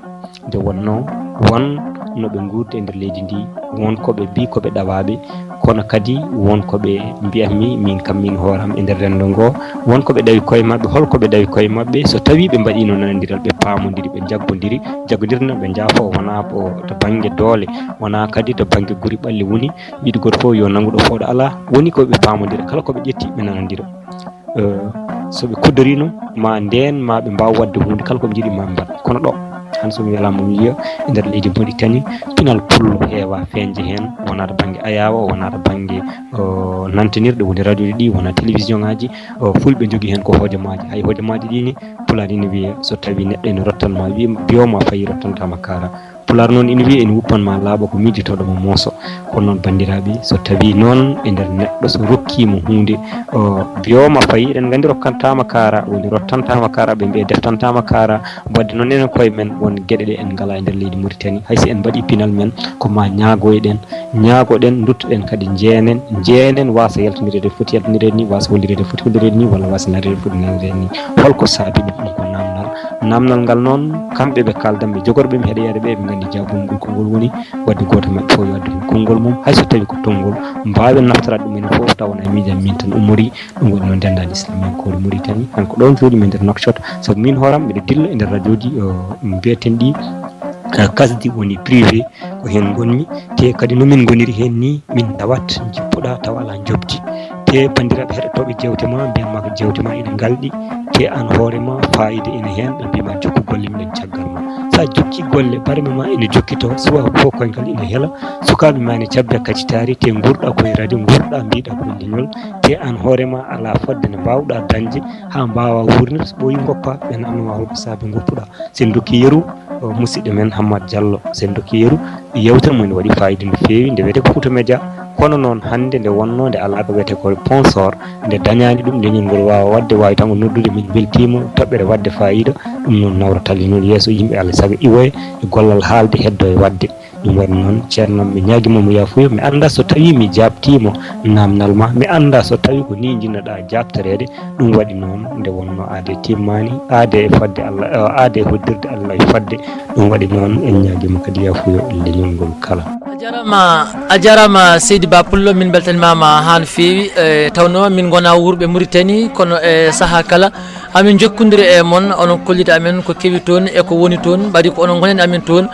Nde wonnoo, won no ɓe nguurdi e nder leydi ndi, won ko ɓe mbii ko ɓe ɗawaaɓe, kono kadi won ko ɓe mbiyatmi, min kam, min hooram e nder renndo ngo, won ko ɓe ɗawi koye maɓɓe, hol ko ɓe ɗawi koye maɓɓe, so tawii ɓe mbaɗiino nanondiral, ɓe paamondiri, ɓe njaggondiri, jaggondirde noon ɓe njaafo, wonaa ko to bannge doole, wonaa kadi to bannge guri ɓalli woni, yiɗi gooto fof yo nanngu ɗo fooɗo alaa, woni ko ɓe paamondira, kala ko ɓe ƴetti, ɓe nanondira. Eh, so ɓe kuddoriino, ma ndeen, ma ɓe mbaaw waɗde huunde, kala ko ɓe njiɗi, ma ɓe mbaɗ. Kono ɗo, han so mi welaama, mi yiya e nder leydi Mauritanie, pinal pullo heewa feeñde heen, wonaa to bannge ayaawo, wonaa to bannge, o, nantinirɗe, woni radio ji ɗi, wonaa télévision ŋaaji, o, fulɓe njogii heen ko hojomaaji. Hay hojomaaji ɗi ni, pulaar ina wiya, so tawii neɗɗo ene rottan ma, wiya, biyo ma fayi rottantaa ma kaara. Pulaar noon ina wiya, ene wuppan ma laaɓa ko miijotooɗo ma mooso. Kono noon, banndiraaɓe, so tawii noon e nder neɗɗo, so rokkiima huunde, o, biyooma fayi, eɗen nganndi rokkantaama kaara, woni rottantaama kaara, ɓe mbiya deftantaama kaara. Wadde noon, enen koye men, won geɗe ɗe en ngalaa e nder leydi Mauritanie. Hay so en mbaɗii pinal men, ko ma ñaagoyɗen, ñaagoɗen, nduttoɗen kadi njeenen, njeenen waasa yaltonireede foti yaltonireede ni, waasa hollireede foti hollireede ni, walla waasa nanireede foti nanireede ni. Holko saabi ɗum? Ɗum ko naamnal. Naamnal ngal noon, kamɓe ɓe kaaldan ɓe jogorɓe mi, heɗoyaade ɓe, ɓe nganndi jaabungol ko ngol woni, wadde gooto maɓɓe fof yo addu heen konngol mum, hay so tawii ko tonngol, mbaawen naftoraade ɗum enen fof, tawa wonaa miijo am miin tan ummori. Ɗum waɗi noon denndaangal islamiyankoore Mauritanie, han ko ɗoon jooɗi mi nder Nouakchott, sabu miin hooram mbiɗa dilla e nder radio ji, o, mbiyaten ɗi, eh, kasdi woni privé, ko heen ngonmi, te kadi no min ngoniri heen ni, min ndawat, njippuɗaa tawa alaa njoɓdi. Te banndiraaɓe heɗotooɓe jeewte ma, mbiyan ma ko jeewte ma ina ngalɗi, Te aan hoore ma, faayida ina heen, ɓe mbiima jokku golle, minen caggal ma. So a jokki golle, barme ma ina jokkito, suwaa fof koyngal ina hela, sukaaɓe ma ina cabbi a kacitaari, te nguurɗa ko e radio, nguurɗa mbiɗa ko e leñol, te aan hoore ma alaa fodde nde mbaawɗa dañde haa mbaawa wuurnir, so ɓooyi ngoppa, ɓe naamno ma holko saabi ngoppuɗa. So en ndokki yeru, o musidɗo men Hammat Diallo, so en ndokki yeru, yewtere mum ene waɗi faayida no feewi, nde wiyetee ko Fouta Média. Kono noon hannde nde wonnoo nde alaa ko wiyetee ko sponsor, nde dañaani ɗum, leñol ngol waawa waɗde, waawi tan ko noddude, min mbeltiima, toɓɓere waɗde faayida, ɗum noon nawrata leñol yeeso, yimɓe Alla sago iwoya e gollal haalde, heddoo e waɗde. Ɗum waɗi noon, ceerno am, mi ñaagii mo mo yaafuya, mi anndaa so tawii mi jaabtiima naamnal ma, mi anndaa so tawii ko nii njiɗnoɗaa jaabtoreede. Ɗum waɗi noon, nde wonnoo aade timmaani, aade e fodde Alla, eh, aade e hoddirde Alla e fodde. Ɗum waɗi noon, en ñaagiima kadi yaafuya leñol ngol kala. A jarama, a jarama Seydi Ba Pullo, min beltanimaama haa no feewi. E, tawno min ngona wuurɓe Mauritanie, kono e sahaa kala amin jokkondiri e mon, onon kollita amin ko kewi toon e ko woni toon, ɓadi ko onon ngonani amin toon,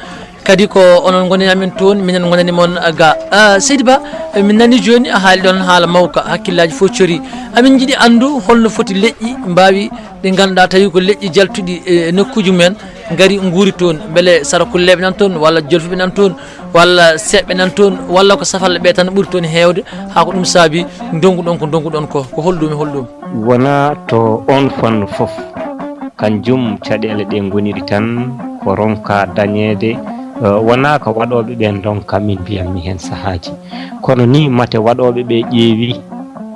kadi ko onon ngonani amin toon, minen ngonani mon ga. Ah, Seydi Ba, min nani jooni a haali ɗon haala mawka, hakkillaaji fof cori. Amin njiɗi anndu holno foti leƴƴi mbaawi, ɗi ngannduɗaa tawi ko leƴƴi jaltuɗi e nokkuuji mumen, ngari nguuri toon. Mbele sarakulleeɓe nan toon, walla jolfuɓe nan toon, walla seeɓɓe nan toon, walla ko safalɓe ɓe tan ɓuri toon heewde, haa ko ɗum saabi ndonnguɗon ko ndonnguɗon ko, ko holɗum e holɗum? Wonaa to oon fannu fof. Kanjum caɗeele ɗe ngoniri tan ko ronka dañeede, eh, wonaa ko waɗooɓe ɓe ndonka min mbiyatmi heen sahaaji. Kono nii mate waɗooɓe ɓe ƴeewi,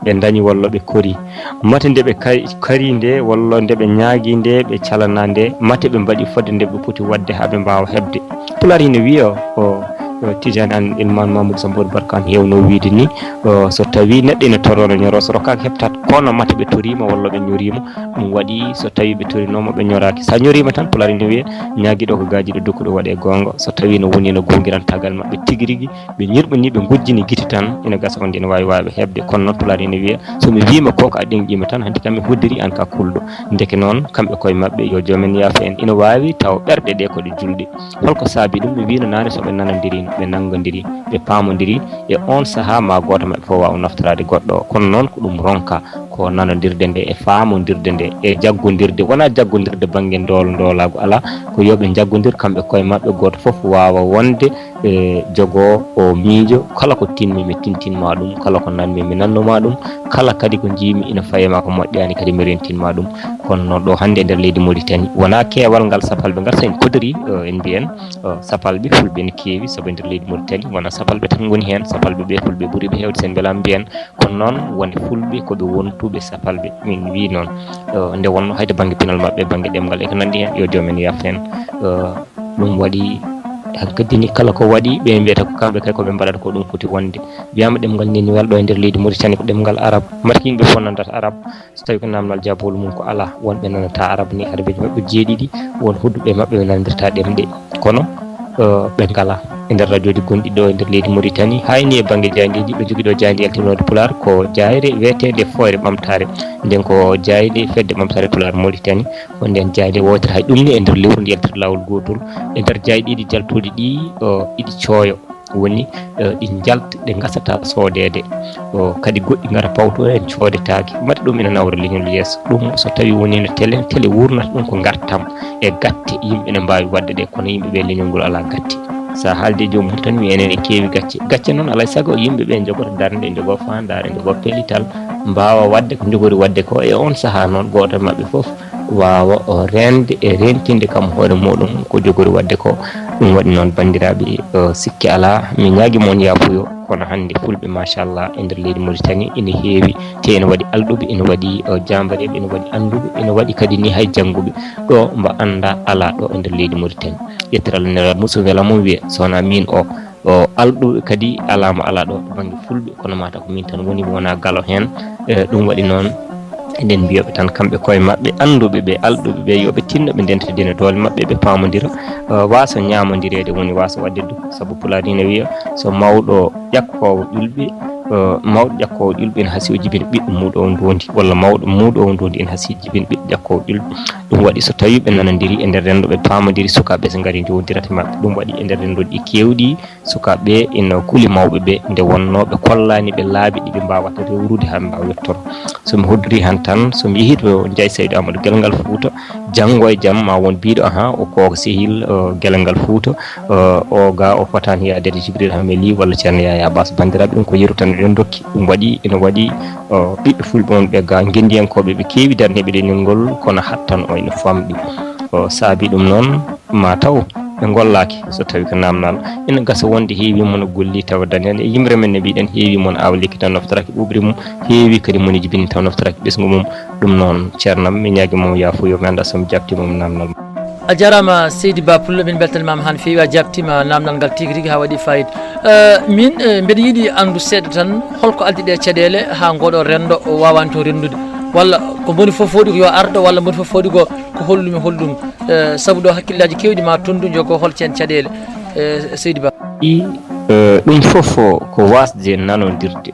ɓe ndañi walla ɓe kori. Mate nde ɓe kay-, kari nde walla nde ɓe ñaagi nde, ɓe calana nde, mate ɓe mbaɗi fodde nde ɓe poti waɗde haa ɓe mbaawa heɓde. Pulaar ina wiya, o, o, o Tijani An Ilman Mamadou Sambori Barkan heewno wiyde ni, o, so tawi neɗɗo ina toroo no ñoroo, so rokkaaka heɓtat, kono mate ɓe toriima walla ɓe ñoriima, ɗum waɗi so tawi ɓe torinooma ɓe ñoraaki. So a ñoriima tan, Pulaar ina wiya, ñaagiiɗo ko gaajiiɗo, dokkuɗo waɗe goonga. So tawi no woni no goongirantagal maɓɓe tigi rigi, ɓe ñirɓini, ɓe ngujjini gite tan, ina gasa wonde ina waawi waawɓe heɓde. Kono noon, Pulaar ina wiya, so mi wiima ko, ko a ɗeŋƴiima tan, hanti kam mi hoddiri aan ka kulɗo. Ndeke noon, kamɓe koye maɓɓe, yo joom en yaafo en, ina waawi taw ɓerɗe ɗe ko ɗe julɗe. Holko saabi ɗum? Ɓe mbiino naane so ɓe nanondiri, ɓe nanngondiri, ɓe paamondiri, e oon sahaa ma gooto maɓɓe fof waaw naftoraade goɗɗo o. Kono noon ko ɗum ronka, ko nanondirde nde e faamondirde nde e jaggondirde, wonaa jaggondirde bannge ndoolo ndoolaagu, alaa, ko yo ɓe njaggondir kamɓe koye maɓɓe, gooto fof waawa wonde e jogo o miijo, kala ko tinmi mi tintinma ɗum, kala ko nanmi mi nannuma ɗum, kala kadi ko njiimi ina fayema ko moƴƴaani kadi mi rentinma ɗum. Kono noon ɗo hannde e nder leydi Mauritanie, wonaa keewal ngal sapalɓe ngal, so en kodori, eh, en mbiyen, eh, sapalɓe fulɓe ne keewi, sabu e nder leydi Mauritanie wonaa sapalɓe tan ngoni heen, sapalɓe ɓe fulɓe ɓuri ɓe heewde, so en mbelaama mbiyen. Kono noon wonde fulɓe ko ɓe wontuɓe sapalɓe, min mbi noon, eh, nde wonno hayde bannge pinal maɓɓe, bannge ɗemngal e ko nanndi heen, yo joom en yaafo en. Eh, ɗum waɗi hankadi ni kala ko waɗi, ɓe mbiyata ko kamɓe kay ko ɓe mbaɗata ko ɗum foti wonde. Wiyaama ɗemngal nini welɗo e nder leydi Mauritanie ko ɗemngal arab. Mata ko yimɓe fof nanndata arab. So tawi ko naamnal jaabawol mum ko alaa, wonɓe nanata arab ni, arabeeji maɓɓe jeeɗiɗi, won hodduɓe maɓɓe ɓe nandirta ɗemɗe. Kono, eh, ɓe ngalaa. E nder radiooji gonɗi ɗo e nder leydi Mauritanie, haa ni e bannge jaayndeeji, ɓe njogii ɗo jaaynde yaltinoonde Pulaar, ko jaayre wiyeteende Fooyre Ɓamtaare. Nden ko jaayre Fedde Ɓamtaare Pulaar Mauritanie. Ko nden jaayre wootere, hay ɗum ni e nder lewru ndi yaltata laawol gootol. E nder jaayɗe ɗiɗi jaltuɗe ɗi, o, iɗi cooyo. Woni, eh, ɗi njalta, ɗe ngasata soodeede. O, kadi goɗɗi ngara pawto en coodetaake. Mata ɗum ina nawra leñol yeeso. Ɗum so tawi woni no tele, tele wurnata ɗum ko ngartam e gatte yimɓe ne mbaawi waɗde ɗe, kono yimɓe ɓe leñol ngol alaa gatte. Sa haalde joom mum tan wiya enen en keewi gacce. Gacce noon alaa e sago yimɓe ɓe njogota darnde, njogoo faandaare, njogoo pellital, mbaawa waɗde ko njogori waɗde ko. E on sahaa noon gooto e maɓɓe fof waawa o reende e reentinde kam hoore muɗum ko jogori waɗde ko. Ɗum waɗi noon, banndiraaɓe, eh, sikke alaa, mi ñaagi mon yaafuyo, kono hannde fulɓe, machallah, e nder leydi Mauritanie ina heewi, te ina waɗi alɗuɓe, ina waɗi, eh, jaambareeɓe, ina waɗi annduɓe, ina waɗi kadi ni hay jannguɓe. Ɗo mbo annda alaa ɗo e nder leydi Mauritanie. Yettere Allah nelaaɗo musu wela mum wiya, so wonaa miin o, o alɗuɓe kadi alaa mo alaa ɗo to bannge fulɓe, kono mata ko min tan woni mo wonaa galo heen. Eh, ɗum waɗi noon, eɗen mbiyaɓe tan kamɓe koye maɓɓe, annduɓe ɓe, alɗuɓe ɓe, yo ɓe tinno ɓe ndenta dina doole maɓɓe, ɓe paamodira, eh, waaso ñaamondireede woni waaso waɗde du. Sabu Pulaar ina wiya, so mawɗo ƴakkoowo ƴulɓe, eh, mawɗo ƴakkoowo ƴulɓe ene hasii o jibina ɓiɗɗo muuɗoowo ndoondi, walla mawɗo muuɗoowo ndoondi ene hasii jibina ɓiɗɗo ƴakkoowo ƴulɓe. Ɗum waɗi so tawii ɓe nanondiri e nder renndo, ɓe paamondiri, sukaaɓe so ngari njowondirata e maɓɓe. Ɗum waɗi e nder renndooji ɗi keewɗi, sukaaɓe ɓe ina kuli mawɓe ɓe, nde wonnoo ɓe kollaani ɓe laabi ɗi ɓe mbaawata rewrude haa ɓe mbaawa yettoor. So mi hoddiri han tan, so mi yehii to Njaay Saydu Aamadu Gelngal Fuuta, janngo e jam ma won biiɗo, aha, o ko sehil, o Gelngal Fuuta, o, o ga o fotaani yahde to Jibril Hameli walla Ceerno Yaya Baas. Banndiraaɓe, ɗum ko yeru tan eɗen ndokki. Ɗum waɗi, ina waɗi, o, ɓiɓɓe fulɓe wonɓe ga ngenndiyankooɓe, ɓe keewi darneeɓe leñol ngol, kono hattan o ina famɗi. O saabi ɗum noon, ma taw ɓe ngollaaki, so tawi ko naamnal. Ina gasa wonde heewi mon golli tawa dañani e yimre men, no mbiɗen, heewi mon awa lekki tan noftoraki ɓuuɓri mum, heewi kadi moniiji bini taw noftoraki ɓesngu mum. Ɗum noon, ceernam, mi ñaagi mum yaafo, yo mi annda so mi jaɓti mum naamnal. A jarama, Seydi Ba Pullo, min beltanimama han feewi, a jaɓtima namdal ngal tigi rigi ha waɗi fayida. Eh, min, eh, mbeɗa yiɗi andu seeɗa tan, holko addi ɗe caɗele ha ngoɗo rendo o wawani toon rendude? Walla ko moni fof fooɗi ko yo ardo, walla moni fof fooɗi ko, ko holɗum e holɗum? Eh, sabu ɗo hakkillaji kewɗi ma tondu jogo hol ceen caɗele, eh, Seydi Ba? I, eh, ɗum fof ko wasde nanodirde.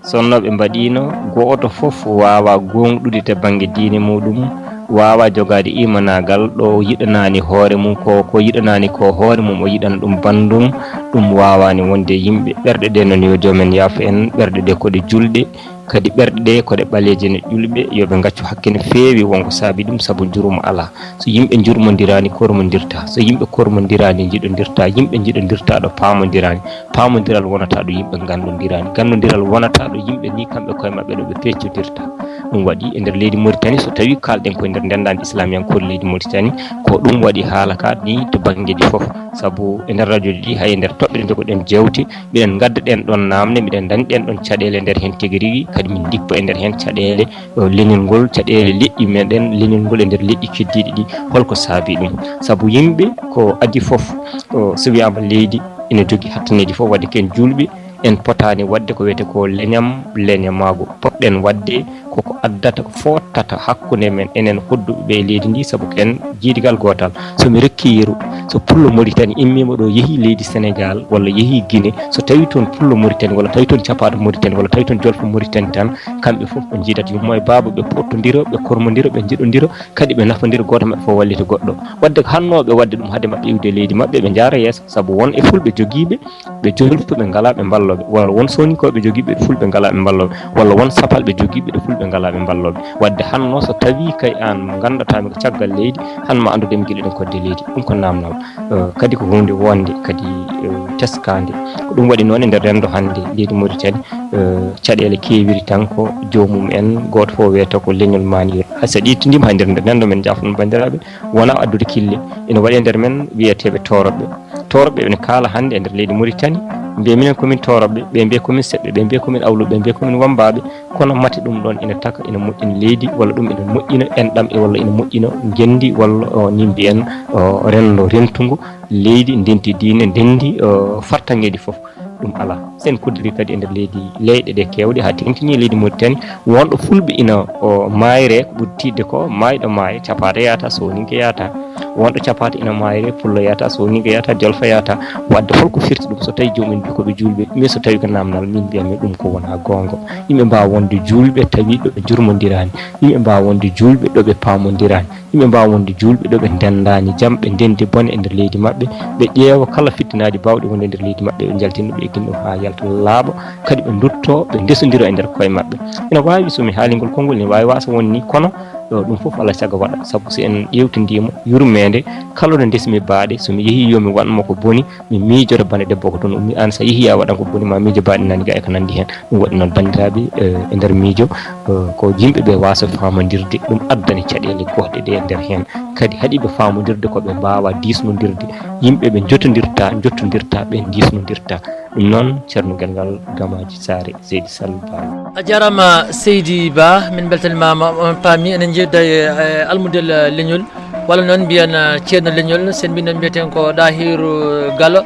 Sinno ɓe mbaɗiino, gooto fof waawaa goongɗude to bannge diine muuɗum, waawaa jogaade iimaanaagal ɗo o yiɗanaani hoore mum ko, ko yiɗanaani ko hoore mum, o yiɗana ɗum banndum, ɗum waawaani wonde e yimɓe. Ɓerɗe ɗe noon, yo joom en yaafo en, ɓerɗe ɗe ko ɗe juulɗe, kadi ɓerɗe ɗe ko ɗe ɓaleeje no ƴulɓe, yo ɓe ngaccu hakke no feewi won ko saabi ɗum, sabu njurum alaa. So yimɓe njurmondiraani, kormondirtaa. So yimɓe kormondiraani, njiɗondirtaa. Yimɓe njiɗondirtaa ɗo paamondiraani. Paamondiral wonataa ɗo yimɓe nganndondiraani. Ganndondiral wonataa ɗo yimɓe nii kamɓe koye maɓɓe ɗo ɓe peccodirtaa. Ɗum waɗi e nder leydi Mauritanie, so tawii kaalɗen koye nder ndenndaandi islamiyankoore leydi Mauritanie, ko ɗum waɗi haala ka nii to banngeeji fof. Sabu e nder radio ji ɗi, hay e nder toɓɓere njogoɗen jeewte, miɗen ngadda ɗeen ɗoon naamne, miɗen ndañi ɗeen ɗoon caɗeele nder heen tigi rigi, kadi min ndippa e nder heen caɗeele, o, leñol ngol, caɗeele leƴƴi meɗen, leñol ngol e nder leƴƴi keddiiɗi ɗi, holko saabi ɗum? Sabu yimɓe ko adii fof, o, so wiyaama leydi ina jogii hattaneeji fof, waɗde ko en juulɓe, en potaani waɗde ko wiyetee ko leñam, leñamaagu. Potɗen waɗde koko addata, ko foottata hakkunde men enen hodduɓe ɓe e leydi ndi, sabu ko en jiidigal gootal. So mi rokki yeru, so pullo Mauritanie immiima ɗo, yehi leydi Sénégal walla yehi Guinée, so tawi toon pullo Mauritanie walla tawi toon capaato Mauritanie walla tawi toon jolfo Mauritanie tan, kamɓe fof ɓe njiidat yumma e baaba, ɓe pottondiro, ɓe kormondiro, ɓe njiɗondiro, kadi ɓe nafondira, gooto maɓɓe fof wallita goɗɗo. Waɗde ko hannooɓe waɗde ɗum hade maɓɓe iwde leydi maɓɓe, ɓe njaara yeeso, sabu won e fulɓe jogiiɓe ɓe jolfo ɓe ngalaa ɓe mballooɓe, walla won soonikooɓe jogiiɓe fulɓe ngalaa ɓe mballooɓe, walla won sapalɓe jogiiɓe ɗo fulɓe ngalaa ɓe mballooɓe. Waɗde hannoo so tawii kay aan mo nganndataa mi ko caggal leydi, han ma anndu de mi gila ɗum kodde leydi. Ɗum ko naamnal. Eh, kadi ko huunde wonde, kadi, eh, teskaande. Ko ɗum waɗi noon e nder renndo hannde leydi Mauritanie, eh, caɗeele keewiri tan ko joomum en, gooto fof wiyata ko leñol maani. Hay so ɗiitindiima hay nder renndo men, njaafo ɗum banndiraaɓe, wonaa addude kille. Ina waɗi e nder men wiyeteeɓe tooroɓɓe. Tooroɓɓe ene kaala hannde e nder leydi Mauritanie, mbiya minen ko min tooroɓɓe, ɓe mbiya ko min seɓɓe, ɓe mbiya ko min awluɓe, ɓe mbiya ko min wambaaɓe. Kono mate ɗum ɗoon ina taka, ina moƴƴina leydi, walla ɗum ina moƴƴina enɗam, e walla ina moƴƴina ngenndi, walla, o, ni mbiyen, o, renndo rentungo leydi, ndenti diine, ndenndi, o, fartaŋŋeeji fof? Ɗum alaa. So en koddiri kadi e nder leydi, leyɗe ɗe keewɗe, haa teŋtini e leydi Mauritanie, wonɗo fulɓe ina, o, maayre, ko ɓuri tiiɗde ko maayɗo maaya, capaata yaata, sooninke yaata. Wonɗo capaata ina maayre, pullo yaata, sooninke yaata, jolfo yaata. Waɗde holko firti ɗum so tawi joomum en mbii ko ɓe juulɓe? Min so tawi ko naamnal, min mbiyatmi ɗum ko wonaa goonga. Yimɓe mbaawa wonde juulɓe tawi ɗo ɓe njurmondiraani. Yimɓe mbaawa wonde juulɓe ɗo ɓe paamondiraani. Yimɓe mbaawa wonde juulɓe ɗo ɓe ndenndaani jam, ɓe ndenndi bone e nder leydi maɓɓe. Ɓe ƴeewa kala fittinaaji baawɗi wonde e nder leydi maɓɓe, ɓe njaltina ɗum, ɓe eggina ɗum haa yalta laaɓa. Kadi ɓe ndutto, ɓe ndesondira e nder koye maɓɓe. Ina waawi, so mi haalii ngol konngol, ina waawi waasa won ni, kono, o, ɗum fof alaa sago waɗa. Sabu so en ƴeewtindiima yurmeende, kala ɗo ndesmi baaɗe, so mi yehii yo mi waɗ mo ko boni, mi miijoto bane debbo ko toon ummi. Aan so a yehii a waɗan ko boni, ma miijo baaɗe nani ga e ko nanndi heen. Ɗum waɗi noon, banndiraaɓe, eh, e nder miijo, eh, ko yimɓe ɓe waasa faamondirde, ɗum addani caɗeele goɗɗe ɗe e nder heen. Kadi haɗi ɓe faamondirde ko ɓe mbaawa diisnondirde. Yimɓe ɓe njotondirta, njottondirta, ɓe diisnondirta. Ɗum noon, Ceerno Gelngal Gamaaji Saare, Seydi Sall Ba. A jarama, Seydi Ba, min beltanimaama, on paami, enen njeewda e, e almudel, eh, leñol. Walla noon mbiyen, eh, ceerno leñol, sen mbi noon mbiyeten ko Ɗahiru Galo,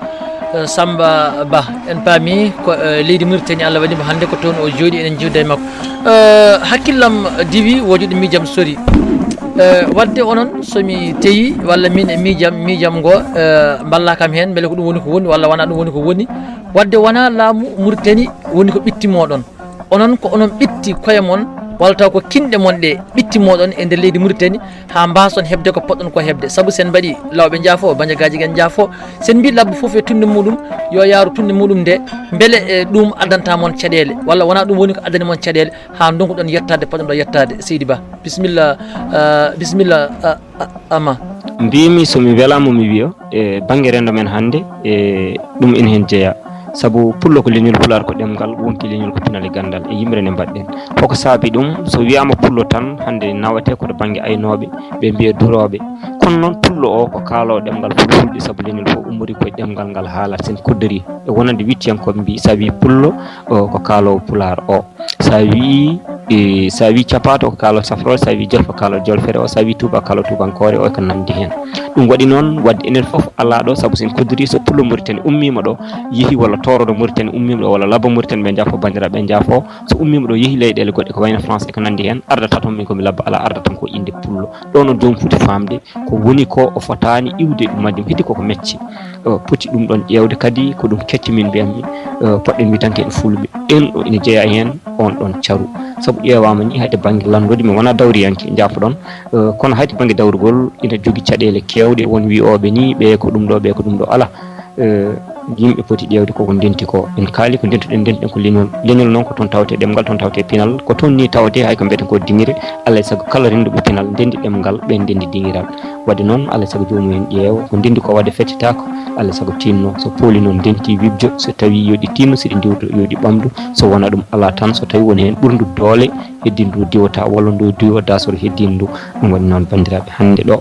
eh, Samba Ba. En paami ko, eh, leydi Mauritanie, Allah waɗi mo hannde ko toon o jooɗi, enen njiwda e makko. Eh, hakkillam diwi, wojude miijam sori. Eh, waɗde onon, so mi teyi, walla min e miijam, miijam ngo, eh, mballa kam heen, mbele ko ɗum woni ko woni, walla wonaa ɗum woni ko woni. Waɗde wonaa laamu Mauritanie woni ko ɓitti moɗon. Onon ko onon ɓitti koye mon, Walla taw ko kinɗe mon ɗe ɓitti moɗon e nder leydi Mauritanie, haa mbaason heɓde ko poɗɗon ko heɓde. Sabu sen mbaɗi, lawɓe njaafo, banjagaaji en njaafo, sen mbi labbo fof e tunnde muɗum, yo yaaru tunnde muɗum nde, mbele e ɗum addanta mon caɗeele, walla wona ɗum woni ko addani mon caɗeele, haa ndonkuɗon yettaade poɗɗon ɗo yettaade. Seydi Ba, bisimilla, ah, bisimilla, ah, ah, Ama. Mbimi so mi welama mi wiya, e bannge renndo men hannde, e ɗum ene heen jeyaa. Sabu pullo ko leñol, pulaar ko ɗemngal, wonki leñol ko pinal e ganndal, e yimre nde mbaɗɗen. Hoko saabi ɗum? So wiyaama pullo tan, hannde nawete ko to bannge aynooɓe, ɓe mbiya durooɓe. Kono noon pullo o ko kaaloowo ɗemngal fulfulde, sabu leñol fof ummori koye ɗemngal ngal haalata, sen koddori. E wonande wittiyankooɓe mbi, so a wii pullo, o ko kaaloowo pulaar o. So a wii, e, so a wii capaato ko kaaloowo safroore, so a wii jolfo kaaloowo jolfere o, so a wii tuuba kaaloowo tuubankoore o, e ko nanndi heen. Ɗum waɗi noon, waɗde enen fof alaa ɗo, sabu sen koddori, so pullo Mauritanie ummiima ɗo, yehi walla tooroɗo Mauritanie ummiima ɗo, walla labbo Mauritanie ɓe njaafo, banndiraaɓe ɓe njaafo, so ummiima ɗo, yehi leyɗeele goɗɗe ko wayno France e ko nanndi heen, ardata toon min ko mi labbo alaa, ardata toon ko innde pullo. Ɗo noon joom foti faamde ko woni ko, o fotaani iwde ɗum majjum, heddi koko mecci. O poti ɗum ɗon ƴeewde kadi, ko ɗum kecci min mbiyatmi, eh, poɗɗen witanke en fulɓe. Ɗen ɗo ina jeyaa heen on ɗon caru. Sabu ƴeewaama ni, hayde bannge lanndode, mi wonaa dawriyanke, njaafoɗon. Eh, kono hayde bannge dawrugol ina jogi caɗeele keewɗe, won wi'ooɓe ni, ɓe ko ɗum ɗo, ɓe ko ɗum ɗo. Alaa. Eh, yimɓe poti ƴeewde koko ndenti ko. En kaali ko ndentuɗen, ndentuɗen ko leñol. Leñol noon ko toon tawte ɗemngal, toon tawte pinal. Ko toon ni tawte, hay ko mbiyeten ko diŋire. Alaa e sago kala rennduɓe pinal ndenndi ɗemngal, ɓe ndenndi diŋiral. Waɗde noon, alaa e sago joomum en ƴeewa ko ndenndi ko waɗde feccetaako, alaa e sago tinno. So pooli noon ndentii wibjo, so tawii yo ɗi tinno, so ɗi ndiwto yo ɗi ɓamdu, so wonaa ɗum alaa tan, so tawii woni heen ɓurndu doole, heddii ndu diwata, walla ndu diwa daasol heddii ndu. Ɗum waɗi noon, banndiraaɓe, hannde ɗo,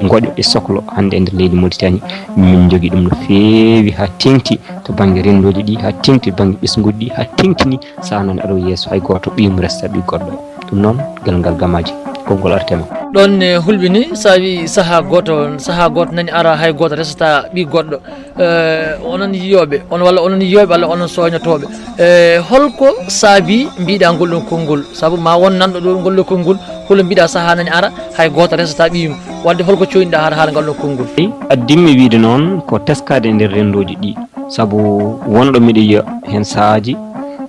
ngoƴo e soklo hannde e nder leydi Mauritanie, min njogii ɗum no feewi haa teeŋti to bannge renndooji ɗi, haa teeŋti to bannge ɓesnguuji ɗi, haa teeŋti ni, so a nani aɗa yeeso hay gooto ɓiyum resta ɓiy goɗɗo. Ɗum noon, Galle Ngal Gamaaji, konngol artema. Ɗon ne hulɓini, so a wii sahaa gooto, sahaa gooto nani ara, hay gooto resata ɓiy goɗɗo. Eh, onon yiyooɓe, on walla onon yiyooɓe, walla onon sooñotooɓe, eh, holko saabi mbiɗa ngol ɗon konngol? Sabu ma won nanɗo ɗo ngol ɗo konngol, holo mbiɗa sahaa nani ara, hay gooto resata ɓiyum. Waɗde holko coyniɗa hara haala ngal ɗon konngol? Addimme wiide noon ko teskaade e nder renndooji ɗi. Sabu wonɗo miɗo yiya heen sahaaji,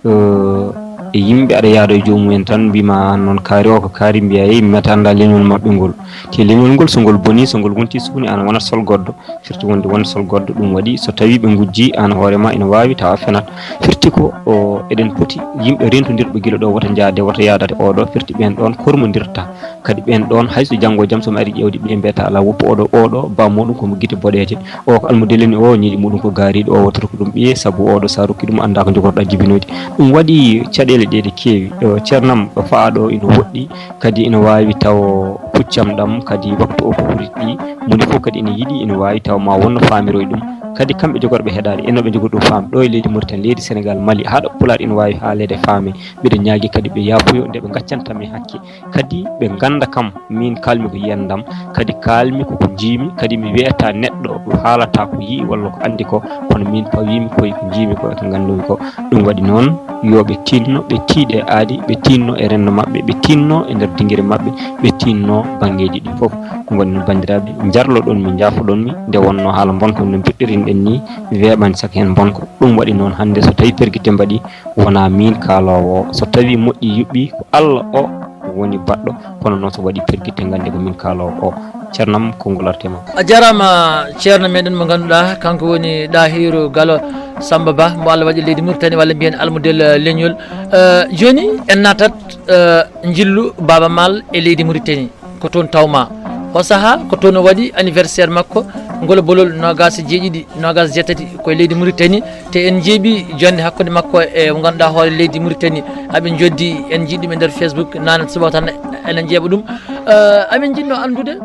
eh, e yimɓe aɗa yaada e joomum en tan mbima aan noon kaari o ko kaari mbiya, "Eyi, mi metaani leñol maɓɓe ngol." Te leñol ngol, so ngol bonii, so ngol wontii suuni, aan wonat sol goɗɗo. Firti wonde wonde sol goɗɗo. Ɗum waɗi so tawii ɓe ngujjii, aan hoore ma ina waawi tawa a fenat. Firti ko o, eɗen poti yimɓe rentondirɓe gila ɗo, wota njaade, wota yaadade oɗo. Firti ɓeen ɗoon kormondirta. Kadi ɓeen ɗoon, hay so janngo e jam so mi ari ƴeewde ɓe mbiyata alaa woppu oɗo, oɗo bammuɗum ko mo gite boɗeeje. O ko almudel ni, o ñiiƴe muɗum ko gaariiɗo, o wattata ko ɗum ɓiye, sabu oɗo so a rokki ɗum anndaa ko njogorɗaa jibinooji. Ɗum waɗi caɗeele ɗe ɗe keewi. Eh, ceernam ɗo faa ɗo ina woɗɗi, kadi ina waawi taw puccam ɗam, kadi waktu o ko ɓuri ɗi, moni fof kadi ina yiɗi, ina waawi taw ma wonno faamiroy ɗum. Kadi kamɓe jogorɓe heɗaade, eno ɓe njogori ɗum faam. Ɗo e leydi Mauritanie, leydi Sénégal, Mali, haa ɗo Pulaar ina waawi haaleede faame. Mbiɗa ñaagi kadi ɓe yaafuyo nde ɓe ngaccantammi hakke. Kadi ɓe ngannda kam, miin kaalmi ko yiyandam, kadi kaalmi ko ko njiimi, kadi mi wiyata neɗɗo haalata ko yi'i walla ko anndi ko, kono miin pawimi koye ko njiimi ko e ko nganndumi ko. Ɗum waɗi noon, yo ɓe tinno, ɓe tiiɗe aadi, ɓe tinno e renndo maɓɓe, ɓe tinno e nder dingire maɓɓe, ɓe tinno banngeeji ɗi fof. Ɗum waɗi noon, banndiraaɓe, njarloɗon mi, njaafoɗon mi, nde wonnoo haala mbonko no mbiɗɗirinɗen ni, mi weeɓani saka heen mbonko. Ɗum waɗi noon, hannde so tawii pergitte mbaɗi, wonaa miin kaaloowo o. So tawii moƴƴi yuɓɓi, ko Allah o woni baɗɗo, kono noon so waɗi pergitte, nganndi ko miin kaaloowo o. Ceernam, konngol artema. A jaaraama, ceerno meɗen mo ngannduɗaa, kanko woni Ɗahiru Galo Samba Ba, mo Allah waɗi leydi Mauritanie, walla mbiyen almudel, eh, leñol. Eh, jooni en naatat, eh, njillu Baaba Maal e leydi Mauritanie. Ko toon tawmaa. O sahaa, ko toon o waɗi anniversaire makko, ngol bolol noogaas e jeeɗiɗi, noogaas e jeetati, ko e leydi Mauritanie. Te en njeeɓi jonnde hakkunde makko e mo ngannduɗaa hoore leydi Mauritanie. Aɓe njoddi, en njii ɗum e nder Facebook, naane subaka tan enen njeeɓa ɗum. Eh, amin njiɗno anndude,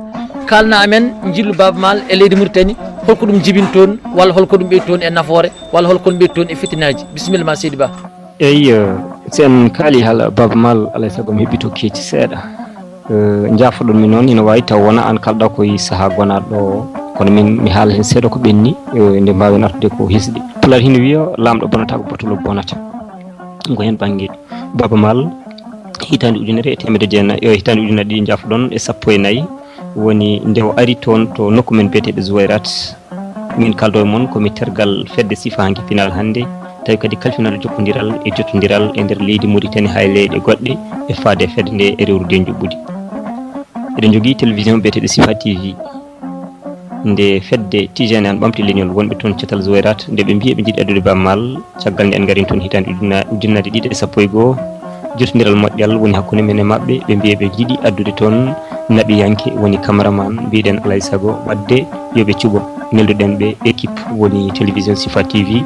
kaalna amen njillu Baaba Maal e leydi Mauritanie, holko ɗum jibini toon, walla holko ɗum ɓeydi toon e nafoore, walla holko ɗum ɓeydi toon e fitinaaji. Bisimilla ma, seydi Ba. Eyi, eh, so en kaali haala Baaba Maal, alaa e sago mi heɓɓito keeci seeɗa. Eh, njaafoɗon mi noon, ina waawi taw wona aan kalɗa koye sahaa gonaaɗo o, kono min mi haala heen seeɗa ko ɓenni, eh, nde mbaawen artude ko hisde. Pulaar hino wiya, "Laamɗo bonata ko batulo bonata." Ɗum ko heen bannge. Baaba Maal, hitaande ujunere e teemedde jeenayi, eh, hitaande ujunere ɗiɗi njaafoɗon e sappo e nayi, woni nde o ari toon to nokku men biyeteeɗo Zuwayrat. Min kaldo e mon ko mi tergal fedde Sifaange Pinal hannde. tawi kadi kalfinaɗo jokkondiral e jottondiral e nder leydi Mauritanie haa e leyɗe goɗɗe e faade e fedde nde e rewrude njuɓɓudi. Eɗen njogii télévision biyeteeɗo Sifa T V. Nde fedde Tijani en ɓamti leñol wonɓe toon catal Zouérate, nde ɓe mbiyi ɓe njiɗi addude Baaba Maal, caggal nde en ngarin toon hitaande ujunna-, ujunnaaje ɗiɗi e sappo e goo, jottondiral moƴƴal woni hakkunde men e maɓɓe, ɓe mbiyi ɓe njiɗi addude toon naɓiyanke woni cameraman, mbiɗen alay sago waɗde yo ɓe cuɓo. Nelduɗen ɓe équipe woni télévision Sifa T V,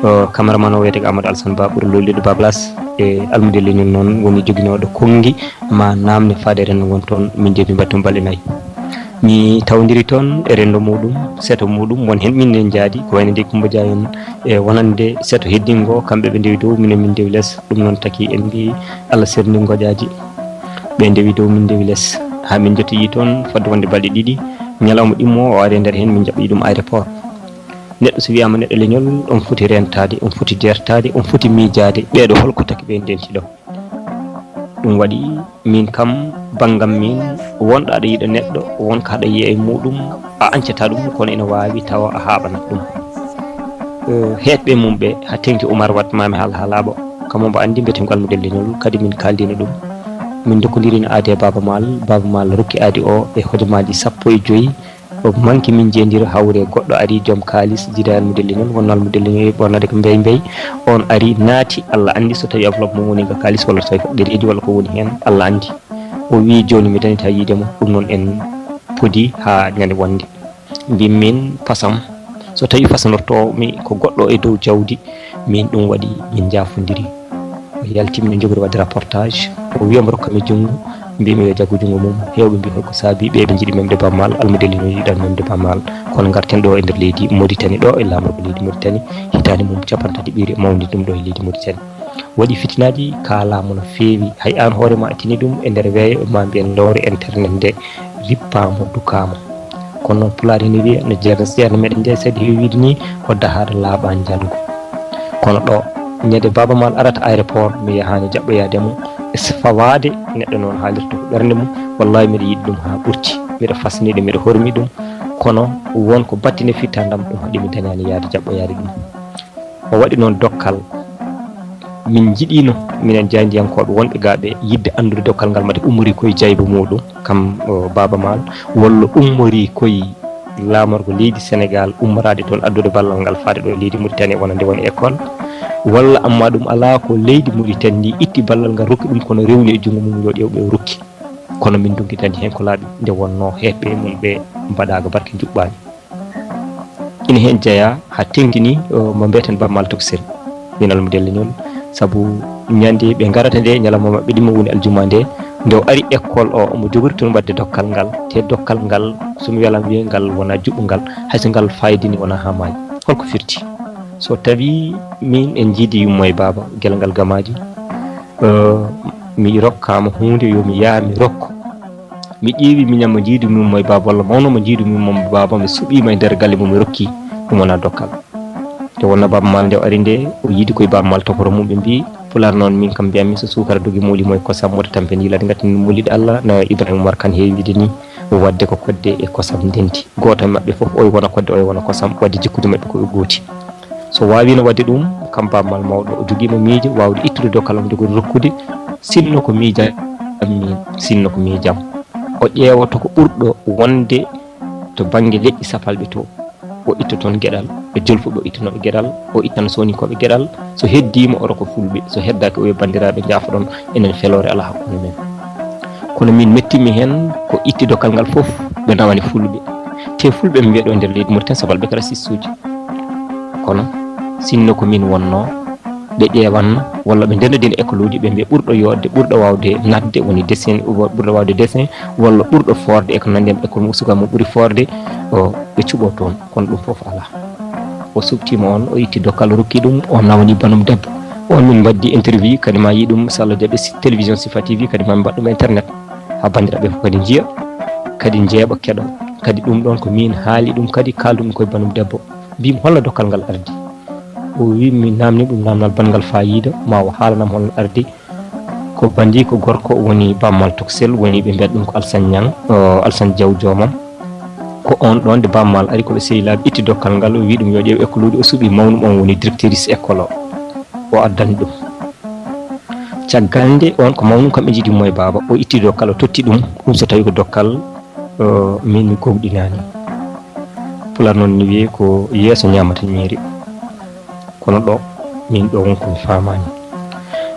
o cameraman o wiyetee ko Amadou Alassane Ba ɓuri lollude Bablas, e almude leñol noon woni joginooɗo konngi ma naamne faade renndo ngon toon, min de mi mbaɗ toon balɗe nayi. Mi tawdiri toon e renndo muɗum, seto muɗum, won heen min en njaadi, ko wayno nde Coumba Dia en e wonande seto heddingo, kamɓe ɓe ndewi dow, minen min ndewi les. Ɗum noon taki en mbiyi Allah serni ngoƴaaji. Ɓe ndewi dow, min ndewi les. Haa min njotoyi toon fodde wonde balɗe ɗiɗi. Ñalawma ɗimmo o ari e nder heen, min njaɓɓoyi ɗum aéroport. Neɗɗo so wiyaama neɗɗo leñol, on foti rentaade, on foti deertaade, on foti miijaade. Ɓeeɗo holko taki ɓe ndenti ɗo? Ɗum waɗi min kam, banngam min, wonɗo aɗa yiɗa neɗɗo, wonko aɗa yiya e muɗum, a añcata ɗum, kono ina waawi tawa a haaɓanat ɗum. Eh, heeɓɓe mum ɓe, haa teŋti Umar Wat Maami Haal Haalaaɓo, kamo mbo anndi mbiyeten ko almudel leñol, kadi min kaaldino ɗum. Min ndokkondirino aadi e Baaba Maal, Baaba Maal rokki aadi o e hojomaaji sappo e joyi. O manki min jeendira, hawre goɗɗo ari, joom kaalis, jiida almudel leñol, wonno almudel leñol, wonnade ko mbey mbey. On ari, naati, Allah anndi so tawi enveloppe mum woni ko kaalis walla so tawi ko ɗereeji walla ko woni heen, Allah anndi. O wii, "Jooni mi dañataa yiide mo." Ɗum noon en podi haa ñande wonde. Mbi min pasam, so tawi fasanortoo mi ko goɗɗo e dow jawdi, min ɗum waɗi min njaafondiri. O yalti, min njogori waɗde reportage. O wiya mo rokka mi junngo, mbimi yo jaggu junngo mum. Heewɓe mbi holko saabi ɓe ɓe njiɗi memde Baaba Maal, almudel leñol yiɗan memde Baaba Maal. Kono ngarten ɗo e nder leydi Mauritanie, ɗo e laamorgo leydi Mauritanie, hitaande mum capanɗe tati ɓiire mawni ɗum ɗo e leydi Mauritanie. Waɗi fitinaaji, kaalaama no feewi. Hay aan hoore ma a tini ɗum e nder weeyo, ma mbiyen lowre internet nde rippaama, dukaama. Kono noon Pulaar ene wiya, no Ceerno, Ceerno meɗen Njaay Sayd heewi wiide ni, ko dahaɗo laaɓa njalgu. Kono ɗo, ñande Baaba Maal arata aéroport, mi yahaani jaɓɓoyaade mo. E fawaade neɗɗo noon haalirta ko ɓernde mum, wallahi mbiɗa yiɗi ɗum haa ɓurti. Mbiɗa fasni ɗum, mbiɗa hormi ɗum. Kono won ko battine fittandam ɗum haɗi mi dañaani yaade jaɓɓoyaade ɗum. O waɗi noon dokkal. Min njiɗino, minen jaayndiyankooɓe wonɓe gaa ɓe, yiɗde anndude dokkal ngal, mate ummori koye jayba muɗum, kam, o, Baaba Maal, walla ummori koye laamorgo leydi Senegaal, ummoraade toon addude ballal ngal faade ɗo e leydi Mauritanie, wonande woni école, walla amma ɗum alaa, ko leydi Mauritanie ndi itti ballal ngal, rokki ɗum, kono rewni e junngo mum, yo ƴeew ɓe o rokki. Kono min ndonki dañde heen ko laaɓi, nde wonnoo heeɓɓe mum ɓe mbaɗaaka barke njuɓɓaani. Ina heen jeyaa haa teŋtini, o, mo mbiyeten Baaba Maal Tokosel, min almudel leñol, sabu ñande ɓe ngarata nde, ñalawma maɓɓe ɗimmo woni aljuma nde, nde o ari école o, omo jogori toon waɗde dokkal ngal, te dokkal ngal, so mi welan wiye ngal wonaa juɓɓungal, hay so ngal faayidiino wonaa haa maayi. Holko firti? So tawii min en njiidi yumma e baaba, gila ngal gamaaji, o, mi rokkaama huunde, yo mi yaha mi rokko. Mi ƴeewi miñam mo njiidu mi ummo e baaba walla mawno mo njiidu mi ummo e baaba, mi suɓiima e nder galle mum, mi rokki, ɗum wonaa dokkal. Nde wonnoo Baaba Maal nde o ari nde, o yiidi koye Baaba Maal tokoro mum, ɓe mbii, Pulaar noon, min kam mbiyatmi so suukara dogi mooli mo e kosam, wota tampen yiilaade, ngattin ɗum mooliiɗo Allah, no Ibrahima Umar Kan heewi wiide ni, waɗde ko kodde e kosam ndenti. Gooto e maɓɓe fof, oye wona kodde, oye wona kosam, waɗde jikkuuji maɓɓe ko ɓe gooti. So waawiino waɗde ɗum, kam Baaba Maal mawɗo, o jogiima miijo waawde ittude dokkal am jogori rokkude, sinno ko miijam min, sinno ko miijam. O ƴeewoto ko ɓurɗo wonde to bannge leƴƴi sapalɓe to. O itta toon geɗal, e jolfuɓe o ittanooɓe geɗal, o ittana sooninkoɓe geɗal. So heddiima, oto ko fulɓe, so heddaaki, o wiya, "Banndiraaɓe, njaafoɗon, enen feloore alaa hakkunde men." Kono min mettiimi heen ko itti dokkal ngal fof, ɓe nawani fulɓe. Te fulɓe ɓe mbiya ɗo nder leydi Mauritanie, sapalɓe ko raciste uji. Kono sinno ko min wonnoo, ɓe ƴeewanno walla ɓe ndendodina école uji, ɓe mbiya ɓurɗo yooɗde, ɓurɗo waawde natde, woni dessin, ɓurɗo waawde dessin, walla ɓurɗo foorde e ko nanndi e mum, école mo suka mum ɓuri foorde, o, ɓe cuɓoo toon. Kono ɗum fof alaa. O suɓtiima on, o itti dokkal, o rokki ɗum, o nawani banum debbo. On min mbaddi interview, kadi ma yii ɗum, so Allah jaɓi, si-, télévision Sifa T V, kadi ma min mbaɗ ɗum internet. Haa banndiraaɓe fof kadi njiya, kadi njeeɓa, keɗo. Kadi ɗum ɗon ko min haali ɗum, kadi kaaldu ɗum koye banum debbo. Mbimi, "Holno dokkal ngal ardi?" O wi, mi namni ɗum namdal banngal faayiida, ma o haalanam holno ardi. Ko banndi ko gorko woni Baaba Maal Tokosel, woni ɓe mbiyata ɗum ko Alsan Ñang, o, Alsan Jaw joomam. Ko on ɗon nde Baaba Maal ari ko ɓe sehilaaɓe itti dokkal ngal, o wi ɗum yo ƴeew école uji, o suɓi mawnum on woni directrice école o. o addani ɗum. Caggal nde on ko mawɗum kam ɓe njiɗi mo e baaba, o itti dokkal, o totti ɗum. Ɗum so tawi ko dokkal, eh, min mi gomɗinaani. Pulaar noon ne wiye ko yeeso ñaamata ñiiri. Kono ɗo, min ɗo won ko mi faamaani.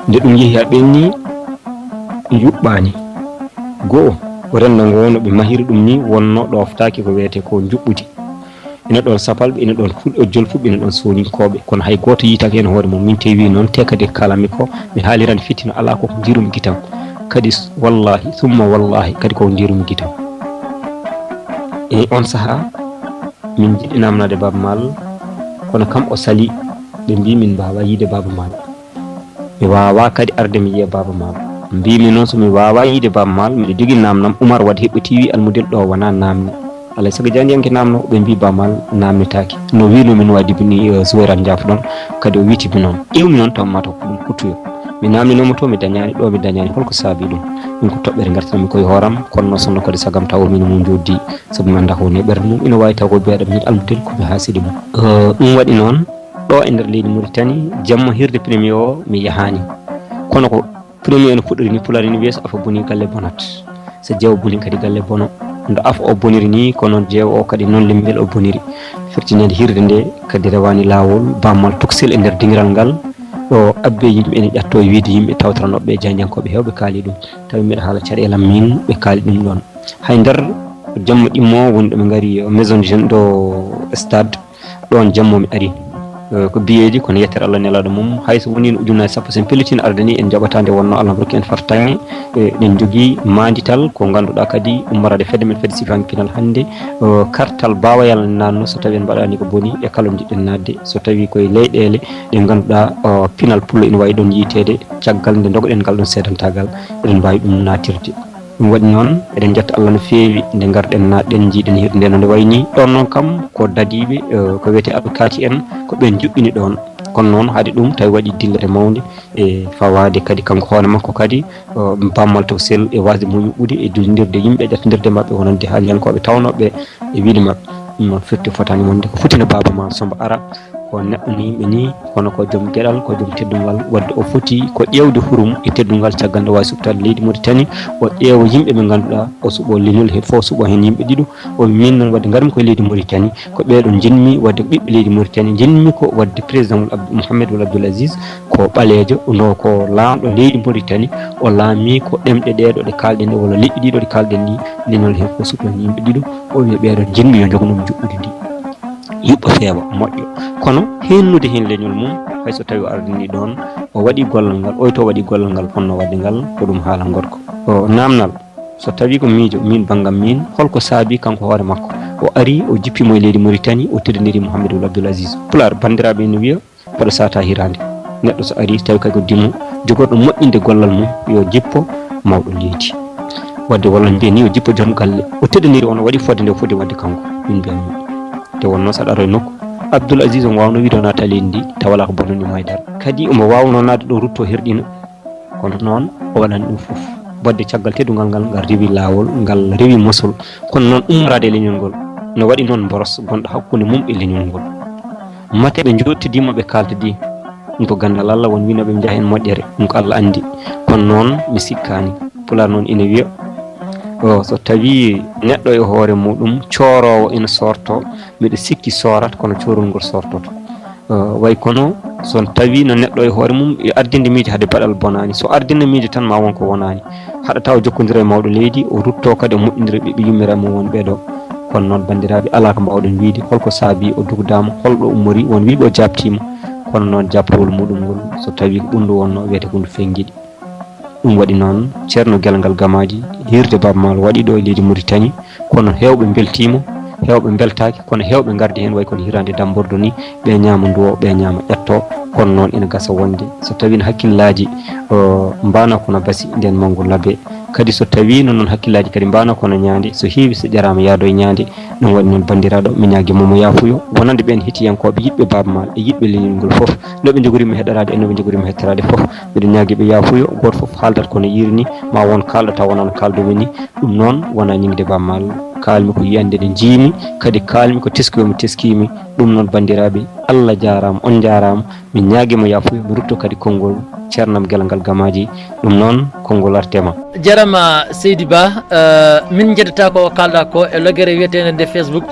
Nde ɗum yehi haa ɓenni, yuɓɓaani. Goo, renndo ngo no ɓe mahiri ɗum ni wonno ɗooftaaki ko wiyetee ko njuɓɓudi. Ina ɗoon sapalɓe, ina ɗoon fulɓe, jolfuɓe, ina ɗoon sooninkooɓe. Kono hay gooto yiytaaki heen hoore mum. Min tewi noon, te kadi kaalami ko, mi haaliran fitina alaa, ko ko njiirumi gitam. Kadi s-, wallaahi, summa wallaahi, kadi ko ko njiirumi gitam. E on sahaa, min njiɗi naamnaade Baaba Maal, kono kam o salii, ɓe mbii min mbaawaa yiide Baaba Maal. Mi waawaa kadi arde mi yiya Baaba Maal. Mbiimi noon so mi waawaa yiide Baaba Maal, miɗo jogii naamnam. Umar Wad Heɓɓo T V Almudel ɗo wonaa naamni. Alay sago jaandiyanke naamno, ɓe mbii Baaba Maal naamnitaaki. No wiinoo min waɗi ni, eh, Zuwayrat Njaafo ɗoon, kadi o wiiti mi noon. Ƴeewmi noon taw mata ko ɗum kuttuyo. Mi naamninooma to mi dañaani, ɗo mi dañaani. Holko saabii ɗum? Ɗum ko toɓɓere ngartanmi ko e hooram, kono noon sinno kadi sagam taw min mo njoddi, sabu mi anndaa ko woni e ɓernde mum. Ina waawi taw ko biyaɗam min Almudel ko mi haasidi mo. Eh, ɗum waɗi noon, ɗo e nder leydi Mauritanie, jamma hirde premier o mi yahaani. Kono ko premier ene fuɗɗori ni, Pulaar ene wiya so afo boni galle bonat. So jeewo boni kadi galle bono. Nde afo o boniri ni, ko noon jeewo o kadi noon lembel o boniri. Firti ñande hirde nde kadi rewaani laawol, Baaba Maal tokosel e nder dingiral ngal. Ɗo abbe yimɓe ene ƴatto e wiide yimɓe tawtoranooɓe e jaandiyankooɓe heewɓe kaali ɗum. Tawi mbiɗa haala caɗeelam min, ɓe kaali ɗum ɗoon. Hay nder jamma ɗimmo woni ɗo ɓe ngari, eh, maison de jeune ɗo stade. Ɗoon jamma mi ari. Eh, ko biyeeji, kono yettere Allah nelaaɗo mum. Hay so woniino ujunnaaji sappo, so en pellitii arde ni, en njaɓataa nde wonnoo Allah rokki en fartaŋŋe. Eh, eɗen njogii maandital ko ngannduɗaa kadi ummoraade fedde men, fedde sifaange pinal hannde. Eh, kartal baawayal naatno so tawii en mbaɗaani ko boni e kala njiɗɗen naatde. So tawii koye leyɗeele ɗe ngannduɗaa, eh, pinal pullo ina waawi ɗoon yiyteede. Caggal nde ndogoɗen ngal ɗoon seedantaagal, eɗen mbaawi ɗum naatirde. Ɗum waɗi noon, eɗen njetta Allah no feewi nde ngarɗen naatɗen, njiiɗen hirde nde no nde wayi nii. Ɗoon noon kam ko dadiiɓe, eh, ko wiyetee alkaati en, ko ɓeen njuɓɓini ɗoon. Kono noon, hade ɗum tawi waɗi dillere mawnde e fawaade kadi kanko hoore makko kadi, eh, Baaba Maal tokosel e waasde mo yuɓɓude e dullindirde yimɓe, ƴettindirde maɓɓe wonande haaldiyankooɓe tawnooɓe e wiyde maɓɓe. Ɗum noon firti fotaani wonde ko foti no Baaba Maal Sommba ara. Ko neɗɗo no yimɓe ni, kono ko joom geɗal, ko joom teddungal. Wadde o foti ko ƴeewde hurum e teddungal caggal nde waawi suɓtaade leydi Mauritanie. O ƴeewa yimɓe ɓe ngannduɗaa, o suɓo leñol he fof, suɓo heen yimɓe ɗiɗo. O min noon wadde ngarmi ko e leydi Mauritanie, ko ɓeeɗo njiɗmi wadde ko ɓiɓɓe leydi Mauritanie. Njiɗmi ko wadde président Wul Abd-, Mouhamed Wul Abdoul Aziz ko ɓaleejo, no ko laamɗo leydi Mauritanie. O laami ko ɗemɗe ɗeeɗo ɗe kaalɗen ɗe, walla leƴƴi ɗiɗo ɗe kaalɗen ɗi, leñol heen fof suɓo heen yimɓe ɗiɗo. O wiya ɓeeɗo njiɗmi yo njogo noon juɓɓude ndi. Yuɓɓo feewa, moƴƴo. Kono heennude heen leñol mum, hay so tawi o ardini ɗoon, o waɗi gollal ngal, oy to waɗi gollal ngal fotnoo waɗde ngal, ko ɗum haala gorko. O naamnal, so tawi ko miijo, min banngam min, holko saabi kanko hoore makko? O ari, o jippi mo e leydi Mauritanie, o teddiniri Mouhamadou Abdoul Aziz. Pulaar, banndiraaɓe ene wiya, Koɗo sata hiraande. Neɗɗo so ari, tawi kay ko dimo, jogorɗo moƴƴinde gollal mum, yo jippo mawɗo leydi. Wadde walla mbiyen ni, yo jippo joom galle. O teddiniri on, o waɗi fodde nde o foti waɗde kanko. Min mbiyan ni. Nde wonnoo saɗa aroye nokku. Abdoul Aziz on waawno wiide o naata leydi ndi, tawa alaa ko bonnani mo haydara. Kadi omo waawno naatde ɗo rutto herɗina. Kono noon, o waɗani ɗum fof. Wadde caggal teddungal ngal, ngal rewi laawol, ngal rewi mosol. Kono noon ummoraade e leñol ngol, no waɗi noon mboros gonɗo hakkunde mum e leñol ngol. Mate ɓe njottidii mo, ɓe kaaltidi. Ɗum ko ganndal Allah, won wiynooɓe ɓe njaha heen moƴƴere. Ɗum ko Allah anndi. Kono noon, mi sikkaani. Pulaar noon ina wiya, o, so tawii neɗɗo e hoore muɗum cooroowo ina soortoo, miɗo sikki soorat, kono coorol ngol soortoto. Eh, way kono, so tawii no neɗɗo e hoore mum, yo ardinde miijo hade baɗal bonaani. So ardino miijo tan, ma won ko wonaani. Haɗata o jokkondira e mawɗo leydi, o rutto kadi o moƴƴondira ɓiɓɓe yummiraaɓe mum wonɓe ɗo. Kono noon, banndiraaɓe, alaa ko mbaawɗen wiyde, holko saabii o dugdaama, holɗo ummori, won wiyɓe o jaabtiima. Kono noon, jaabtowol muɗum ngol, so tawii ko ɓunndu wonnoo, wiyete ko ndu fenngiɗi. Ɗum waɗi noon, Ceerno Gelngal Gamaaji, hiirde Baaba Maal waɗi ɗo e leydi Muritani, kono heewɓe mbeltiima, heewɓe mbeltaaki, kono heewɓe ngardi heen, way kono hiraande dambordo ni, ɓe ñaama nduwo, ɓe ñaama ƴetto, kono noon ina gasa wonde, so tawii no hakkillaaji, o, mbaana kono basi, ndeen manngu labe. Kadi so tawii no noon hakkillaaji kadi mbaana kono ñaande, so heewi so ƴaraama yaado e ñaande, Ɗum waɗi noon, banndiraaɗo, mi ñaagii mo, mo yaafuyo, wonande ɓeen hetiyankooɓe yiɗɓe Baaba Maal e yiɗɓe leñol ngol fof, no ɓe njogori mo heɗoraade e no ɓe njogori mo heɗtoraade fof. Miɗo ñaagii ɓe yaafuyo, gooto fof haaldat ko no yiiri ni, ma won kaalɗo taw wonaa no kaaldu-mi ni. Ɗum noon wonaa ñiŋde Baaba Maal. Kaalmi ko yiyannde nde njiimi, kadi kaalmi ko teskiyo mi teskiimi. Ɗum noon, banndiraaɓe, Allah jaaraama, on njaaraama. Min ñaagiima yaafuya, mi rutto kadi konngol ceernam Gelongal Gamaaji. Ɗum noon, konngol artema. Jarama Seydi Ba, eh, min njeddata ko kalɗa ko e logere wiyetende nde Facebook.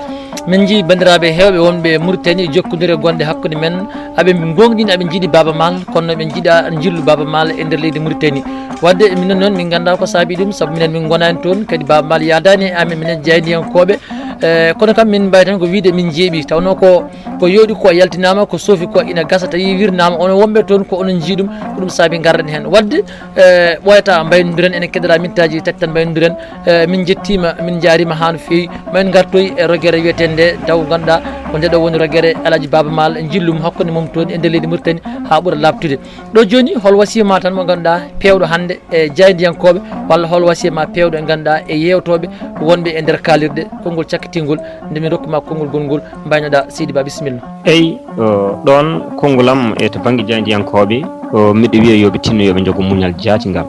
Min njii banndiraaɓe heewɓe wonɓe Mauritanie, jokkondire gonɗe hakkunde men, aɓe ngoongɗini, aɓe njiɗi Baaba Maal, kono ɓe njiɗa njillu Baaba Maal e nder leydi Mauritanie. Wadde minen noon min ngannda ko saabi ɗum, sabu minen min ngonaani toon, kadi Baaba Maal yaadaani e amen, minen jaayndiyankooɓe. Eh, kono kam min mbawi tan ko wiide min jeeɓi, tawno ko, ko yooɗi ko yaltinaama, ko soofi ko ina gasa, tawi wirnaama, ono wonɓe toon ko onon njii ɗum, ko ɗum saabi ngarɗen heen. Wadde, eh, ɓooyata mbaynoduren, enen keɗora mintaji tati tan mbaynoduren. Eh, min njettiima, min njaariima haa no feewi. Ma en ngartoy e rogere wiyetende nde, taw ngannduɗaa ko nde ɗo woni rogere Alhaji Baaba Maal, njillum hakkunde mum toon e nder leydi Mauritanie haa ɓura laaɓtude. Ɗo jooni, hol wasiya ma tan mo ngannduɗaa peewɗo hannde e jaayndiyankooɓe, walla hol wasiya ma peewɗo e ngannduɗaa e yeewtooɓe wonɓe e nder kaalirɗe, konngol cakkitingol, nde min rokku ma konngol gongol, mbaynoɗaa Seydi Ba, bisimilla. Eyi, o, ɗoon konngol am e to bannge jaayndiyankooɓe, o, miɗo wiya yo ɓe tinno, yo ɓe njogo muñal jaatingal.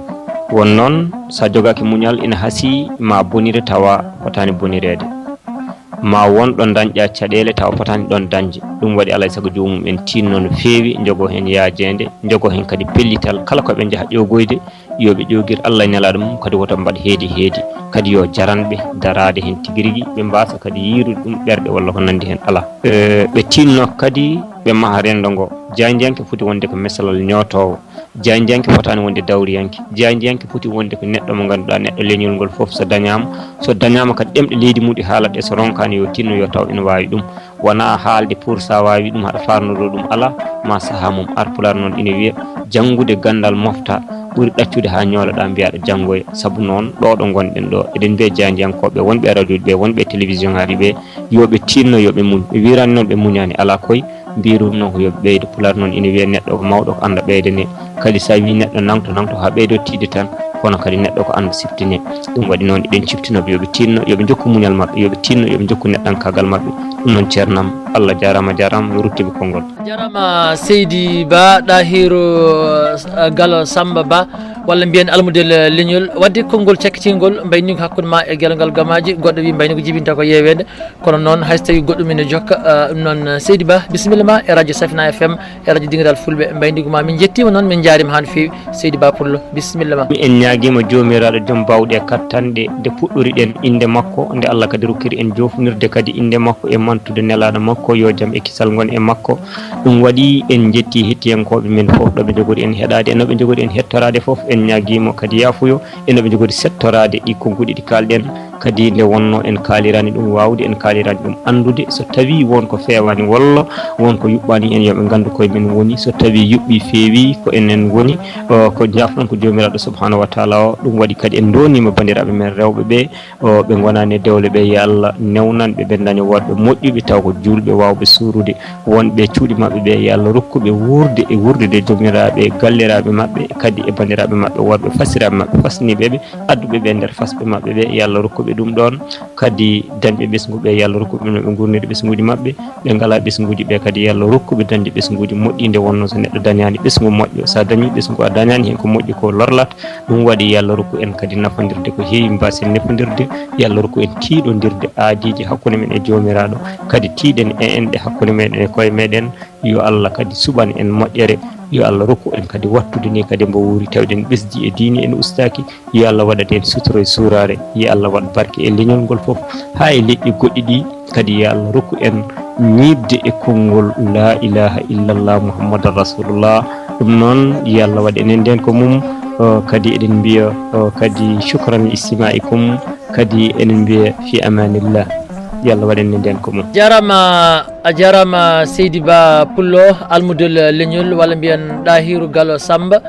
Won noon, so a jogaaki muñal, ina hasii ma bonire tawa fotaani bonireede. Ma won ɗo dañƴa caɗeele tawa fotaani ɗoon dañde. Ɗum waɗi alaa e sago joomum en tinno no feewi, njogo heen yaajeende, njogo heen kadi pellital kala ko ɓe njaha ƴoogoyde, yo ɓe ƴoogir Allah e nelaaɗo mum, kadi woto mbaɗ heedi heedi. Kadi yo jaran ɓe daraade heen tigi rigi, ɓe mbaasa kadi yiirude ɗum ɓerɗe walla ko nanndi heen alaa. Eh, ɓe tinno kadi ɓe maha renndo ngo. Jaayndiyanke foti wonde ko mesalal ñootoowo. Jaayndiyanke fotaani wonde dawriyanke. Jaayndiyanke foti wonde ko neɗɗo mo ngannduɗaa neɗɗo leñol ngol fof so dañaama, so dañaama kadi ɗemɗe leydi mum ɗi haalat ɗe so ronkaani yo tinno yo taw ina waawi ɗum. Wonaa haalde pour so a waawii ɗum haɗa faarnoroo ɗum alaa, ma sahaa mum ar. Pulaar noon ina wiya, janngude ganndal mofta ɓuri ɗaccude haa ñooloɗaa mbiyaa ɗo janngoya. Sabu noon ɗo ɗo ngonɗen ɗo, eɗen mbiya jaayndiyankooɓe wonɓe e radio ji ɓe, wonɓe e télévision ŋaaji ɓe, yo ɓe tinno, yo ɓe muñ. Ɓe wiraani noon ɓe muñaani, alaa koy, mbirum noon ko yo ɓe ɓeydo. Pulaar noon ina wiya neɗɗo ko mawɗo ko annda ɓeydanee. Kadi so a wii neɗɗo nangto, nangto haa ɓeydo tiiɗde tan, kono kadi neɗɗo ko annda siftine. Ɗum waɗi noon eɗen ciftinooɓe yo ɓe tinno, yo ɓe njokku muñal maɓɓe, yo ɓe tinno, yo ɓe njokku neɗɗankaagal maɓɓe. Ɗum noon ceernam, Allah jaaraama, jaaraama, mi ruttiɓe konngol. Jarama Seydi Ba, Ɗahiru, eh, Galo Samba Ba, walla mbiyen almudel, eh, leñol. Wadde konngol cakkitingol mbayni ko hakkunde ma e Gelongal Gamaaji, goɗɗo wi mbayni ko jibinta ko yeeweede. Kono noon, hay so tawii goɗɗum ene jokka, ah, ɗum noon, Seydi Ba, bisimilla ma e radio Safina F M, e radio Dingiral Fulɓe, mbaynigu ma. Min njettiima noon, min njaariima haa no feewi, Seydi Ba Pullo, bisimilla ma. En ñaagiima Joomiraaɗo Joom Baawɗe e Kattanɗe, nde puɗɗori-ɗen innde makko, nde Allah kadi rokkiri en joofinirde kadi innde makko e mantude nelaaɗo makko, yo jam e kisal ngon e makko. Ɗum waɗi en njetti hettiyankooɓe men fof, ɗo ɓe njogori en heɗaade, e no ɓe njogori en hettoraade fof. En ñaagiima kadi yaafuyo, e no ɓe njogori settoraade ɗi konguɗi ɗi kaalɗen. Kadi nde wonno en kaalirani ɗum waawde, en kaalirani ɗum anndude, so tawii won ko feewaani walla won ko yuɓɓaani en, yo ɓe nganndu koye men woni. So tawii yuɓɓii feewii ko enen woni, o, ko njaafɗon ko Joomiraaɗo Subhaanahu wa Taala o. Ɗum waɗi kadi en ndooniima banndiraaɓe men rewɓe ɓe, o, ɓe ngonaani e dewle ɓe, yo Allah newnan ɓe, ɓe daña worɓe moƴƴuɓe taw ko juulɓe waawɓe suurude wonɓe cuuɗi maɓɓe ɓe, yo Allah rokku ɓe wuurde e wuurdude joomiraaɓe galliraaɓe maɓɓe, kadi e banndiraaɓe maɓɓe worɓe, fasiraaɓe maɓɓe, fasniiɓe ɓe, adduɓe ɓe nder fasɓe maɓɓe ɓe, yo Allah rokku ɓe ɗum ɗoon. Kadi dañɓe ɓesngu ɓe, yo Allah rokku ɓe no ɓe nguurniri ɓesnguuji maɓɓe. Ɓe ngalaa ɓesnguuji ɓe kadi, yo Allah rokku ɓe dañde ɓesnguuji moƴƴi. Nde wonno so neɗɗo dañaani ɓesngu moƴƴo, so a dañii ɓesngu a dañaani heen ko moƴƴi ko lorlat. Ɗum waɗi yo Allah rokku en kadi nafondirde ko heewi, mbaasen nafondirde. Yo Allah rokku en tiiɗondirde aadiiji hakkunde men e Joomiraaɗo. Kadi tiiɗen e enɗe hakkunde meɗen e koye meɗen. Yo Allah kadi suɓan en moƴƴere. Yo Allah rokku en kadi wattude ni kadi mbo wuuri, tawden ɓesdi e diine en ustaaki. Yo Allah waɗan en sutura e suuraare. Yo Allah waɗ barke e leñol ngol fof, haa e leƴƴi goɗɗi ɗi. Kadi yo Allah rokku en ñiiɓde e konngol laa ilaaha illallah Muhammadan Rasulullah. Ɗum noon, yo Allah waɗ enen ndeen ko mum. O, kadi eɗen mbiya, o, kadi shukran li istimaikum. Kadi eɗen mbiya fi amanillah. Yo Allah waɗ enen ndeen ko mum. Jarama, a jarama Seydi Ba Pullo, almudel leñol, walla mbiyen Ɗahiru Galo Samba.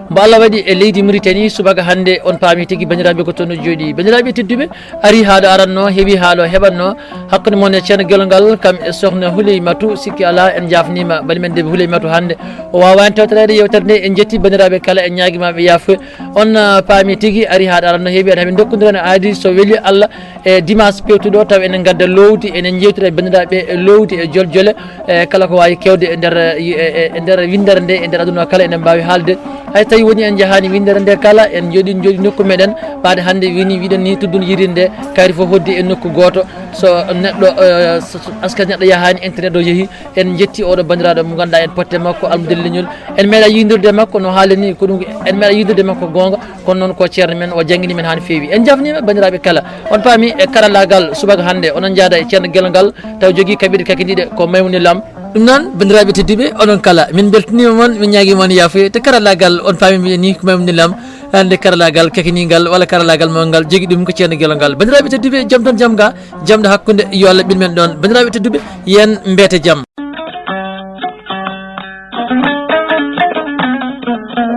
Mbo Allah waɗi e leydi Mauritanie subaka hannde, on paami tigi banndiraaɓe ko toon o jooɗi. Banndiraaɓe tedduɓe, ari haa ɗo aranno, heɓi haa ɗo heɓanno, hakkunde mon e Ceerno Gelongal, kam e Sohna Huleymatou, sikki alaa en njaafniima bani men debbo Huleymatou hannde. O waawaani tawtoreede yeewtere nde, en njetti banndiraaɓe kala, en ñaagii ma ɓe yaafuya. On, ah, paami tigi, ari haa ɗo aranno, heɓi en, heɓe ndokkondiren aadi so weli Allah. E dimanche pewtuɗo taw enen ngadda lowdi, enen njewtira e banndiraaɓe e lowdi e joljole, e kala ko waawi kewde e nder, e, e, e nder winndere nde, e nder aduna o kala, enen mbaawi haalde. Hay tawi woni en njahaani winndere nde kala, en njooɗi, njooɗi nokku meɗen, ɓaade hannde woni wiɗen ni tuddun yirin nde, kayri fof hoddi e nokku gooto. So neɗɗo, eh, so, so askati neɗɗo yahaani, internet o yehi, en njetti oɗo banndiraaɗo mo ngannduɗaa en potte makko, almudelleñol. En meeɗa yiidirde makko no haali ni, ko ɗum, en meeɗa yiidirde makko goonga, kono noon ko ceerno men, o janngini men haa no feewi. En njafniima banndiraaɓe kala. On paami e karallaagal subaka hannde, onon njaada e ceerno Gelongal, taw jogii kaɓirɗe kakindiiɗe ko Maymuna Lam. Ɗum noon, banndiraaɓe tedduɓe, onon kala, min mbeltaniima mon, min ñaagiima on yaafuye. To karallaagal, on paami mbiɗen ni ko Maymuna Lam, hannde karallaagal kakiningal walla karallaagal mawngal, jogii ɗum ko ceerno Gelongal. Banndiraaɓe tedduɓe, jam tan jam ga, jamɗe hakkunde, yo Allah ɓil men ɗoon. Banndiraaɓe tedduɓe, yen mbeete jam.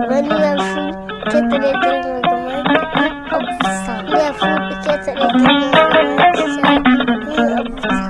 Woni yaafuye, kettore Gelongal, Abdou Sall. Yaafuye, kettore Gelongal, Abdou Sall.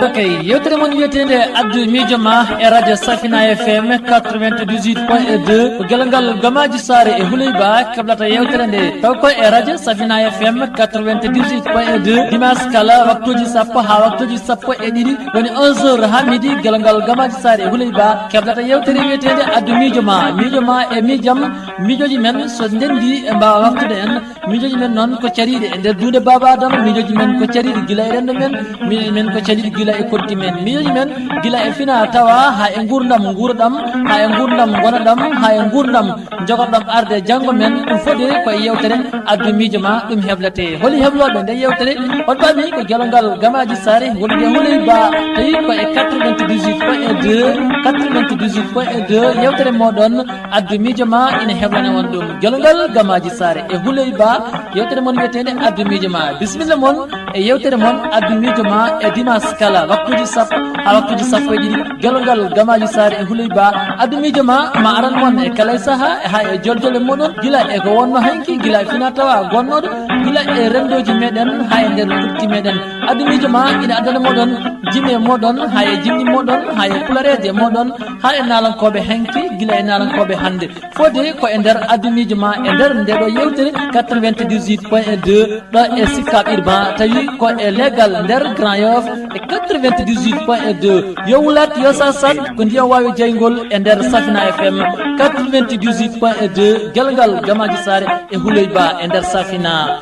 Ok, yewtere mon wiyeteende Addu Miijo Ma e radio Safina F M quatre-vingt-dix-huit point deux. Ko Gelongal Gamaaji Saare e Huley Ba keblata yewtere nde. Taw ko e radio Safina F M quatre-vingt-dix-huit point deux, dimanche kala waktuuji sappo haa waktuuji sappo e ɗiɗi, woni onze heures haa midi, Gelongal Gamaaji Saare e Huley Ba keblata yewtere wiyeteende Addu Miijo Ma. Miijo Ma e miijam, miijooji men so ndenndi e mbaawa waftude en. Miijooji men noon ko cariiɗi e nder duunde Baaba Adama, miijooji men ko cariiɗi gila e renndo men, miijooji men ko cariiɗi gila e koddi men, miijooji men gila e fina tawa haa e nguurndam nguurɗam, haa e nguurndam ngonaɗam, haa e nguurndam jogorɗam arde janngo men. Ɗum fodde ko e yewtere Addu Miijo Ma ɗum heblete. Holi heblooɓe nde yewtere? On paami ko Gelongal Gamaaji Saare woni nde Huley Ba, tawi ko e quatre-vingt-dix-huit point deux, quatre-vingt-dix-huit point deux yewtere mooɗon Addu Miijo Ma ina heblana on ɗum. Gelongal Gamaaji Saare e Huley Ba, yewtere mon wiyeteende Addu Miijo Ma. Bisimilla mon e yewtere mon Addu Miijo Ma e dimanche kala waktuuji sappo haa waktuuji sappo e ɗiɗi. Gelongal Gamaaji Saare e Huley Ba, Addu Miijo Ma, ma aran mon e kala e sahaa, e haa e joljole muɗum, gila e ko wonno hanki, gila e fina tawa gonnooɗo, gila e renndooji meɗen haa e nder kurti meɗen. Addu Miijo Ma ina addana moɗon jime moɗon, haa e jimɗi moɗon, haa e pulareeje moɗon, haa e naalankooɓe hanki, gila e naalankooɓe hannde. Fodde ko e nder Addu Miijo Ma e nder ndeɗo yewtere quatre-vingt-dix-huit point deux ɗo e Sicap Urbam, tawi ko e leegal nder Grand Yoff e quatre-vingt-dix-huit point deux. Yo wulat, yo sasat, ko ndiyam waawi jeyngol e nder Safina F M quatre-vingt-dix-huit point deux, Gelongal Gamaaji Saare e Huley Ba e nder Safina.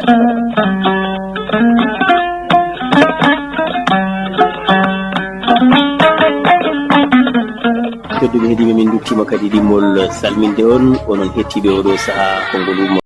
Tedduɓe heediiɓe, min nduttiima kadi ɗimmol salminde on, onon hettiiɓe oɗo sahaa konngol umma.